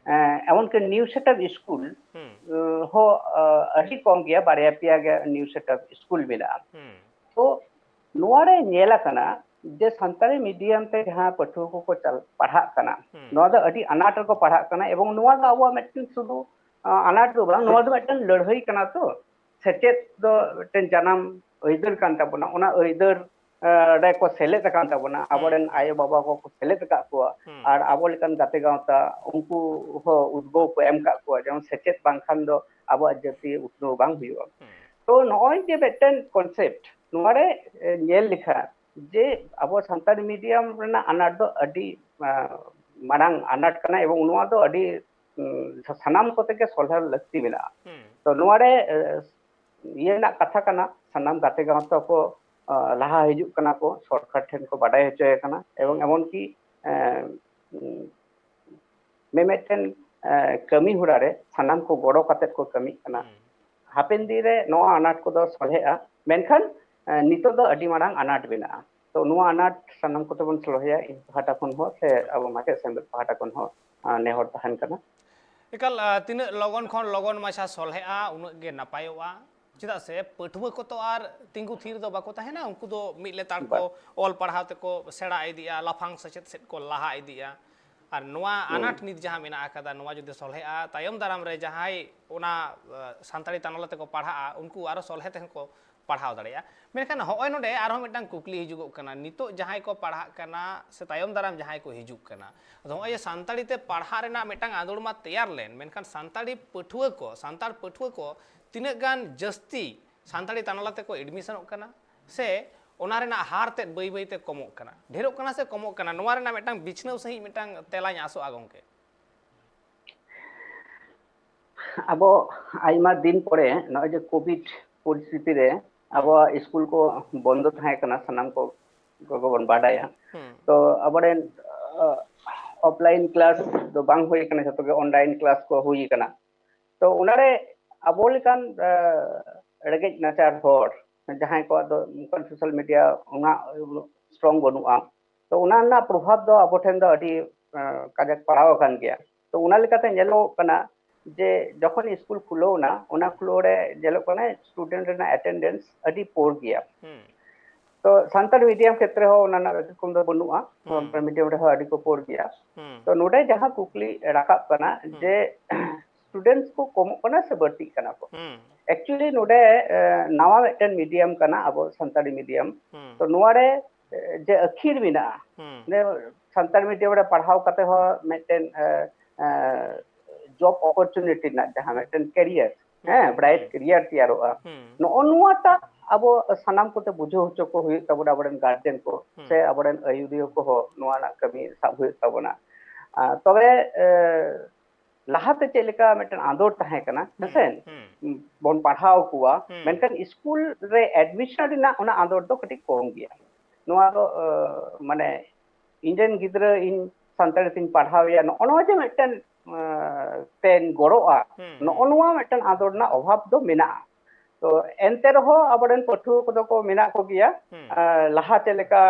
ᱮᱢᱚᱱᱠᱤ ᱱᱤᱭᱩ ᱥᱮᱴᱟᱯ ᱥᱠᱩᱞ ᱦᱚᱸ ᱟᱹᱰᱤ ᱠᱚᱢ ᱜᱮᱭᱟ, ᱵᱟᱨᱭᱟ ᱯᱮᱭᱟ ᱜᱮ ᱱᱤᱭᱩ ᱥᱮᱴᱟᱯ ᱥᱠᱩᱞ ᱢᱮᱱᱟᱜᱼᱟ᱾ ᱛᱚ ᱱᱚᱣᱟ ᱨᱮ ᱧᱮᱞ ᱟᱠᱟᱱᱟ ᱡᱮ ᱥᱟᱱᱛᱟᱲᱤ ᱢᱤᱰᱤᱭᱟᱢ ᱛᱮ ᱡᱟᱦᱟᱸ ᱯᱟᱹᱴᱷᱩᱣᱟᱹ ᱠᱚᱠᱚ ᱪᱟᱞ-, ᱯᱟᱲᱦᱟᱜ ᱠᱟᱱᱟ, ᱱᱚᱣᱟ ᱫᱚ ᱟᱹᱰᱤ ᱟᱱᱟᱴ ᱨᱮᱠᱚ ᱯᱟᱲᱦᱟᱜ ᱠᱟᱱᱟ᱾ ᱮᱵᱚᱝ ᱱᱚᱣᱟ ᱫᱚ ᱟᱵᱚᱣᱟᱜ ᱢᱤᱫᱴᱮᱱ ᱥᱩᱫᱷᱩ ᱟᱱᱟᱴ ᱫᱚ ᱵᱟᱝ, ᱱᱚᱣᱟ ᱫᱚ ᱢᱤᱫᱴᱮᱱ ᱞᱟᱹᱲᱦᱟᱹᱭ ᱠᱟᱱᱟ᱾ ᱛᱚ ᱥᱮᱪᱮᱫ ᱫᱚ ᱢᱤᱫᱴᱮᱱ ᱡᱟᱱᱟᱢ ᱟᱹᱭᱫᱟᱹᱨ ᱠᱟᱱ ᱛᱟᱵᱚᱱᱟ, ᱚᱱᱟ ᱟᱹᱭᱫᱟᱹᱨ ᱨᱮᱠᱚ ᱥᱮᱞᱮᱫ ᱟᱠᱟᱱ ᱛᱟᱵᱚᱱᱟ᱾ ᱟᱵᱚᱨᱮᱱ ᱟᱭᱳ ᱵᱟᱵᱟ ᱠᱚᱠᱚ ᱥᱮᱞᱮᱫ ᱟᱠᱟᱫ ᱠᱚᱣᱟ, ᱟᱨ ᱟᱵᱚ ᱞᱮᱠᱟᱱ ᱜᱟᱛᱮ ᱜᱟᱶᱛᱟ ᱩᱱᱠᱩ ᱦᱚᱸ ᱩᱫᱽᱜᱟᱹᱣ ᱠᱚ ᱮᱢ ᱟᱠᱟᱫ ᱠᱚᱣᱟ, ᱡᱮᱢᱚᱱ ᱥᱮᱪᱮᱫ ᱵᱟᱝᱠᱷᱟᱱ ᱫᱚ ᱟᱵᱚᱣᱟᱜ ᱡᱟᱹᱛᱤ ᱩᱛᱱᱟᱹᱣ ᱵᱟᱝ ᱦᱩᱭᱩᱜᱼᱟ᱾ ᱛᱚ ᱱᱚᱜᱼᱚᱭ ᱡᱮ ᱢᱤᱫᱴᱮᱱ ᱠᱚᱱᱥᱮᱯᱴ, ᱱᱚᱣᱟᱨᱮ ᱮ, ᱧᱮᱞ ᱞᱮᱠᱷᱟᱱ ᱡᱮ ᱟᱵᱚ ᱥᱟᱱᱛᱟᱲᱤ ᱢᱤᱰᱤᱭᱟᱢ ᱨᱮᱱᱟᱜ ᱟᱱᱟᱴ ᱫᱚ ᱟᱹᱰᱤ ᱟ, ᱢᱟᱨᱟᱝ ᱟᱱᱟᱴ ᱠᱟᱱᱟ, ᱮᱵᱚᱝ ᱱᱚᱣᱟ ᱫᱚ ᱟᱹᱰᱤ ᱩᱢ, ᱥᱟᱱᱟᱢ ᱠᱚᱛᱮ ᱜᱮ ᱥᱚᱞᱦᱮ ᱞᱟᱹᱠᱛᱤ ᱢᱮᱱᱟᱜᱼᱟ᱾ ᱦᱩᱸ᱾ ᱛᱚ ᱱᱚᱣᱟᱨᱮ ᱮ, ᱤᱭᱟᱹ ᱨᱮᱱᱟᱜ ᱠᱟᱛᱷᱟ ᱠᱟᱱᱟ, ᱥᱟᱱᱟᱢ ᱜᱟᱛᱮ ᱜᱟᱶᱛᱟ ᱠᱚ ᱟ, ᱞᱟᱦᱟ ᱦᱤᱡᱩᱜ ᱠᱟᱱᱟ ᱠᱚ, ᱥᱚᱨᱠᱟᱨ ᱴᱷᱮᱱ ᱠᱚ ᱵᱟᱰᱟᱭ ᱦᱚᱪᱚᱭᱮ ᱠᱟᱱᱟ, ᱮᱵᱚᱝ ᱦᱩᱸ᱾ ᱮᱢᱚᱱᱠᱤ ᱮ, ᱩᱢ, ᱢᱤᱢᱤᱫᱴᱮᱱ ᱮ, ᱠᱟᱹᱢᱤ ᱦᱚᱨᱟ ᱨᱮ ᱥᱟᱱᱟᱢ ᱠᱚ ᱜᱚᱲᱚ ᱠᱟᱛᱮᱫ ᱠᱚ ᱠᱟᱹᱢᱤᱜ ᱠᱟᱱᱟ᱾ ᱦᱩᱸ᱾ ᱦᱟᱯᱮᱱ ᱫᱤᱱ ᱨᱮ ᱱᱚᱣᱟ ᱟᱱᱟᱴ ᱠᱚᱫᱚ ᱥᱚᱞᱦᱮᱜᱼᱟ, ᱢᱮᱱᱠᱷᱟᱱ ᱮ, ᱱᱤᱛᱚᱜ ᱫᱚ ᱟᱹᱰᱤ ᱢᱟᱨᱟᱝ ᱟᱱᱟᱴ ᱢᱮᱱᱟᱜᱼᱟ᱾ ᱛᱚ ᱱᱚᱣᱟ ᱟᱱᱟᱴ ᱥᱟᱱᱟᱢ ᱠᱚᱛᱮ ᱵᱚᱱ ᱥᱚᱞᱦᱮᱭᱟ, ᱤᱧ ᱯᱟᱦᱴᱟ ᱠᱷᱚᱱ ᱦᱚᱸ ᱥᱮ ᱟᱵᱚ ᱢᱟᱪᱮᱫ ᱥᱮᱢᱞᱮᱫ ᱯᱟᱦᱴᱟ ᱠᱷᱚᱱ ᱦᱚᱸ ᱟ, ᱱᱮᱦᱚᱨ ᱛᱟᱦᱮᱱ ᱠᱟᱱᱟ᱾ ᱮᱠᱟᱞ, ᱟ, ᱛᱤᱱᱟᱹᱜ ᱞᱚᱜᱚᱱ ᱠᱷᱚᱱ ᱞᱚᱜᱚᱱ ᱢᱟᱪᱷᱟ ᱥᱚᱞᱦᱮᱜᱼᱟ, ᱩᱱᱟᱹᱜ ᱜᱮ ᱱᱟᱯᱟᱭᱚᱜᱼᱟ᱾ ᱪᱮᱫᱟᱜ ᱥᱮ ᱯᱟᱹᱴᱷᱩᱣᱟᱹ ᱠᱚ ᱛᱚ ᱟᱨ ᱛᱤᱸᱜᱩ ᱛᱷᱤᱨ ᱫᱚ ᱵᱟᱠᱚ ᱛᱟᱦᱮᱱᱟ, ᱩᱱᱠᱩ ᱫᱚ ᱢᱤᱫ ᱞᱮᱛᱟᱲ ᱠᱚ ᱵᱟᱝ᱾ ᱚᱞ ᱯᱟᱲᱦᱟᱣ ᱛᱮᱠᱚ ᱥᱮᱬᱟ ᱤᱫᱤᱜᱼᱟ, ᱞᱟᱯᱷᱟᱝ ᱥᱮᱪᱮᱫ ᱥᱮᱫ ᱠᱚ ᱞᱟᱦᱟ ᱤᱫᱤᱜᱼᱟ᱾ ᱟᱨ ᱱᱚᱣᱟ ᱦᱩᱸ᱾ ᱟᱱᱟᱴ ᱱᱤᱛ ᱡᱟᱦᱟᱸ ᱢᱮᱱᱟᱜ ᱟᱠᱟᱫᱟ, ᱱᱚᱣᱟ ᱡᱩᱫᱤ ᱥᱚᱞᱦᱮᱜᱼᱟ, ᱛᱟᱭᱚᱢ ᱫᱟᱨᱟᱢ ᱨᱮ ᱡᱟᱦᱟᱸᱭ ᱚᱱᱟ, ᱟ, ᱥᱟᱱᱛᱟᱲᱤ ᱛᱟᱱᱟᱞᱟ ᱛᱮᱠᱚ ᱯᱟᱲᱦᱟᱜᱼᱟ, ᱩᱱᱠᱩ ᱟᱨᱚ ᱥᱚᱞᱦᱮ ᱛᱮᱦᱚᱸ ᱠᱚ ᱯᱟᱲᱦᱟᱣ ᱫᱟᱲᱮᱭᱟᱜᱼᱟ᱾ ᱢᱮᱱᱠᱷᱟᱱ ᱦᱚᱸᱜᱼᱚᱭ ᱱᱚᱰᱮ ᱟᱨᱦᱚᱸ ᱢᱤᱫᱴᱟᱝ ᱠᱩᱠᱞᱤ ᱦᱤᱡᱩᱜᱚᱜ ᱠᱟᱱᱟ, ᱱᱤᱛᱚᱜ ᱡᱟᱦᱟᱸᱭ ᱠᱚ ᱯᱟᱲᱦᱟᱜ ᱠᱟᱱᱟ ᱥᱮ ᱛᱟᱭᱚᱢ ᱫᱟᱨᱟᱢ ᱡᱟᱦᱟᱸᱭ ᱠᱚ ᱦᱤᱡᱩᱜ ᱠᱟᱱᱟ, ᱟᱫᱚ ᱦᱚᱸᱜᱼᱚᱭ ᱡᱮ ᱥᱟᱱᱛᱟᱲᱤ ᱛᱮ ᱯᱟᱲᱦᱟᱜ ᱨᱮᱱᱟᱜ ᱢᱤᱫᱴᱟᱝ ᱟᱸᱫᱳᱲ ᱢᱟ ᱛᱮᱭᱟᱨ ᱞᱮᱱ, ᱢᱮᱱᱠᱷᱟᱱ ᱥᱟᱱᱛᱟᱲᱤ ᱯᱟᱹᱴᱷᱩᱣᱟᱹ ᱠᱚ, ᱥᱟᱱᱛᱟᱲ ᱯᱟᱹᱴᱷᱩᱣᱟᱹ ᱠᱚ ᱛᱤᱱᱟᱹᱜ ᱜᱟᱱ ᱡᱟᱹᱥᱛᱤ ᱥᱟᱱᱛᱟᱲᱤ ᱛᱟᱱᱟᱞᱟ ᱛᱮᱠᱚ ᱮᱰᱢᱤᱥᱚᱱᱚᱜ ᱠᱟᱱᱟ ᱥᱮ ᱚᱱᱟ ᱨᱮᱱᱟᱜ ᱦᱟᱨ ᱛᱮᱫ ᱵᱟᱹᱭ ᱵᱟᱹᱭ ᱛᱮ ᱠᱚᱢᱚᱜ ᱠᱟᱱᱟ, ᱰᱷᱮᱨᱚᱜ ᱠᱟᱱᱟ ᱥᱮ ᱠᱚᱢᱚᱜ ᱠᱟᱱᱟ, ᱱᱚᱣᱟ ᱨᱮᱱᱟᱜ ᱢᱤᱫᱴᱟᱝ ᱵᱤᱪᱷᱱᱟᱹᱣ ᱥᱟᱺᱦᱤᱡ ᱢᱤᱫᱴᱟᱝ ᱛᱮᱞᱟᱧ ᱟᱥᱚᱜᱼᱟ ᱜᱚᱢᱠᱮ᱾ ᱟᱵᱚ ᱟᱭᱢᱟ ᱫᱤᱱ ᱯᱚᱨᱮ ᱱᱚᱜᱼᱚᱭ ᱡᱮ ᱠᱳᱵᱷᱤᱰ ᱯᱚᱨᱤᱥᱛᱷᱤᱛᱤ ᱨᱮ ᱦᱩᱸ᱾ ᱟᱵᱚᱣᱟᱜ ᱥᱠᱩᱞ ᱠᱚ ᱵᱚᱱᱫᱚ ᱛᱟᱦᱮᱸ ᱠᱟᱱᱟ, ᱥᱟᱱᱟᱢ ᱠᱚ ᱠᱚᱜᱮ ᱵᱚᱱ ᱵᱟᱰᱟᱭᱟ᱾ ᱦᱩᱸ᱾ ᱛᱚ ᱟᱵᱚᱨᱮᱱ, ᱟ, ᱚᱯᱷᱞᱟᱭᱤᱱ ᱠᱞᱟᱥ ᱫᱚ ᱵᱟᱝ ᱦᱩᱭ ᱠᱟᱱᱟ, ᱡᱷᱚᱛᱚ ᱜᱮ ᱚᱱᱞᱟᱭᱤᱱ ᱠᱞᱟᱥ ᱠᱚ ᱦᱩᱭ ᱠᱟᱱᱟ᱾ ᱛᱚ ᱚᱱᱟᱨᱮ ᱟᱵᱚ ᱞᱮᱠᱟᱱ, ᱟ, ᱨᱮᱸᱜᱮᱡ ᱱᱟᱪᱟᱨ ᱦᱚᱲ, ᱡᱟᱦᱟᱸᱭ ᱠᱚᱣᱟᱜ ᱫᱚ ᱚᱱᱠᱟᱱ ᱥᱳᱥᱟᱞ ᱢᱤᱰᱤᱭᱟ ᱚᱱᱟ ᱥᱴᱨᱚᱝ ᱵᱟᱹᱱᱩᱜᱼᱟ, ᱛᱚ ᱚᱱᱟ ᱨᱮᱱᱟᱜ ᱯᱨᱚᱵᱷᱟᱵᱽ ᱫᱚ ᱟᱵᱚ ᱴᱷᱮᱱ ᱫᱚ ᱟᱹᱰᱤ, ᱟ, ᱠᱟᱡᱟᱠ ᱯᱟᱲᱟᱣ ᱟᱠᱟᱱ ᱜᱮᱭᱟ᱾ ᱛᱚ ᱚᱱᱟ ᱞᱮᱠᱟᱛᱮ ᱧᱮᱞᱚᱜᱚᱜ ᱠᱟᱱᱟ ᱡᱮ ᱡᱚᱠᱷᱚᱱ ᱥᱠᱩᱞ ᱠᱷᱩᱞᱟᱹᱣ ᱮᱱᱟ, ᱚᱱᱟ ᱠᱷᱩᱞᱟᱹᱣ ᱨᱮ ᱧᱮᱞᱚᱜ ᱠᱟᱱᱟ ᱥᱴᱩᱰᱮᱱᱴ ᱨᱮᱱᱟᱜ ᱮᱴᱮᱱᱰᱮᱱᱥ ᱟᱹᱰᱤ ᱯᱳᱨ ᱜᱮᱭᱟ᱾ ᱦᱩᱸ᱾ ᱛᱚ ᱥᱟᱱᱛᱟᱲ ᱢᱤᱰᱤᱭᱟᱢ ᱠᱷᱮᱛᱨᱮ ᱦᱚᱸ ᱚᱱᱟ ᱨᱮᱱᱟᱜ ᱥᱮᱨᱚᱠᱚᱢ ᱫᱚ ᱵᱟᱹᱱᱩᱜᱼᱟ, ᱦᱩᱸ᱾ ᱥᱟᱱᱛᱟᱲ ᱢᱤᱰᱤᱭᱟᱢ ᱨᱮᱦᱚᱸ ᱟᱹᱰᱤ ᱠᱚ ᱯᱳᱨ ᱜᱮᱭᱟ᱾ ᱦᱩᱸ᱾ ᱛᱚ ᱱᱚᱰᱮ ᱡᱟᱦᱟᱸ ᱠᱩᱠᱞᱤ ᱨᱟᱠᱟᱵ ᱠᱟᱱᱟ ᱦᱩᱸ᱾ ᱡᱮ ᱥᱴᱩᱰᱮᱱᱴᱥ ᱠᱚ ᱠᱚᱢᱚᱜ ᱠᱟᱱᱟ ᱥᱮ ᱵᱟᱹᱲᱛᱤᱜ ᱠᱟᱱᱟ ᱠᱚ? ᱦᱩᱸ᱾ ᱮᱠᱪᱩᱭᱮᱞᱤ ᱱᱚᱰᱮ, ᱮ, ᱱᱟᱣᱟ ᱢᱤᱫᱴᱮᱱ ᱢᱤᱰᱤᱭᱟᱢ ᱠᱟᱱᱟ ᱟᱵᱚ ᱥᱟᱱᱛᱟᱲᱤ ᱢᱤᱰᱤᱭᱟᱢ᱾ ᱦᱩᱸ᱾ ᱛᱚ ᱱᱚᱣᱟ ᱨᱮ, ᱮ, ᱡᱮ ᱟᱹᱠᱷᱤᱨ ᱢᱮᱱᱟᱜᱼᱟ, ᱦᱩᱸ᱾ ᱢᱟᱱᱮ ᱥᱟᱱᱛᱟᱲᱤ ᱢᱤᱰᱤᱭᱟᱢ ᱨᱮ ᱯᱟᱲᱦᱟᱣ ᱠᱟᱛᱮ ᱦᱚᱸ ᱢᱤᱫᱴᱮᱱ, ᱮ, ᱮ, ᱡᱚᱵ ᱚᱯᱚᱨᱪᱩᱱᱤᱴᱤ ᱨᱮᱱᱟᱜ ᱡᱟᱦᱟᱸ ᱢᱤᱫᱴᱮᱱ ᱠᱮᱨᱤᱭᱟᱨ, ᱦᱮᱸ, ᱦᱩᱸ, ᱵᱨᱟᱭᱤᱴ ᱦᱩᱸ᱾ ᱠᱮᱨᱤᱭᱟᱨ ᱛᱮᱭᱟᱨᱚᱜᱼᱟ᱾ ᱦᱩᱸ᱾ ᱱᱚᱜᱼᱚ ᱱᱚᱣᱟᱴᱟᱜ ᱟᱵᱚ ᱥᱟᱱᱟᱢ ᱠᱚᱛᱮ ᱵᱩᱡᱷᱟᱹᱣ ᱦᱚᱪᱚ ᱠᱚ ᱦᱩᱭᱩᱜ ᱛᱟᱵᱚᱱᱟ, ᱟᱵᱚᱨᱮᱱ ᱜᱟᱨᱡᱮᱱ ᱠᱚ ᱦᱩᱸ᱾ ᱥᱮ ᱟᱵᱚᱨᱮᱱ ᱟᱹᱭᱩᱨᱤᱭᱟᱹ ᱠᱚᱦᱚᱸ ᱱᱚᱣᱟ ᱨᱮᱱᱟᱜ ᱠᱟᱹᱢᱤ ᱥᱟᱵ ᱦᱩᱭᱩᱜ ᱛᱟᱵᱚᱱᱟ᱾ ᱟᱨ ᱛᱚᱵᱮ, ᱮ, ᱞᱟᱦᱟᱛᱮ ᱪᱮᱫ ᱞᱮᱠᱟ ᱢᱤᱫᱴᱮᱱ ᱟᱸᱫᱳᱲ ᱛᱟᱦᱮᱸ ᱠᱟᱱᱟ, ᱦᱩᱸ, ᱦᱮᱸᱥᱮ? ᱦᱩᱸ᱾ ᱵᱚᱱ ᱯᱟᱲᱦᱟᱣ ᱠᱚᱣᱟ, ᱦᱩᱸ᱾ ᱢᱮᱱᱠᱷᱟᱱ ᱥᱠᱩᱞ ᱨᱮ ᱮᱰᱢᱤᱥᱚᱱ ᱨᱮᱱᱟᱜ ᱚᱱᱟ ᱟᱸᱫᱳᱲ ᱫᱚ ᱠᱟᱹᱴᱤᱡ ᱠᱚᱢ ᱜᱮᱭᱟ᱾ ᱱᱚᱣᱟ ᱫᱚ, ᱮ, ᱢᱟᱱᱮ, ᱤᱧ ᱨᱮᱱ ᱜᱤᱫᱽᱨᱟᱹ ᱤᱧ ᱥᱟᱱᱛᱟᱲᱤ ᱛᱤᱧ ᱯᱟᱲᱦᱟᱣ ᱮᱭᱟ, ᱱᱚᱜᱼᱚ ᱱᱚᱣᱟ ᱡᱮ ᱢᱤᱫᱴᱮᱱ, ᱮ, ᱛᱮᱧ ᱜᱚᱲᱚᱜᱼᱟ, ᱦᱩᱸ, ᱱᱚᱜᱼᱚ ᱦᱩᱸ᱾ ᱱᱚᱣᱟ ᱢᱤᱫᱴᱮᱱ ᱟᱸᱫᱳᱲ ᱨᱮᱱᱟᱜ ᱚᱵᱷᱟᱵᱽ ᱫᱚ ᱢᱮᱱᱟᱜᱼᱟ᱾ ᱛᱚ, ᱮᱱᱛᱮ ᱨᱮᱦᱚᱸ ᱟᱵᱚᱨᱮᱱ ᱯᱟᱹᱴᱷᱩᱣᱟᱹ ᱠᱚᱫᱚ ᱠᱚ ᱢᱮᱱᱟᱜ ᱠᱚᱜᱮᱭᱟ᱾ ᱦᱩᱸ᱾ ᱮ, ᱞᱟᱦᱟ ᱪᱮᱫ ᱞᱮᱠᱟ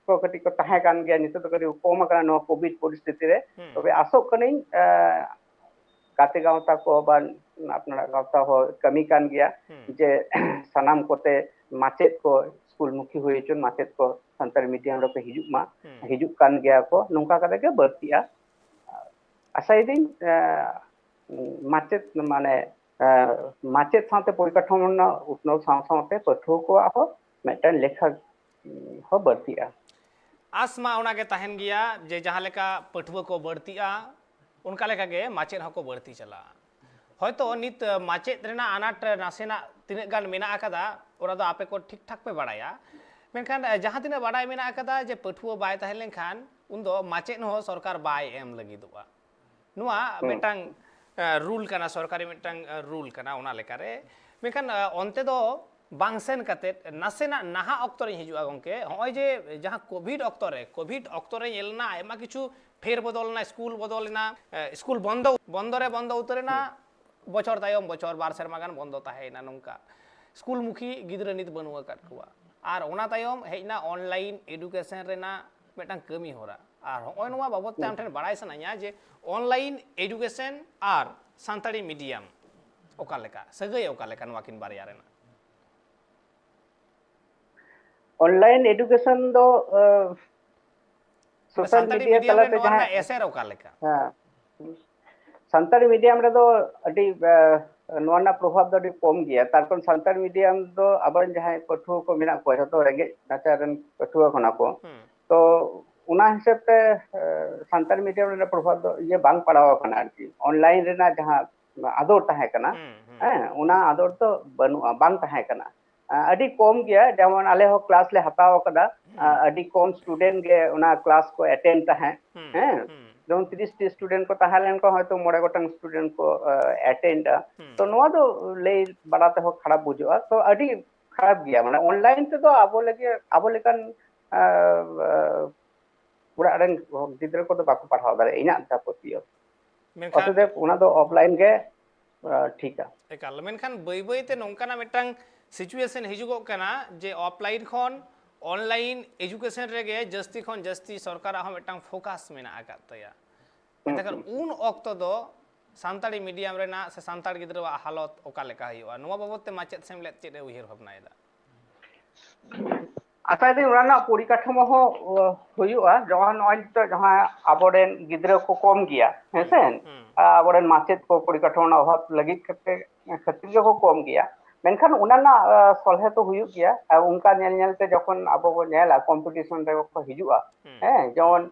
ᱠᱚ ᱠᱟᱹᱴᱤᱡ ᱠᱚ ᱛᱟᱦᱮᱸ ᱠᱟᱱ ᱜᱮᱭᱟ, ᱱᱤᱛᱚᱜ ᱫᱚ ᱠᱟᱹᱴᱤᱡ ᱠᱚ ᱠᱚᱢ ᱟᱠᱟᱱᱟ ᱱᱚᱣᱟ ᱠᱳᱵᱷᱤᱰ ᱯᱚᱨᱤᱥᱛᱷᱤᱛᱤ ᱨᱮ᱾ ᱦᱩᱸ᱾ ᱛᱚᱵᱮ ᱟᱥᱚᱜ ᱠᱟᱹᱱᱟᱹᱧ, ᱮ, ᱜᱟᱛᱮ ᱜᱟᱶᱛᱟ ᱠᱚ ᱵᱟ ᱟᱯᱱᱟᱨᱟᱜ ᱜᱟᱶᱛᱟ ᱦᱚᱸ ᱠᱟᱹᱢᱤ ᱠᱟᱱ ᱜᱮᱭᱟ, ᱦᱩᱸ᱾ ᱡᱮ ᱥᱟᱱᱟᱢ ᱠᱚᱛᱮ ᱢᱟᱪᱮᱫ ᱠᱚ, ᱥᱠᱩᱞ ᱢᱩᱠᱷᱤ ᱦᱩᱭ ᱦᱚᱪᱚᱱ, ᱢᱟᱪᱮᱫ ᱠᱚ ᱥᱟᱱᱛᱟᱲᱤ ᱢᱤᱰᱤᱭᱟᱢ ᱨᱮᱠᱚ ᱦᱤᱡᱩᱜ ᱢᱟ, ᱦᱩᱸ᱾ ᱦᱤᱡᱩᱜ ᱠᱟᱱ ᱜᱮᱭᱟ ᱠᱚ, ᱱᱚᱝᱠᱟ ᱠᱟᱛᱮ ᱜᱮ ᱵᱟᱹᱲᱛᱤᱜᱼᱟ᱾ ᱟᱥᱟᱭᱮᱫᱟᱹᱧ, ᱮ, ᱢᱟᱪᱮᱫ ᱢᱟᱱᱮ, ᱮ, ᱢᱟᱪᱮᱫ ᱥᱟᱶᱛᱮ ᱯᱚᱨᱤᱠᱟᱴᱷᱟᱢᱳ ᱨᱮᱱᱟᱜ ᱩᱛᱱᱟᱹᱣ ᱥᱟᱶ ᱥᱟᱶᱛᱮ ᱯᱟᱹᱴᱷᱩᱣᱟᱹ ᱠᱚᱣᱟᱜ ᱦᱚᱸ ᱢᱤᱫᱴᱮᱱ ᱞᱮᱠᱷᱟ, ᱩᱸ, ᱦᱚᱸ ᱵᱟᱹᱲᱛᱤᱜᱼᱟ᱾ ᱟᱥ ᱢᱟ ᱚᱱᱟ ᱜᱮ ᱛᱟᱦᱮᱱ ᱜᱮᱭᱟ ᱡᱮ ᱡᱟᱦᱟᱸ ᱞᱮᱠᱟ ᱯᱟᱹᱴᱷᱩᱣᱟᱹ ᱠᱚ ᱵᱟᱹᱲᱛᱤᱜᱼᱟ, ᱚᱱᱠᱟ ᱞᱮᱠᱟ ᱜᱮ ᱢᱟᱪᱮᱫ ᱦᱚᱸᱠᱚ ᱵᱟᱹᱲᱛᱤ ᱪᱟᱞᱟᱜᱼᱟ᱾ ᱦᱚᱭᱛᱚ ᱱᱤᱛ, ᱮ, ᱢᱟᱪᱮᱫ ᱨᱮᱱᱟᱜ ᱟᱱᱟᱴ ᱱᱟᱥᱮᱱᱟᱜ ᱛᱤᱱᱟᱹᱜ ᱜᱟᱱ ᱢᱮᱱᱟᱜ ᱟᱠᱟᱫᱟ, ᱚᱱᱟ ᱫᱚ ᱟᱯᱮ ᱠᱚ ᱴᱷᱤᱠ ᱴᱷᱟᱠ ᱯᱮ ᱵᱟᱲᱟᱭᱟ᱾ ᱢᱮᱱᱠᱷᱟᱱ, ᱮ, ᱡᱟᱦᱟᱸ ᱛᱤᱱᱟᱹᱜ ᱵᱟᱰᱟᱭ ᱢᱮᱱᱟᱜ ᱟᱠᱟᱫᱟ ᱡᱮ ᱯᱟᱹᱴᱷᱩᱣᱟᱹ ᱵᱟᱭ ᱛᱟᱦᱮᱸ ᱞᱮᱱᱠᱷᱟᱱ ᱩᱱᱫᱚ ᱢᱟᱪᱮᱫ ᱦᱚᱸ ᱥᱚᱨᱠᱟᱨ ᱵᱟᱭ ᱮᱢ ᱞᱟᱹᱜᱤᱫᱚᱜᱼᱟ᱾ ᱱᱚᱣᱟ ᱦᱩᱸ᱾ ᱢᱤᱫᱴᱟᱝ, ᱮ, ᱨᱩᱞ ᱠᱟᱱᱟ, ᱥᱚᱨᱠᱟᱨᱤ ᱢᱤᱫᱴᱟᱝ, ᱮ, ᱨᱩᱞ ᱠᱟᱱᱟ ᱚᱱᱟ ᱞᱮᱠᱟᱨᱮ᱾ ᱢᱮᱱᱠᱷᱟᱱ, ᱮ, ᱚᱱᱛᱮ ᱫᱚ ᱵᱟᱝ ᱥᱮᱱ ᱠᱟᱛᱮᱫ ᱱᱟᱥᱮᱱᱟᱜ ᱱᱟᱦᱟᱜ ᱚᱠᱛᱚ ᱨᱤᱧ ᱦᱤᱡᱩᱜᱼᱟ ᱜᱚᱢᱠᱮ᱾ ᱦᱚᱸᱜᱼᱚᱭ ᱡᱮ ᱡᱟᱦᱟᱸ ᱠᱳᱵᱷᱤᱰ ᱚᱠᱛᱚ ᱨᱮ, ᱠᱳᱵᱷᱤᱰ ᱚᱠᱛᱚ ᱨᱮ ᱧᱮᱞ ᱮᱱᱟ ᱟᱭᱢᱟ ᱠᱤᱪᱷᱩ ᱯᱷᱮᱨ ᱵᱚᱫᱚᱞ ᱮᱱᱟ, ᱥᱠᱩᱞ ᱵᱚᱫᱚᱞ ᱮᱱᱟ, ᱮ, ᱥᱠᱩᱞ ᱵᱚᱱᱫᱚ, ᱵᱚᱱᱫᱚ ᱨᱮ ᱵᱚᱱᱫᱚ ᱩᱛᱟᱹᱨ ᱮᱱᱟ, ᱦᱩᱸ᱾ ᱵᱚᱪᱷᱚᱨ ᱛᱟᱭᱚᱢ ᱵᱚᱪᱷᱚᱨ, ᱵᱟᱨ ᱥᱮᱨᱢᱟ ᱜᱟᱱ ᱵᱚᱱᱫᱚ ᱛᱟᱦᱮᱸᱭᱮᱱᱟ ᱱᱚᱝᱠᱟ᱾ ᱥᱠᱩᱞ ᱢᱩᱠᱷᱤ ᱜᱤᱫᱽᱨᱟᱹ ᱱᱤᱛ ᱵᱟᱹᱱᱩᱜ ᱟᱠᱟᱫ ᱠᱚᱣᱟ᱾ ᱟᱨ ᱚᱱᱟ ᱛᱟᱭᱚᱢ ᱦᱮᱡ ᱮᱱᱟ online education ᱨᱮᱱᱟᱜ ᱢᱤᱫᱴᱟᱝ ᱠᱟᱹᱢᱤ ᱦᱚᱨᱟ᱾ ᱟᱨ ᱦᱚᱸᱜᱼᱚᱭ ᱱᱚᱣᱟ ᱵᱟᱵᱚᱫ ᱛᱮ ᱟᱢ ᱦᱩᱸ᱾ ᱴᱷᱮᱱ ᱵᱟᱲᱟᱭ ᱥᱟᱱᱟᱧᱟ ᱡᱮ online education ᱟᱨ ᱥᱟᱱᱛᱟᱲᱤ medium ᱚᱠᱟ ᱞᱮᱠᱟ, ᱥᱟᱹᱜᱟᱹᱭ ᱚᱠᱟ ᱞᱮᱠᱟ ᱱᱚᱣᱟ ᱠᱤᱱ ᱵᱟᱨᱭᱟ ᱨᱮᱱᱟᱜ? Online education ᱫᱚ, ᱮ, ᱢᱟᱱᱮ social ᱥᱟᱱᱛᱟᱲᱤ media medium ᱨᱮ ᱛᱟᱞᱟᱛᱮ ᱱᱚᱣᱟ ᱡᱟᱦᱟᱸ ᱨᱮᱱᱟᱜ ᱮᱥᱮᱨ ᱚᱠᱟ ᱞᱮᱠᱟ? ᱦᱮᱸ᱾ ᱥᱟᱱᱛᱟᱲᱤ medium ᱨᱮᱫᱚ ᱟᱹᱰᱤ, ᱮ, ᱱᱚᱣᱟ ᱨᱮᱱᱟᱜ ᱯᱨᱚᱵᱷᱟᱵᱽ ᱫᱚ ᱟᱹᱰᱤ ᱠᱚᱢ ᱜᱮᱭᱟ᱾ ᱛᱟᱨ ᱠᱟᱨᱚᱱ ᱥᱟᱱᱛᱟᱲᱤ medium ᱫᱚ ᱟᱵᱚᱨᱮᱱ ᱡᱟᱦᱟᱸᱭ ᱯᱟᱹᱴᱷᱩᱣᱟᱹ ᱠᱚ ᱢᱮᱱᱟᱜ ᱠᱚᱣᱟ, ᱡᱷᱚᱛᱚ ᱨᱮᱸᱜᱮᱡ ᱱᱟᱪᱟᱨ ᱨᱮᱱ ᱯᱟᱹᱴᱷᱩᱣᱟᱹ ᱠᱟᱱᱟ ᱠᱚ᱾ ᱦᱩᱸ᱾ ᱛᱚ ᱚᱱᱟ ᱦᱤᱥᱟᱹᱵ ᱛᱮ, ᱮ, ᱥᱟᱱᱛᱟᱲᱤ medium ᱨᱮᱱᱟᱜ ᱯᱨᱚᱵᱷᱟᱵᱽ ᱫᱚ ᱤᱭᱟᱹ ᱵᱟᱝ ᱯᱟᱲᱟᱣ ᱟᱠᱟᱱᱟ ᱟᱨᱠᱤ᱾ Online ᱨᱮᱱᱟᱜ ᱡᱟᱦᱟᱸ ᱟᱫᱚᱲ ᱛᱟᱦᱮᱸ ᱠᱟᱱᱟ, ᱦᱩᱸ, ᱦᱩᱸ᱾ ᱦᱮᱸ, ᱚᱱᱟ ᱟᱫᱚᱨ ᱫᱚ ᱵᱟᱹᱱᱩᱜᱼᱟ, ᱵᱟᱝ ᱛᱟᱦᱮᱸ ᱠᱟᱱᱟ᱾ ᱟᱹᱰᱤ ᱠᱚᱢ ᱜᱮᱭᱟ, ᱡᱮᱢᱚᱱ ᱟᱞᱮ ᱦᱚᱸ ᱠᱞᱟᱥ ᱞᱮ ᱦᱟᱛᱟᱣ ᱟᱠᱟᱫᱟ, ᱟᱹᱰᱤ ᱠᱚᱢ ᱥᱴᱩᱰᱮᱱᱴ ᱜᱮ ᱚᱱᱟ ᱠᱞᱟᱥ ᱠᱚ ᱮᱴᱮᱱᱰ ᱛᱟᱦᱮᱸᱫ᱾ ᱦᱮᱸ, ᱡᱮᱢᱚᱱ ᱛᱤᱨᱤᱥ ᱴᱤ ᱥᱴᱩᱰᱮᱱᱴ ᱠᱚ ᱛᱟᱦᱮᱸ ᱞᱮᱱᱠᱷᱟᱱ ᱦᱚᱭᱛᱳ ᱢᱚᱬᱮ ᱜᱚᱴᱟᱝ ᱥᱴᱩᱰᱮᱱᱴ ᱠᱚ ᱮᱴᱮᱱᱰᱟ᱾ ᱛᱚ ᱱᱚᱣᱟ ᱫᱚ ᱞᱟᱹᱭ ᱵᱟᱲᱟ ᱛᱮᱦᱚᱸ ᱠᱷᱟᱨᱟᱯ ᱵᱩᱡᱷᱟᱹᱜᱼᱟ᱾ ᱛᱚ ᱟᱹᱰᱤ ᱠᱷᱟᱨᱟᱯ ᱜᱮᱭᱟ, ᱢᱟᱱᱮ ᱚᱱᱞᱟᱭᱤᱱ ᱛᱮᱫᱚ ᱟᱵᱚ ᱞᱟᱹᱜᱤᱫ, ᱟᱵᱚ ᱞᱮᱠᱟᱱ ᱚᱲᱟᱜ ᱨᱮᱱ ᱜᱤᱫᱽᱨᱟᱹ ᱠᱚᱫᱚ ᱵᱟᱠᱚ ᱯᱟᱲᱦᱟᱣ ᱫᱟᱲᱮᱭᱟᱜᱼᱟ, ᱤᱧᱟᱹᱜ ᱡᱟ ᱯᱟᱹᱛᱭᱟᱹᱣ᱾ ᱢᱮᱱᱠᱷᱟᱱ ᱚᱛᱚᱮᱵ ᱚᱱᱟ ᱫᱚ ᱚᱯᱷᱞᱟᱭᱤᱱ ᱜᱮ ᱴᱷᱤᱠᱟ᱾ ᱮᱠᱟᱞ, ᱢᱮᱱᱠᱷᱟᱱ ᱵᱟᱹᱭ ᱵᱟᱹᱭ ᱛᱮ ᱱᱚᱝᱠᱟᱱᱟᱜ ᱢᱤᱫᱴᱟᱝ ᱥᱤᱪᱩᱭᱮᱥᱚᱱ ᱦᱤᱡᱩᱜᱚᱜ ᱠᱟᱱᱟ ᱡᱮ ᱚᱯᱷᱞᱟᱭᱤᱱ ᱠᱷᱚᱱ ᱚᱱᱞᱟᱭᱤᱱ ᱮᱡᱩᱠᱮᱥᱚᱱ ᱨᱮᱜᱮ ᱡᱟᱹᱥᱛᱤ ᱠᱷᱚᱱ ᱡᱟᱹᱥᱛᱤ ᱥᱚᱨᱠᱟᱨᱟᱜ ᱦᱚᱸ ᱢᱤᱫᱴᱟᱝ ᱯᱷᱳᱠᱟᱥ ᱢᱮᱱᱟᱜ ᱟᱠᱟᱫ ᱛᱟᱭᱟ᱾ ᱦᱩᱸ, ᱮᱱᱛᱮᱠᱷᱟᱱ ᱦᱩᱸ᱾ ᱩᱱ ᱚᱠᱛᱚ ᱫᱚ ᱥᱟᱱᱛᱟᱲᱤ ᱢᱤᱰᱤᱭᱟᱢ ᱨᱮᱱᱟᱜ ᱥᱮ ᱥᱟᱱᱛᱟᱲ ᱜᱤᱫᱽᱨᱟᱹᱣᱟᱜ ᱦᱟᱞᱚᱛ ᱚᱠᱟ ᱞᱮᱠᱟ ᱦᱩᱭᱩᱜᱼᱟ, ᱱᱚᱣᱟ ᱵᱟᱵᱚᱫ ᱛᱮ ᱢᱟᱪᱮᱫ ᱥᱮᱢᱞᱮᱫ ᱪᱮᱫ ᱮ ᱩᱭᱦᱟᱹᱨ ᱵᱷᱟᱵᱽᱱᱟᱭᱮᱫᱟ? ᱟᱥᱟᱭᱮᱫᱟᱹᱧ ᱚᱱᱟ ᱨᱮᱱᱟᱜ ᱯᱚᱨᱤᱠᱟᱴᱷᱟᱢᱳ ᱦᱚᱸ ᱦᱩᱭᱩᱜᱼᱟ᱾ ᱡᱮᱢᱚᱱ ᱱᱚᱜᱼᱚᱭ ᱱᱤᱛᱚᱜ ᱡᱟᱦᱟᱸ ᱟᱵᱚᱨᱮᱱ ᱜᱤᱫᱽᱨᱟᱹ ᱠᱚ ᱠᱚᱢ ᱜᱮᱭᱟ, ᱦᱮᱸᱥᱮ? ᱟᱵᱚᱨᱮᱱ ᱢᱟᱪᱮᱫ ᱠᱚ ᱯᱚᱨᱤᱠᱟᱴᱷᱟᱢᱳ ᱨᱮᱱᱟᱜ ᱚᱵᱷᱟᱵ ᱞᱟᱹᱜᱤᱫ ᱠᱷᱟᱹᱛᱤᱨ ᱜᱮᱠᱚ ᱠᱚᱢ ᱜᱮᱭᱟ᱾ ᱢᱮᱱᱠᱷᱟᱱ ᱚᱱᱟ ᱨᱮᱱᱟᱜ ᱥᱚᱞᱦᱮ ᱛᱚ ᱦᱩᱭᱩᱜ ᱜᱮᱭᱟ᱾ ᱚᱱᱠᱟ ᱧᱮᱞ ᱧᱮᱞ ᱛᱮ ᱡᱚᱠᱷᱚᱱ ᱟᱵᱚ ᱵᱚᱱ ᱧᱮᱞᱟ ᱠᱚᱢᱯᱤᱴᱤᱥᱚᱱ ᱨᱮ ᱠᱚ ᱦᱤᱡᱩᱜᱼᱟ, ᱦᱮᱸ, ᱡᱮᱢᱚᱱ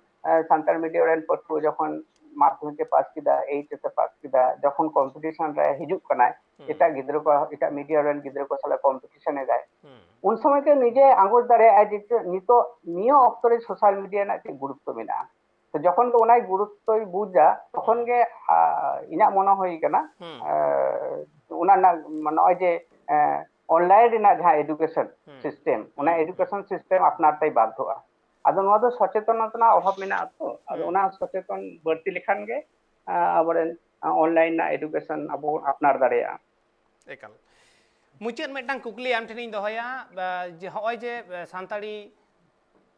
ᱥᱟᱱᱛᱟᱲ ᱢᱤᱰᱤᱭᱟᱢ ᱨᱮᱱ ᱯᱟᱹᱴᱷᱩᱣᱟᱹ ᱡᱚᱠᱷᱚᱱ ᱢᱟᱫᱽᱫᱷᱚᱢᱤᱠ ᱮ ᱯᱟᱥ ᱠᱮᱫᱟ, ᱮᱭᱤᱪ ᱮᱥ ᱮ ᱯᱟᱥ ᱠᱮᱫᱟ, ᱡᱚᱠᱷᱚᱱ ᱠᱚᱢᱯᱤᱴᱤᱥᱚᱱ ᱨᱮ ᱦᱤᱡᱩᱜ ᱠᱟᱱᱟᱭ, ᱮᱴᱟᱜ ᱜᱤᱫᱽᱨᱟᱹ ᱠᱚ, ᱮᱴᱟᱜ ᱢᱤᱰᱤᱭᱟᱢ ᱨᱮᱱ ᱜᱤᱫᱽᱨᱟᱹ ᱠᱚ ᱥᱟᱞᱟᱜ ᱠᱚᱢᱯᱤᱴᱤᱥᱚᱱ ᱮᱫᱟᱭ, ᱩᱱ ᱥᱚᱢᱚᱭ ᱜᱮ ᱱᱤᱡᱮ ᱟᱸᱜᱚᱪ ᱫᱟᱲᱮᱭᱟᱜᱼᱟᱭ ᱡᱮ ᱪᱮᱫ ᱱᱤᱛᱚᱜ ᱱᱤᱭᱟᱹ ᱚᱠᱛᱚ ᱨᱮ ᱥᱳᱥᱟᱞ ᱢᱤᱰᱤᱭᱟ ᱨᱮᱱᱟᱜ ᱪᱮᱫ ᱜᱩᱨᱩᱛᱛᱚ ᱢᱮᱱᱟᱜᱼᱟ᱾ ᱛᱚ ᱡᱚᱠᱷᱚᱱ ᱜᱮ ᱚᱱᱟᱭ ᱜᱩᱨᱩᱛᱛᱚᱭ ᱵᱩᱡᱟ, ᱛᱚᱠᱷᱚᱱ ᱜᱮ ᱤᱧᱟᱹᱜ ᱢᱚᱱᱮ ᱦᱩᱭ ᱠᱟᱱᱟ, ᱚᱱᱟ ᱨᱮᱱᱟᱜ ᱱᱚᱜᱼᱚᱭ ᱡᱮ ᱚᱱᱞᱟᱭᱤᱱ ᱨᱮᱱᱟᱜ ᱡᱟᱦᱟᱸ ᱮᱰᱩᱠᱮᱥᱚᱱ ᱥᱤᱥᱴᱮᱢ, ᱚᱱᱟ ᱮᱰᱩᱠᱮᱥᱚᱱ ᱥᱤᱥᱴᱮᱢ ᱟᱯᱱᱟᱨ ᱛᱮᱭ ᱵᱟᱫᱽᱫᱷᱚᱜᱼᱟ᱾ ᱟᱫᱚ ᱱᱚᱣᱟ ᱫᱚ ᱥᱚᱪᱮᱛᱚᱱᱚᱛᱟ ᱨᱮᱱᱟᱜ ᱚᱵᱷᱟᱵ ᱢᱮᱱᱟᱜᱼᱟ ᱛᱚ, ᱟᱫᱚ ᱚᱱᱟ ᱥᱚᱪᱮᱛᱚᱱ ᱵᱟᱹᱲᱛᱤ ᱞᱮᱠᱷᱟᱱ ᱜᱮ ᱟᱵᱚᱨᱮᱱ ᱚᱱᱞᱟᱭᱤᱱ ᱨᱮᱱᱟᱜ ᱮᱰᱩᱠᱮᱥᱚᱱ ᱟᱵᱚ ᱵᱚᱱ ᱟᱯᱱᱟᱨ ᱫᱟᱲᱮᱭᱟᱜᱼᱟ᱾ ᱮᱠᱟᱞ᱾ ᱢᱩᱪᱟᱹᱫ ᱢᱤᱫᱴᱟᱝ ᱠᱩᱠᱞᱤ ᱟᱢ ᱴᱷᱮᱱᱤᱧ ᱫᱚᱦᱚᱭᱟ, ᱡᱮ ᱦᱚᱸᱜᱼᱚᱭ ᱡᱮ ᱥᱟᱱᱛᱟᱲᱤ,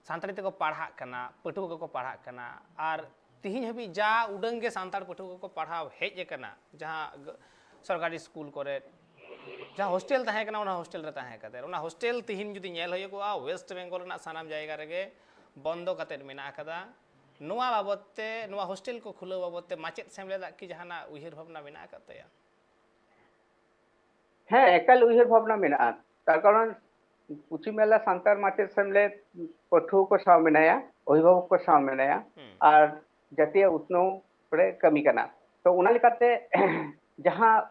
ᱥᱟᱱᱛᱟᱲᱤ ᱛᱮᱠᱚ ᱯᱟᱲᱦᱟᱜ ᱠᱟᱱᱟ, ᱯᱟᱹᱴᱷᱩᱣᱟᱹ ᱠᱚᱠᱚ ᱯᱟᱲᱦᱟᱜ ᱠᱟᱱᱟ, ᱟᱨ ᱛᱤᱦᱤᱧ ᱦᱟᱹᱵᱤᱡ ᱡᱟ ᱩᱰᱟᱹᱝ ᱜᱮ ᱥᱟᱱᱛᱟᱲ ᱯᱟᱹᱴᱷᱩᱣᱟᱹ ᱠᱚᱠᱚ ᱯᱟᱲᱦᱟᱣ ᱦᱮᱡ ᱟᱠᱟᱱᱟ, ᱡᱟᱦᱟᱸ ᱥᱚᱨᱠᱟᱨᱤ ᱥᱠᱩᱞ ᱠᱚᱨᱮ, ᱡᱟᱦᱟᱸ ᱦᱳᱥᱴᱮᱞ ᱛᱟᱦᱮᱸ ᱠᱟᱱᱟ, ᱚᱱᱟ ᱦᱳᱥᱴᱮᱞ ᱨᱮ ᱛᱟᱦᱮᱸ ᱠᱟᱛᱮ, ᱚᱱᱟ ᱦᱳᱥᱴᱮᱞ ᱛᱤᱦᱤᱧ ᱡᱩᱫᱤ ᱧᱮᱞ ᱦᱩᱭᱩᱜᱼᱟ, ᱳᱭᱮᱥᱴ ᱵᱮᱝᱜᱚᱞ ᱨᱮᱱᱟᱜ ᱥᱟᱱᱟᱢ ᱡᱟᱭᱜᱟ ᱨᱮᱜᱮ ᱵᱚᱱᱫᱚ ᱠᱟᱛᱮ ᱢᱮᱱᱟᱜ ᱟᱠᱟᱫᱟ᱾ ᱱᱚᱣᱟ ᱵᱟᱵᱚᱫ ᱛᱮ, ᱱᱚᱣᱟ ᱦᱳᱥᱴᱮᱞ ᱠᱚ ᱠᱷᱩᱞᱟᱹᱣ ᱵᱟᱵᱚᱫ ᱛᱮ ᱢᱟᱪᱮᱫ ᱥᱮᱢᱞᱮᱫᱟᱜ ᱠᱤ ᱡᱟᱦᱟᱱᱟᱜ ᱩᱭᱦᱟᱹᱨ ᱵᱷᱟᱵᱽᱱᱟ ᱢᱮᱱᱟᱜ ᱟᱠᱟᱫ ᱛᱟᱭᱟ? ᱦᱮᱸ, ᱮᱠᱟᱞ ᱩᱭᱦᱟᱹᱨ ᱵᱷᱟᱵᱽᱱᱟ ᱢᱮᱱᱟᱜᱼᱟ᱾ ᱛᱟᱨ ᱠᱟᱨᱚᱱ ᱯᱚᱪᱷᱤᱢ ᱵᱟᱝᱞᱟ ᱥᱟᱱᱛᱟᱲ ᱢᱟᱪᱮᱫ ᱥᱮᱢᱞᱮᱫ ᱯᱟᱹᱴᱷᱩᱣᱟᱹ ᱠᱚ ᱥᱟᱶ ᱢᱮᱱᱟᱭᱟ, ᱚᱵᱷᱤᱵᱷᱟᱵᱚᱠ ᱠᱚ ᱥᱟᱶ ᱢᱮᱱᱟᱭᱟ, ᱟᱨ ᱡᱟᱹᱛᱤᱭᱟᱜ ᱩᱛᱱᱟᱹᱣ ᱨᱮ ᱠᱟᱹᱢᱤ ᱠᱟᱱᱟ᱾ ᱛᱚ ᱚᱱᱟ ᱞᱮᱠᱟᱛᱮ ᱡᱟᱦᱟᱸ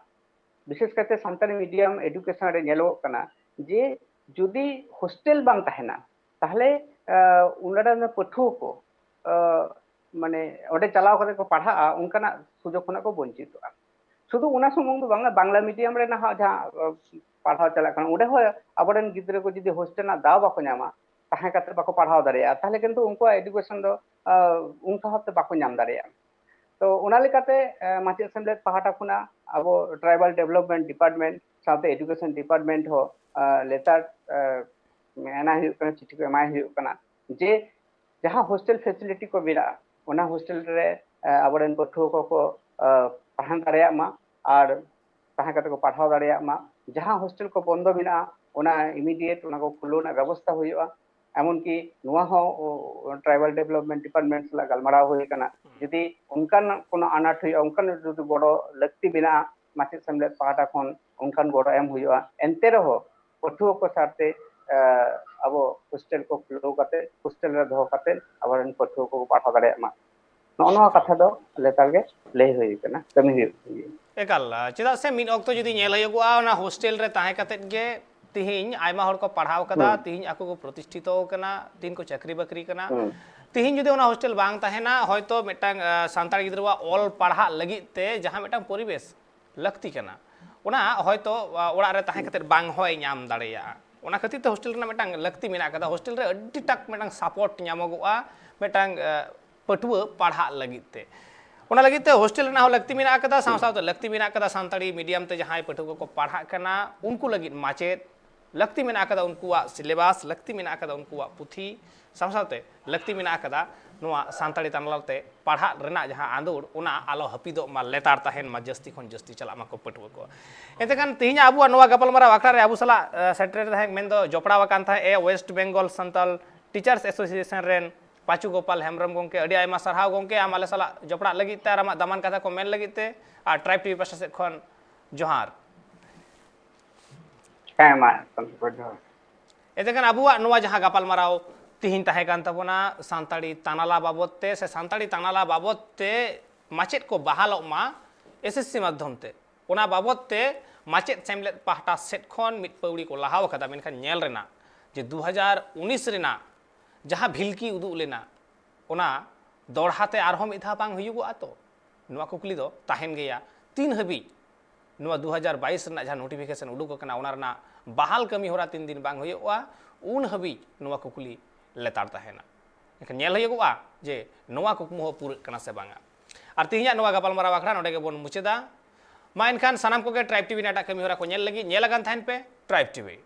ᱵᱤᱥᱮᱥ ᱠᱟᱭᱛᱮ ᱥᱟᱱᱛᱟᱲᱤ ᱢᱤᱰᱤᱭᱟᱢ ᱮᱰᱩᱠᱮᱥᱚᱱ ᱨᱮ ᱧᱮᱞᱚᱜᱚᱜ ᱠᱟᱱᱟ ᱡᱮ ᱡᱩᱫᱤ ᱦᱳᱥᱴᱮᱞ ᱵᱟᱝ ᱛᱟᱦᱮᱱᱟ, ᱛᱟᱦᱚᱞᱮ ᱚᱸᱰᱮ ᱨᱮᱱ ᱯᱟᱹᱴᱷᱩᱣᱟᱹ ᱠᱚ ᱢᱟᱱᱮ ᱚᱸᱰᱮ ᱪᱟᱞᱟᱣ ᱠᱟᱛᱮ ᱠᱚ ᱯᱟᱲᱦᱟᱜᱼᱟ, ᱚᱱᱠᱟᱱᱟᱜ ᱥᱩᱡᱳᱜᱽ ᱠᱷᱚᱱᱟᱜ ᱠᱚ ᱵᱚᱧᱪᱤᱛᱚᱜᱼᱟ᱾ ᱥᱩᱫᱷᱩ ᱚᱱᱟ ᱥᱩᱢᱩᱝ ᱫᱚ ᱵᱟᱝᱟ, ᱵᱟᱝᱞᱟ ᱢᱤᱰᱤᱭᱟᱢ ᱨᱮ ᱱᱟᱦᱟᱜ ᱡᱟᱦᱟᱸ ᱯᱟᱲᱦᱟᱣ ᱪᱟᱞᱟᱜ ᱠᱟᱱᱟ, ᱚᱸᱰᱮ ᱦᱚᱸ ᱟᱵᱚᱨᱮᱱ ᱜᱤᱫᱽᱨᱟᱹ ᱠᱚ ᱡᱩᱫᱤ ᱦᱳᱥᱴᱮᱞ ᱨᱮᱱᱟᱜ ᱫᱟᱣ ᱵᱟᱠᱚ ᱧᱟᱢᱟ, ᱛᱟᱦᱮᱸ ᱠᱟᱛᱮ ᱵᱟᱠᱚ ᱯᱟᱲᱦᱟᱣ ᱫᱟᱲᱮᱭᱟᱜᱼᱟ, ᱛᱟᱦᱚᱞᱮ ᱠᱤᱱᱛᱩ ᱩᱱᱠᱩᱣᱟᱜ ᱮᱰᱩᱠᱮᱥᱚᱱ ᱫᱚ ᱚᱱᱠᱟ ᱵᱷᱟᱵᱛᱮ ᱵᱟᱠᱚ ᱧᱟᱢ ᱫᱟᱲᱮᱭᱟᱜᱼᱟ᱾ ᱛᱚ ᱚᱱᱟ ᱞᱮᱠᱟᱛᱮ ᱢᱟᱪᱮᱫ ᱥᱮᱢᱞᱮᱫ ᱯᱟᱦᱴᱟ ᱠᱷᱚᱱᱟᱜ ᱟᱵᱚ ᱴᱨᱟᱭᱵᱟᱞ ᱰᱮᱵᱷᱞᱚᱯᱢᱮᱱᱴ ᱰᱤᱯᱟᱨᱴᱢᱮᱱᱴ ᱥᱟᱶᱛᱮ ᱮᱰᱩᱠᱮᱥᱚᱱ ᱰᱤᱯᱟᱨᱴᱢᱮᱱᱴ ᱦᱚᱸ ᱞᱮᱛᱟᱲ ᱮᱢᱟᱭ ᱦᱩᱭᱩᱜ ᱠᱟᱱᱟ, ᱪᱤᱴᱷᱤ ᱠᱚ ᱮᱢᱟᱭ ᱦᱩᱭᱩᱜ ᱠᱟᱱᱟ ᱡᱮ ᱡᱟᱦᱟᱸ ᱦᱳᱥᱴᱮᱞ ᱯᱷᱮᱥᱤᱞᱤᱴᱤ ᱠᱚ ᱢᱮᱱᱟᱜᱼᱟ, ᱚᱱᱟ ᱦᱳᱥᱴᱮᱞ ᱨᱮ ᱟᱵᱚᱨᱮᱱ ᱯᱟᱹᱴᱷᱩᱣᱟᱹ ᱠᱚᱠᱚ ᱛᱟᱦᱮᱸ ᱫᱟᱲᱮᱭᱟᱜ ᱢᱟ ᱟᱨ ᱛᱟᱦᱮᱸ ᱠᱟᱛᱮ ᱠᱚ ᱯᱟᱲᱦᱟᱣ ᱫᱟᱲᱮᱭᱟᱜ ᱢᱟ᱾ ᱡᱟᱦᱟᱸ ᱦᱳᱥᱴᱮᱞ ᱠᱚ ᱵᱚᱱᱫᱚ ᱢᱮᱱᱟᱜᱼᱟ, ᱚᱱᱟ ᱤᱢᱤᱰᱤᱭᱮᱴ ᱚᱱᱟ ᱠᱚ ᱠᱷᱩᱞᱟᱹᱣ ᱨᱮᱱᱟᱜ ᱵᱮᱵᱚᱥᱛᱷᱟ ᱦᱩᱭᱩᱜᱼᱟ᱾ ᱮᱢᱚᱱᱠᱤ ᱱᱚᱣᱟ ᱦᱚᱸ ᱴᱨᱟᱭᱵᱟᱞ ᱰᱮᱵᱷᱞᱚᱯᱢᱮᱱᱴ ᱰᱤᱯᱟᱨᱴᱢᱮᱱᱴ ᱥᱟᱞᱟᱜ ᱜᱟᱞᱢᱟᱨᱟᱣ ᱦᱩᱭ ᱟᱠᱟᱱᱟ, ᱡᱩᱫᱤ ᱚᱱᱠᱟᱱ ᱠᱳᱱᱳ ᱟᱱᱟᱴ ᱦᱩᱭᱩᱜᱼᱟ, ᱚᱱᱠᱟᱱ ᱡᱩᱫᱤ ᱜᱚᱲᱚ ᱞᱟᱹᱠᱛᱤ ᱢᱮᱱᱟᱜᱼᱟ ᱢᱟᱪᱮᱫ ᱥᱮᱢᱞᱮᱫ ᱯᱟᱦᱴᱟ ᱠᱷᱚᱱ ᱚᱱᱠᱟᱱ ᱜᱚᱲᱚ ᱮᱢ ᱦᱩᱭᱩᱜᱼᱟ᱾ ᱮᱱᱛᱮ ᱨᱮᱦᱚᱸ ᱯᱟᱹᱴᱷᱩᱣᱟᱹ ᱠᱚ ᱥᱟᱨᱛᱮ ᱟᱵᱚ ᱦᱳᱥᱴᱮᱞ ᱠᱚ ᱠᱷᱩᱞᱟᱹᱣ ᱠᱟᱛᱮ, ᱦᱳᱥᱴᱮᱞ ᱨᱮ ᱫᱚᱦᱚ ᱠᱟᱛᱮ ᱟᱵᱚᱨᱮᱱ ᱯᱟᱹᱴᱷᱩᱣᱟᱹ ᱠᱚᱠᱚ ᱯᱟᱲᱦᱟᱣ ᱫᱟᱲᱮᱭᱟᱜ ᱢᱟ, ᱱᱚᱜᱼᱚ ᱱᱚᱣᱟ ᱠᱟᱛᱷᱟ ᱫᱚ ᱞᱮᱛᱟᱲ ᱜᱮ ᱞᱟᱹᱭ ᱦᱩᱭ ᱠᱟᱱᱟ, ᱠᱟᱹᱢᱤ ᱦᱩᱭᱩᱜ ᱠᱟᱱ ᱜᱮᱭᱟ᱾ ᱮᱠᱟᱞ, ᱪᱮᱫᱟᱜ ᱥᱮ ᱢᱤᱫ ᱚᱠᱛᱚ ᱡᱩᱫᱤ ᱧᱮᱞ ᱦᱩᱭᱩᱜᱚᱜᱼᱟ, ᱚᱱᱟ ᱦᱳᱥᱴᱮᱞ ᱨᱮ ᱛᱟᱦᱮᱸ ᱠᱟᱛᱮᱫ ᱜᱮ ᱛᱤᱦᱤᱧ ᱟᱭᱢᱟ ᱦᱚᱲ ᱠᱚ ᱯᱟᱲᱦᱟᱣ ᱠᱟᱫᱟ, ᱛᱤᱦᱤᱧ ᱟᱠᱚ ᱠᱚ ᱯᱨᱚᱛᱤᱥᱴᱷᱤᱛᱚ ᱠᱟᱱᱟ, ᱛᱤᱦᱤᱧ ᱠᱚ ᱪᱟᱹᱠᱨᱤ ᱵᱟᱹᱠᱨᱤ ᱠᱟᱱᱟ᱾ ᱛᱤᱦᱤᱧ ᱡᱩᱫᱤ ᱚᱱᱟ ᱦᱳᱥᱴᱮᱞ ᱵᱟᱝ ᱛᱟᱦᱮᱱᱟ, ᱦᱚᱭᱛᱳ ᱢᱤᱫᱴᱟᱝ ᱥᱟᱱᱛᱟᱲ ᱜᱤᱫᱽᱨᱟᱹᱣᱟᱜ ᱚᱞ ᱯᱟᱲᱦᱟᱜ ᱞᱟᱹᱜᱤᱫ ᱛᱮ ᱡᱟᱦᱟᱸ ᱢᱤᱫᱴᱟᱝ ᱯᱚᱨᱤᱵᱮᱥ ᱞᱟᱹᱠᱛᱤ ᱠᱟᱱᱟ, ᱚᱱᱟ ᱦᱚᱭᱛᱳ ᱚᱲᱟᱜ ᱨᱮ ᱛᱟᱦᱮᱸ ᱠᱟᱛᱮ ᱵᱟᱝ ᱦᱚᱸᱭ ᱧᱟᱢ ᱫᱟᱲᱮᱭᱟᱜᱼᱟ᱾ ᱚᱱᱟ ᱠᱷᱟᱹᱛᱤᱨ ᱛᱮ ᱦᱳᱥᱴᱮᱞ ᱨᱮᱱᱟᱜ ᱢᱤᱫᱴᱟᱝ ᱞᱟᱹᱠᱛᱤ ᱢᱮᱱᱟᱜ ᱟᱠᱟᱫᱟ᱾ ᱦᱳᱥᱴᱮᱞ ᱨᱮ ᱟᱹᱰᱤ ᱴᱟᱠ ᱢᱤᱫᱴᱟᱝ ᱥᱟᱯᱳᱨᱴ ᱧᱟᱢᱚᱜᱚᱜᱼᱟ ᱢᱤᱫᱴᱟᱝ ᱯᱟᱹᱴᱷᱩᱣᱟᱹ ᱯᱟᱲᱦᱟᱜ ᱞᱟᱹᱜᱤᱫ ᱛᱮ᱾ ᱚᱱᱟ ᱞᱟᱹᱜᱤᱫ ᱛᱮ ᱦᱳᱥᱴᱮᱞ ᱨᱮᱱᱟᱜ ᱦᱚᱸ ᱞᱟᱹᱠᱛᱤ ᱢᱮᱱᱟᱜ ᱟᱠᱟᱫᱟ, ᱥᱟᱶ ᱥᱟᱶᱛᱮ ᱞᱟᱹᱠᱛᱤ ᱢᱮᱱᱟᱜ ᱟᱠᱟᱫᱟ ᱥᱟᱱᱛᱟᱲᱤ ᱢᱤᱰᱤᱭᱟᱢ ᱛᱮ ᱡᱟᱦᱟᱸᱭ ᱯᱟᱹᱴᱷᱩᱣᱟᱹ ᱠᱚᱠᱚ ᱯᱟᱲᱦᱟᱜ ᱠᱟᱱᱟ ᱩᱱᱠᱩ ᱞᱟᱹᱜᱤᱫ ᱢᱟᱪᱮᱫ, ᱞᱟᱹᱠᱛᱤ ᱢᱮᱱᱟᱜ ᱟᱠᱟᱫᱟ ᱩᱱᱠᱩᱣᱟᱜ ᱥᱤᱞᱮᱵᱟᱥ, ᱞᱟᱹᱠᱛᱤ ᱢᱮᱱᱟᱜ ᱟᱠᱟᱫᱟ ᱩᱱᱠᱩᱣᱟᱜ ᱯᱩᱛᱷᱤ, ᱥᱟᱶ ᱥᱟᱶᱛᱮ ᱞᱟᱹᱠᱛᱤ ᱢᱮᱱᱟᱜ ᱟᱠᱟᱫᱟ ᱱᱚᱣᱟ ᱥᱟᱱᱛᱟᱲᱤ ᱛᱟᱱᱟᱞᱟ ᱛᱮ ᱯᱟᱲᱦᱟᱜ ᱨᱮᱱᱟᱜ ᱡᱟᱦᱟᱸ ᱟᱸᱫᱳᱲ, ᱚᱱᱟ ᱟᱞᱚ ᱦᱟᱹᱯᱤᱫᱚᱜ ᱢᱟ, ᱞᱮᱛᱟᱲ ᱛᱟᱦᱮᱱ ᱢᱟ, ᱡᱟᱹᱥᱛᱤ ᱠᱷᱚᱱ ᱡᱟᱹᱥᱛᱤ ᱪᱟᱞᱟᱜ ᱢᱟᱠᱚ ᱯᱟᱹᱴᱷᱩᱣᱟᱹ ᱠᱚ᱾ ᱮᱱᱛᱮ ᱠᱷᱟᱱ ᱛᱮᱦᱮᱧ ᱟᱵᱚᱣᱟᱜ ᱱᱚᱣᱟ ᱜᱟᱯᱟᱞᱢᱟᱨᱟᱣ ᱟᱠᱷᱲᱟ ᱨᱮ ᱟᱵᱚ ᱥᱟᱞᱟᱜ ᱥᱮᱴᱮᱨ ᱛᱟᱦᱮᱸ ᱢᱮᱱᱫᱚ ᱡᱚᱯᱲᱟᱣ ᱟᱠᱟᱱ ᱛᱟᱦᱮᱸ ᱮ ᱳᱭᱮᱥᱴ ᱵᱮᱝᱜᱚᱞ ᱥᱟᱱᱛᱟᱞ ᱴᱤᱪᱟᱨᱥ ᱮᱥᱳᱥᱤᱭᱮᱥᱚᱱ ᱨᱮᱱ ᱯᱟᱪᱩ ᱜᱳᱯᱟᱞ ᱦᱮᱢᱵᱨᱚᱢ ᱜᱚᱢᱠᱮ, ᱟᱹᱰᱤ ᱟᱭᱢᱟ ᱥᱟᱨᱦᱟᱣ ᱜᱚᱢᱠᱮ, ᱟᱢ ᱟᱞᱮ ᱥᱟᱞᱟᱜ ᱡᱚᱯᱲᱟᱜ ᱞᱟᱹᱜᱤᱫ ᱛᱮ ᱟᱨ ᱟᱢᱟᱜ ᱫᱟᱢᱟᱱ ᱠᱟᱛᱷᱟ ᱠᱚ ᱢᱮᱱ ᱞᱟᱹᱜᱤᱫ ᱛᱮ᱾ ᱟᱨ ᱴᱨᱟᱭᱤᱵᱽ ᱴᱤᱵᱷᱤ ᱯᱟᱦᱴᱟ ᱥᱮᱫ ᱠᱷᱚᱱ ᱡᱚᱦᱟᱨ᱾ ᱦᱮᱸ, ᱢᱟ ᱮᱠᱫᱚᱢ ᱡᱚᱦᱟᱨ᱾ ᱮᱱᱛᱮ ᱠᱷᱟᱱ ᱟᱵᱚᱣᱟᱜ ᱱᱚᱣᱟ ᱡᱟᱦᱟᱸ ᱜᱟᱯᱟᱞᱢᱟᱨᱟᱣ ᱛᱤᱦᱤᱧ ᱛᱟᱦᱮᱸ ᱠᱟᱱ ᱛᱟᱵᱚᱱᱟ ᱥᱟᱱᱛᱟᱲᱤ ᱛᱟᱱᱟᱞᱟ ᱵᱟᱵᱚᱫ ᱛᱮ ᱥᱮ ᱥᱟᱱᱛᱟᱲᱤ ᱛᱟᱱᱟᱞᱟ ᱵᱟᱵᱚᱫ ᱛᱮ ᱢᱟᱪᱮᱫ ᱠᱚ ᱵᱟᱦᱟᱞᱚᱜ ᱢᱟ ᱮᱥᱮᱥᱥᱤ ᱢᱟᱫᱽᱫᱷᱚᱢ ᱛᱮ, ᱚᱱᱟ ᱵᱟᱵᱚᱫ ᱛᱮ ᱢᱟᱪᱮᱫ ᱥᱮᱢᱞᱮᱫ ᱯᱟᱦᱴᱟ ᱥᱮᱫ ᱠᱷᱚᱱ ᱢᱤᱫ ᱯᱟᱹᱣᱲᱤ ᱠᱚ ᱞᱟᱦᱟᱣ ᱟᱠᱟᱫᱟ, ᱢᱮᱱᱠᱷᱟᱱ ᱧᱮᱞ ᱨᱮᱱᱟᱜ ᱡᱮ ᱫᱩ ᱦᱟᱡᱟᱨ ᱩᱱᱤᱥ ᱨᱮᱱᱟᱜ ᱡᱟᱦᱟᱸ ᱵᱷᱤᱞᱠᱤ ᱩᱫᱩᱜ ᱞᱮᱱᱟ, ᱚᱱᱟ ᱫᱚᱲᱦᱟ ᱛᱮ ᱟᱨᱦᱚᱸ ᱢᱤᱫ ᱫᱷᱟᱣ ᱵᱟᱝ ᱦᱩᱭᱩᱜᱚᱜᱼᱟ ᱛᱚ? ᱱᱚᱣᱟ ᱠᱩᱠᱞᱤ ᱫᱚ ᱛᱟᱦᱮᱱ ᱜᱮᱭᱟ᱾ ᱛᱤᱱ ᱦᱟᱹᱵᱤᱡ ᱱᱚᱣᱟ ᱫᱩ ᱦᱟᱡᱟᱨ ᱵᱟᱭᱤᱥ ᱨᱮᱱᱟᱜ ᱡᱟᱦᱟᱸ ᱱᱳᱴᱤᱯᱷᱤᱠᱮᱥᱚᱱ ᱩᱰᱩᱠ ᱟᱠᱟᱱᱟ, ᱚᱱᱟ ᱨᱮᱱᱟᱜ ᱵᱟᱦᱟᱞ ᱠᱟᱹᱢᱤ ᱦᱚᱨᱟ ᱛᱤᱱ ᱫᱤᱱ ᱵᱟᱝ ᱦᱩᱭᱩᱜᱼᱟ, ᱩᱱ ᱦᱟᱹᱵᱤᱡ ᱱᱚᱣᱟ ᱠᱩᱠᱞᱤ ᱞᱮᱛᱟᱲ ᱛᱟᱦᱮᱱᱟ᱾ ᱮᱱᱠᱷᱟᱱ ᱧᱮᱞ ᱦᱩᱭᱩᱜᱚᱜᱼᱟ ᱡᱮ ᱱᱚᱣᱟ ᱠᱩᱠᱢᱩ ᱦᱚᱸ ᱯᱩᱨᱟᱹᱜ ᱠᱟᱱᱟ ᱥᱮ ᱵᱟᱝᱟ᱾ ᱟᱨ ᱛᱮᱦᱮᱧᱟᱜ ᱱᱚᱣᱟ ᱜᱟᱯᱟᱞᱢᱟᱨᱟᱣ ᱟᱠᱷᱲᱟ ᱱᱚᱰᱮ ᱜᱮᱵᱚᱱ ᱢᱩᱪᱟᱹᱫᱟ᱾ ᱢᱟ ᱮᱱᱠᱷᱟᱱ ᱥᱟᱱᱟᱢ ᱠᱚᱜᱮ ᱴᱨᱟᱭᱤᱵᱽ ᱴᱤᱵᱷᱤ ᱨᱮᱱᱟᱜ ᱮᱴᱟᱜ ᱠᱟᱹᱢᱤ ᱦᱚᱨᱟ ᱠᱚ ᱧᱮᱞ ᱞᱟᱹᱜᱤᱫ ᱧᱮᱞ ᱟᱠᱟᱱ ᱛᱟᱦᱮᱱ ᱯᱮ ᱴᱨᱟᱭᱤᱵᱽ ᱴᱤᱵᱷᱤ᱾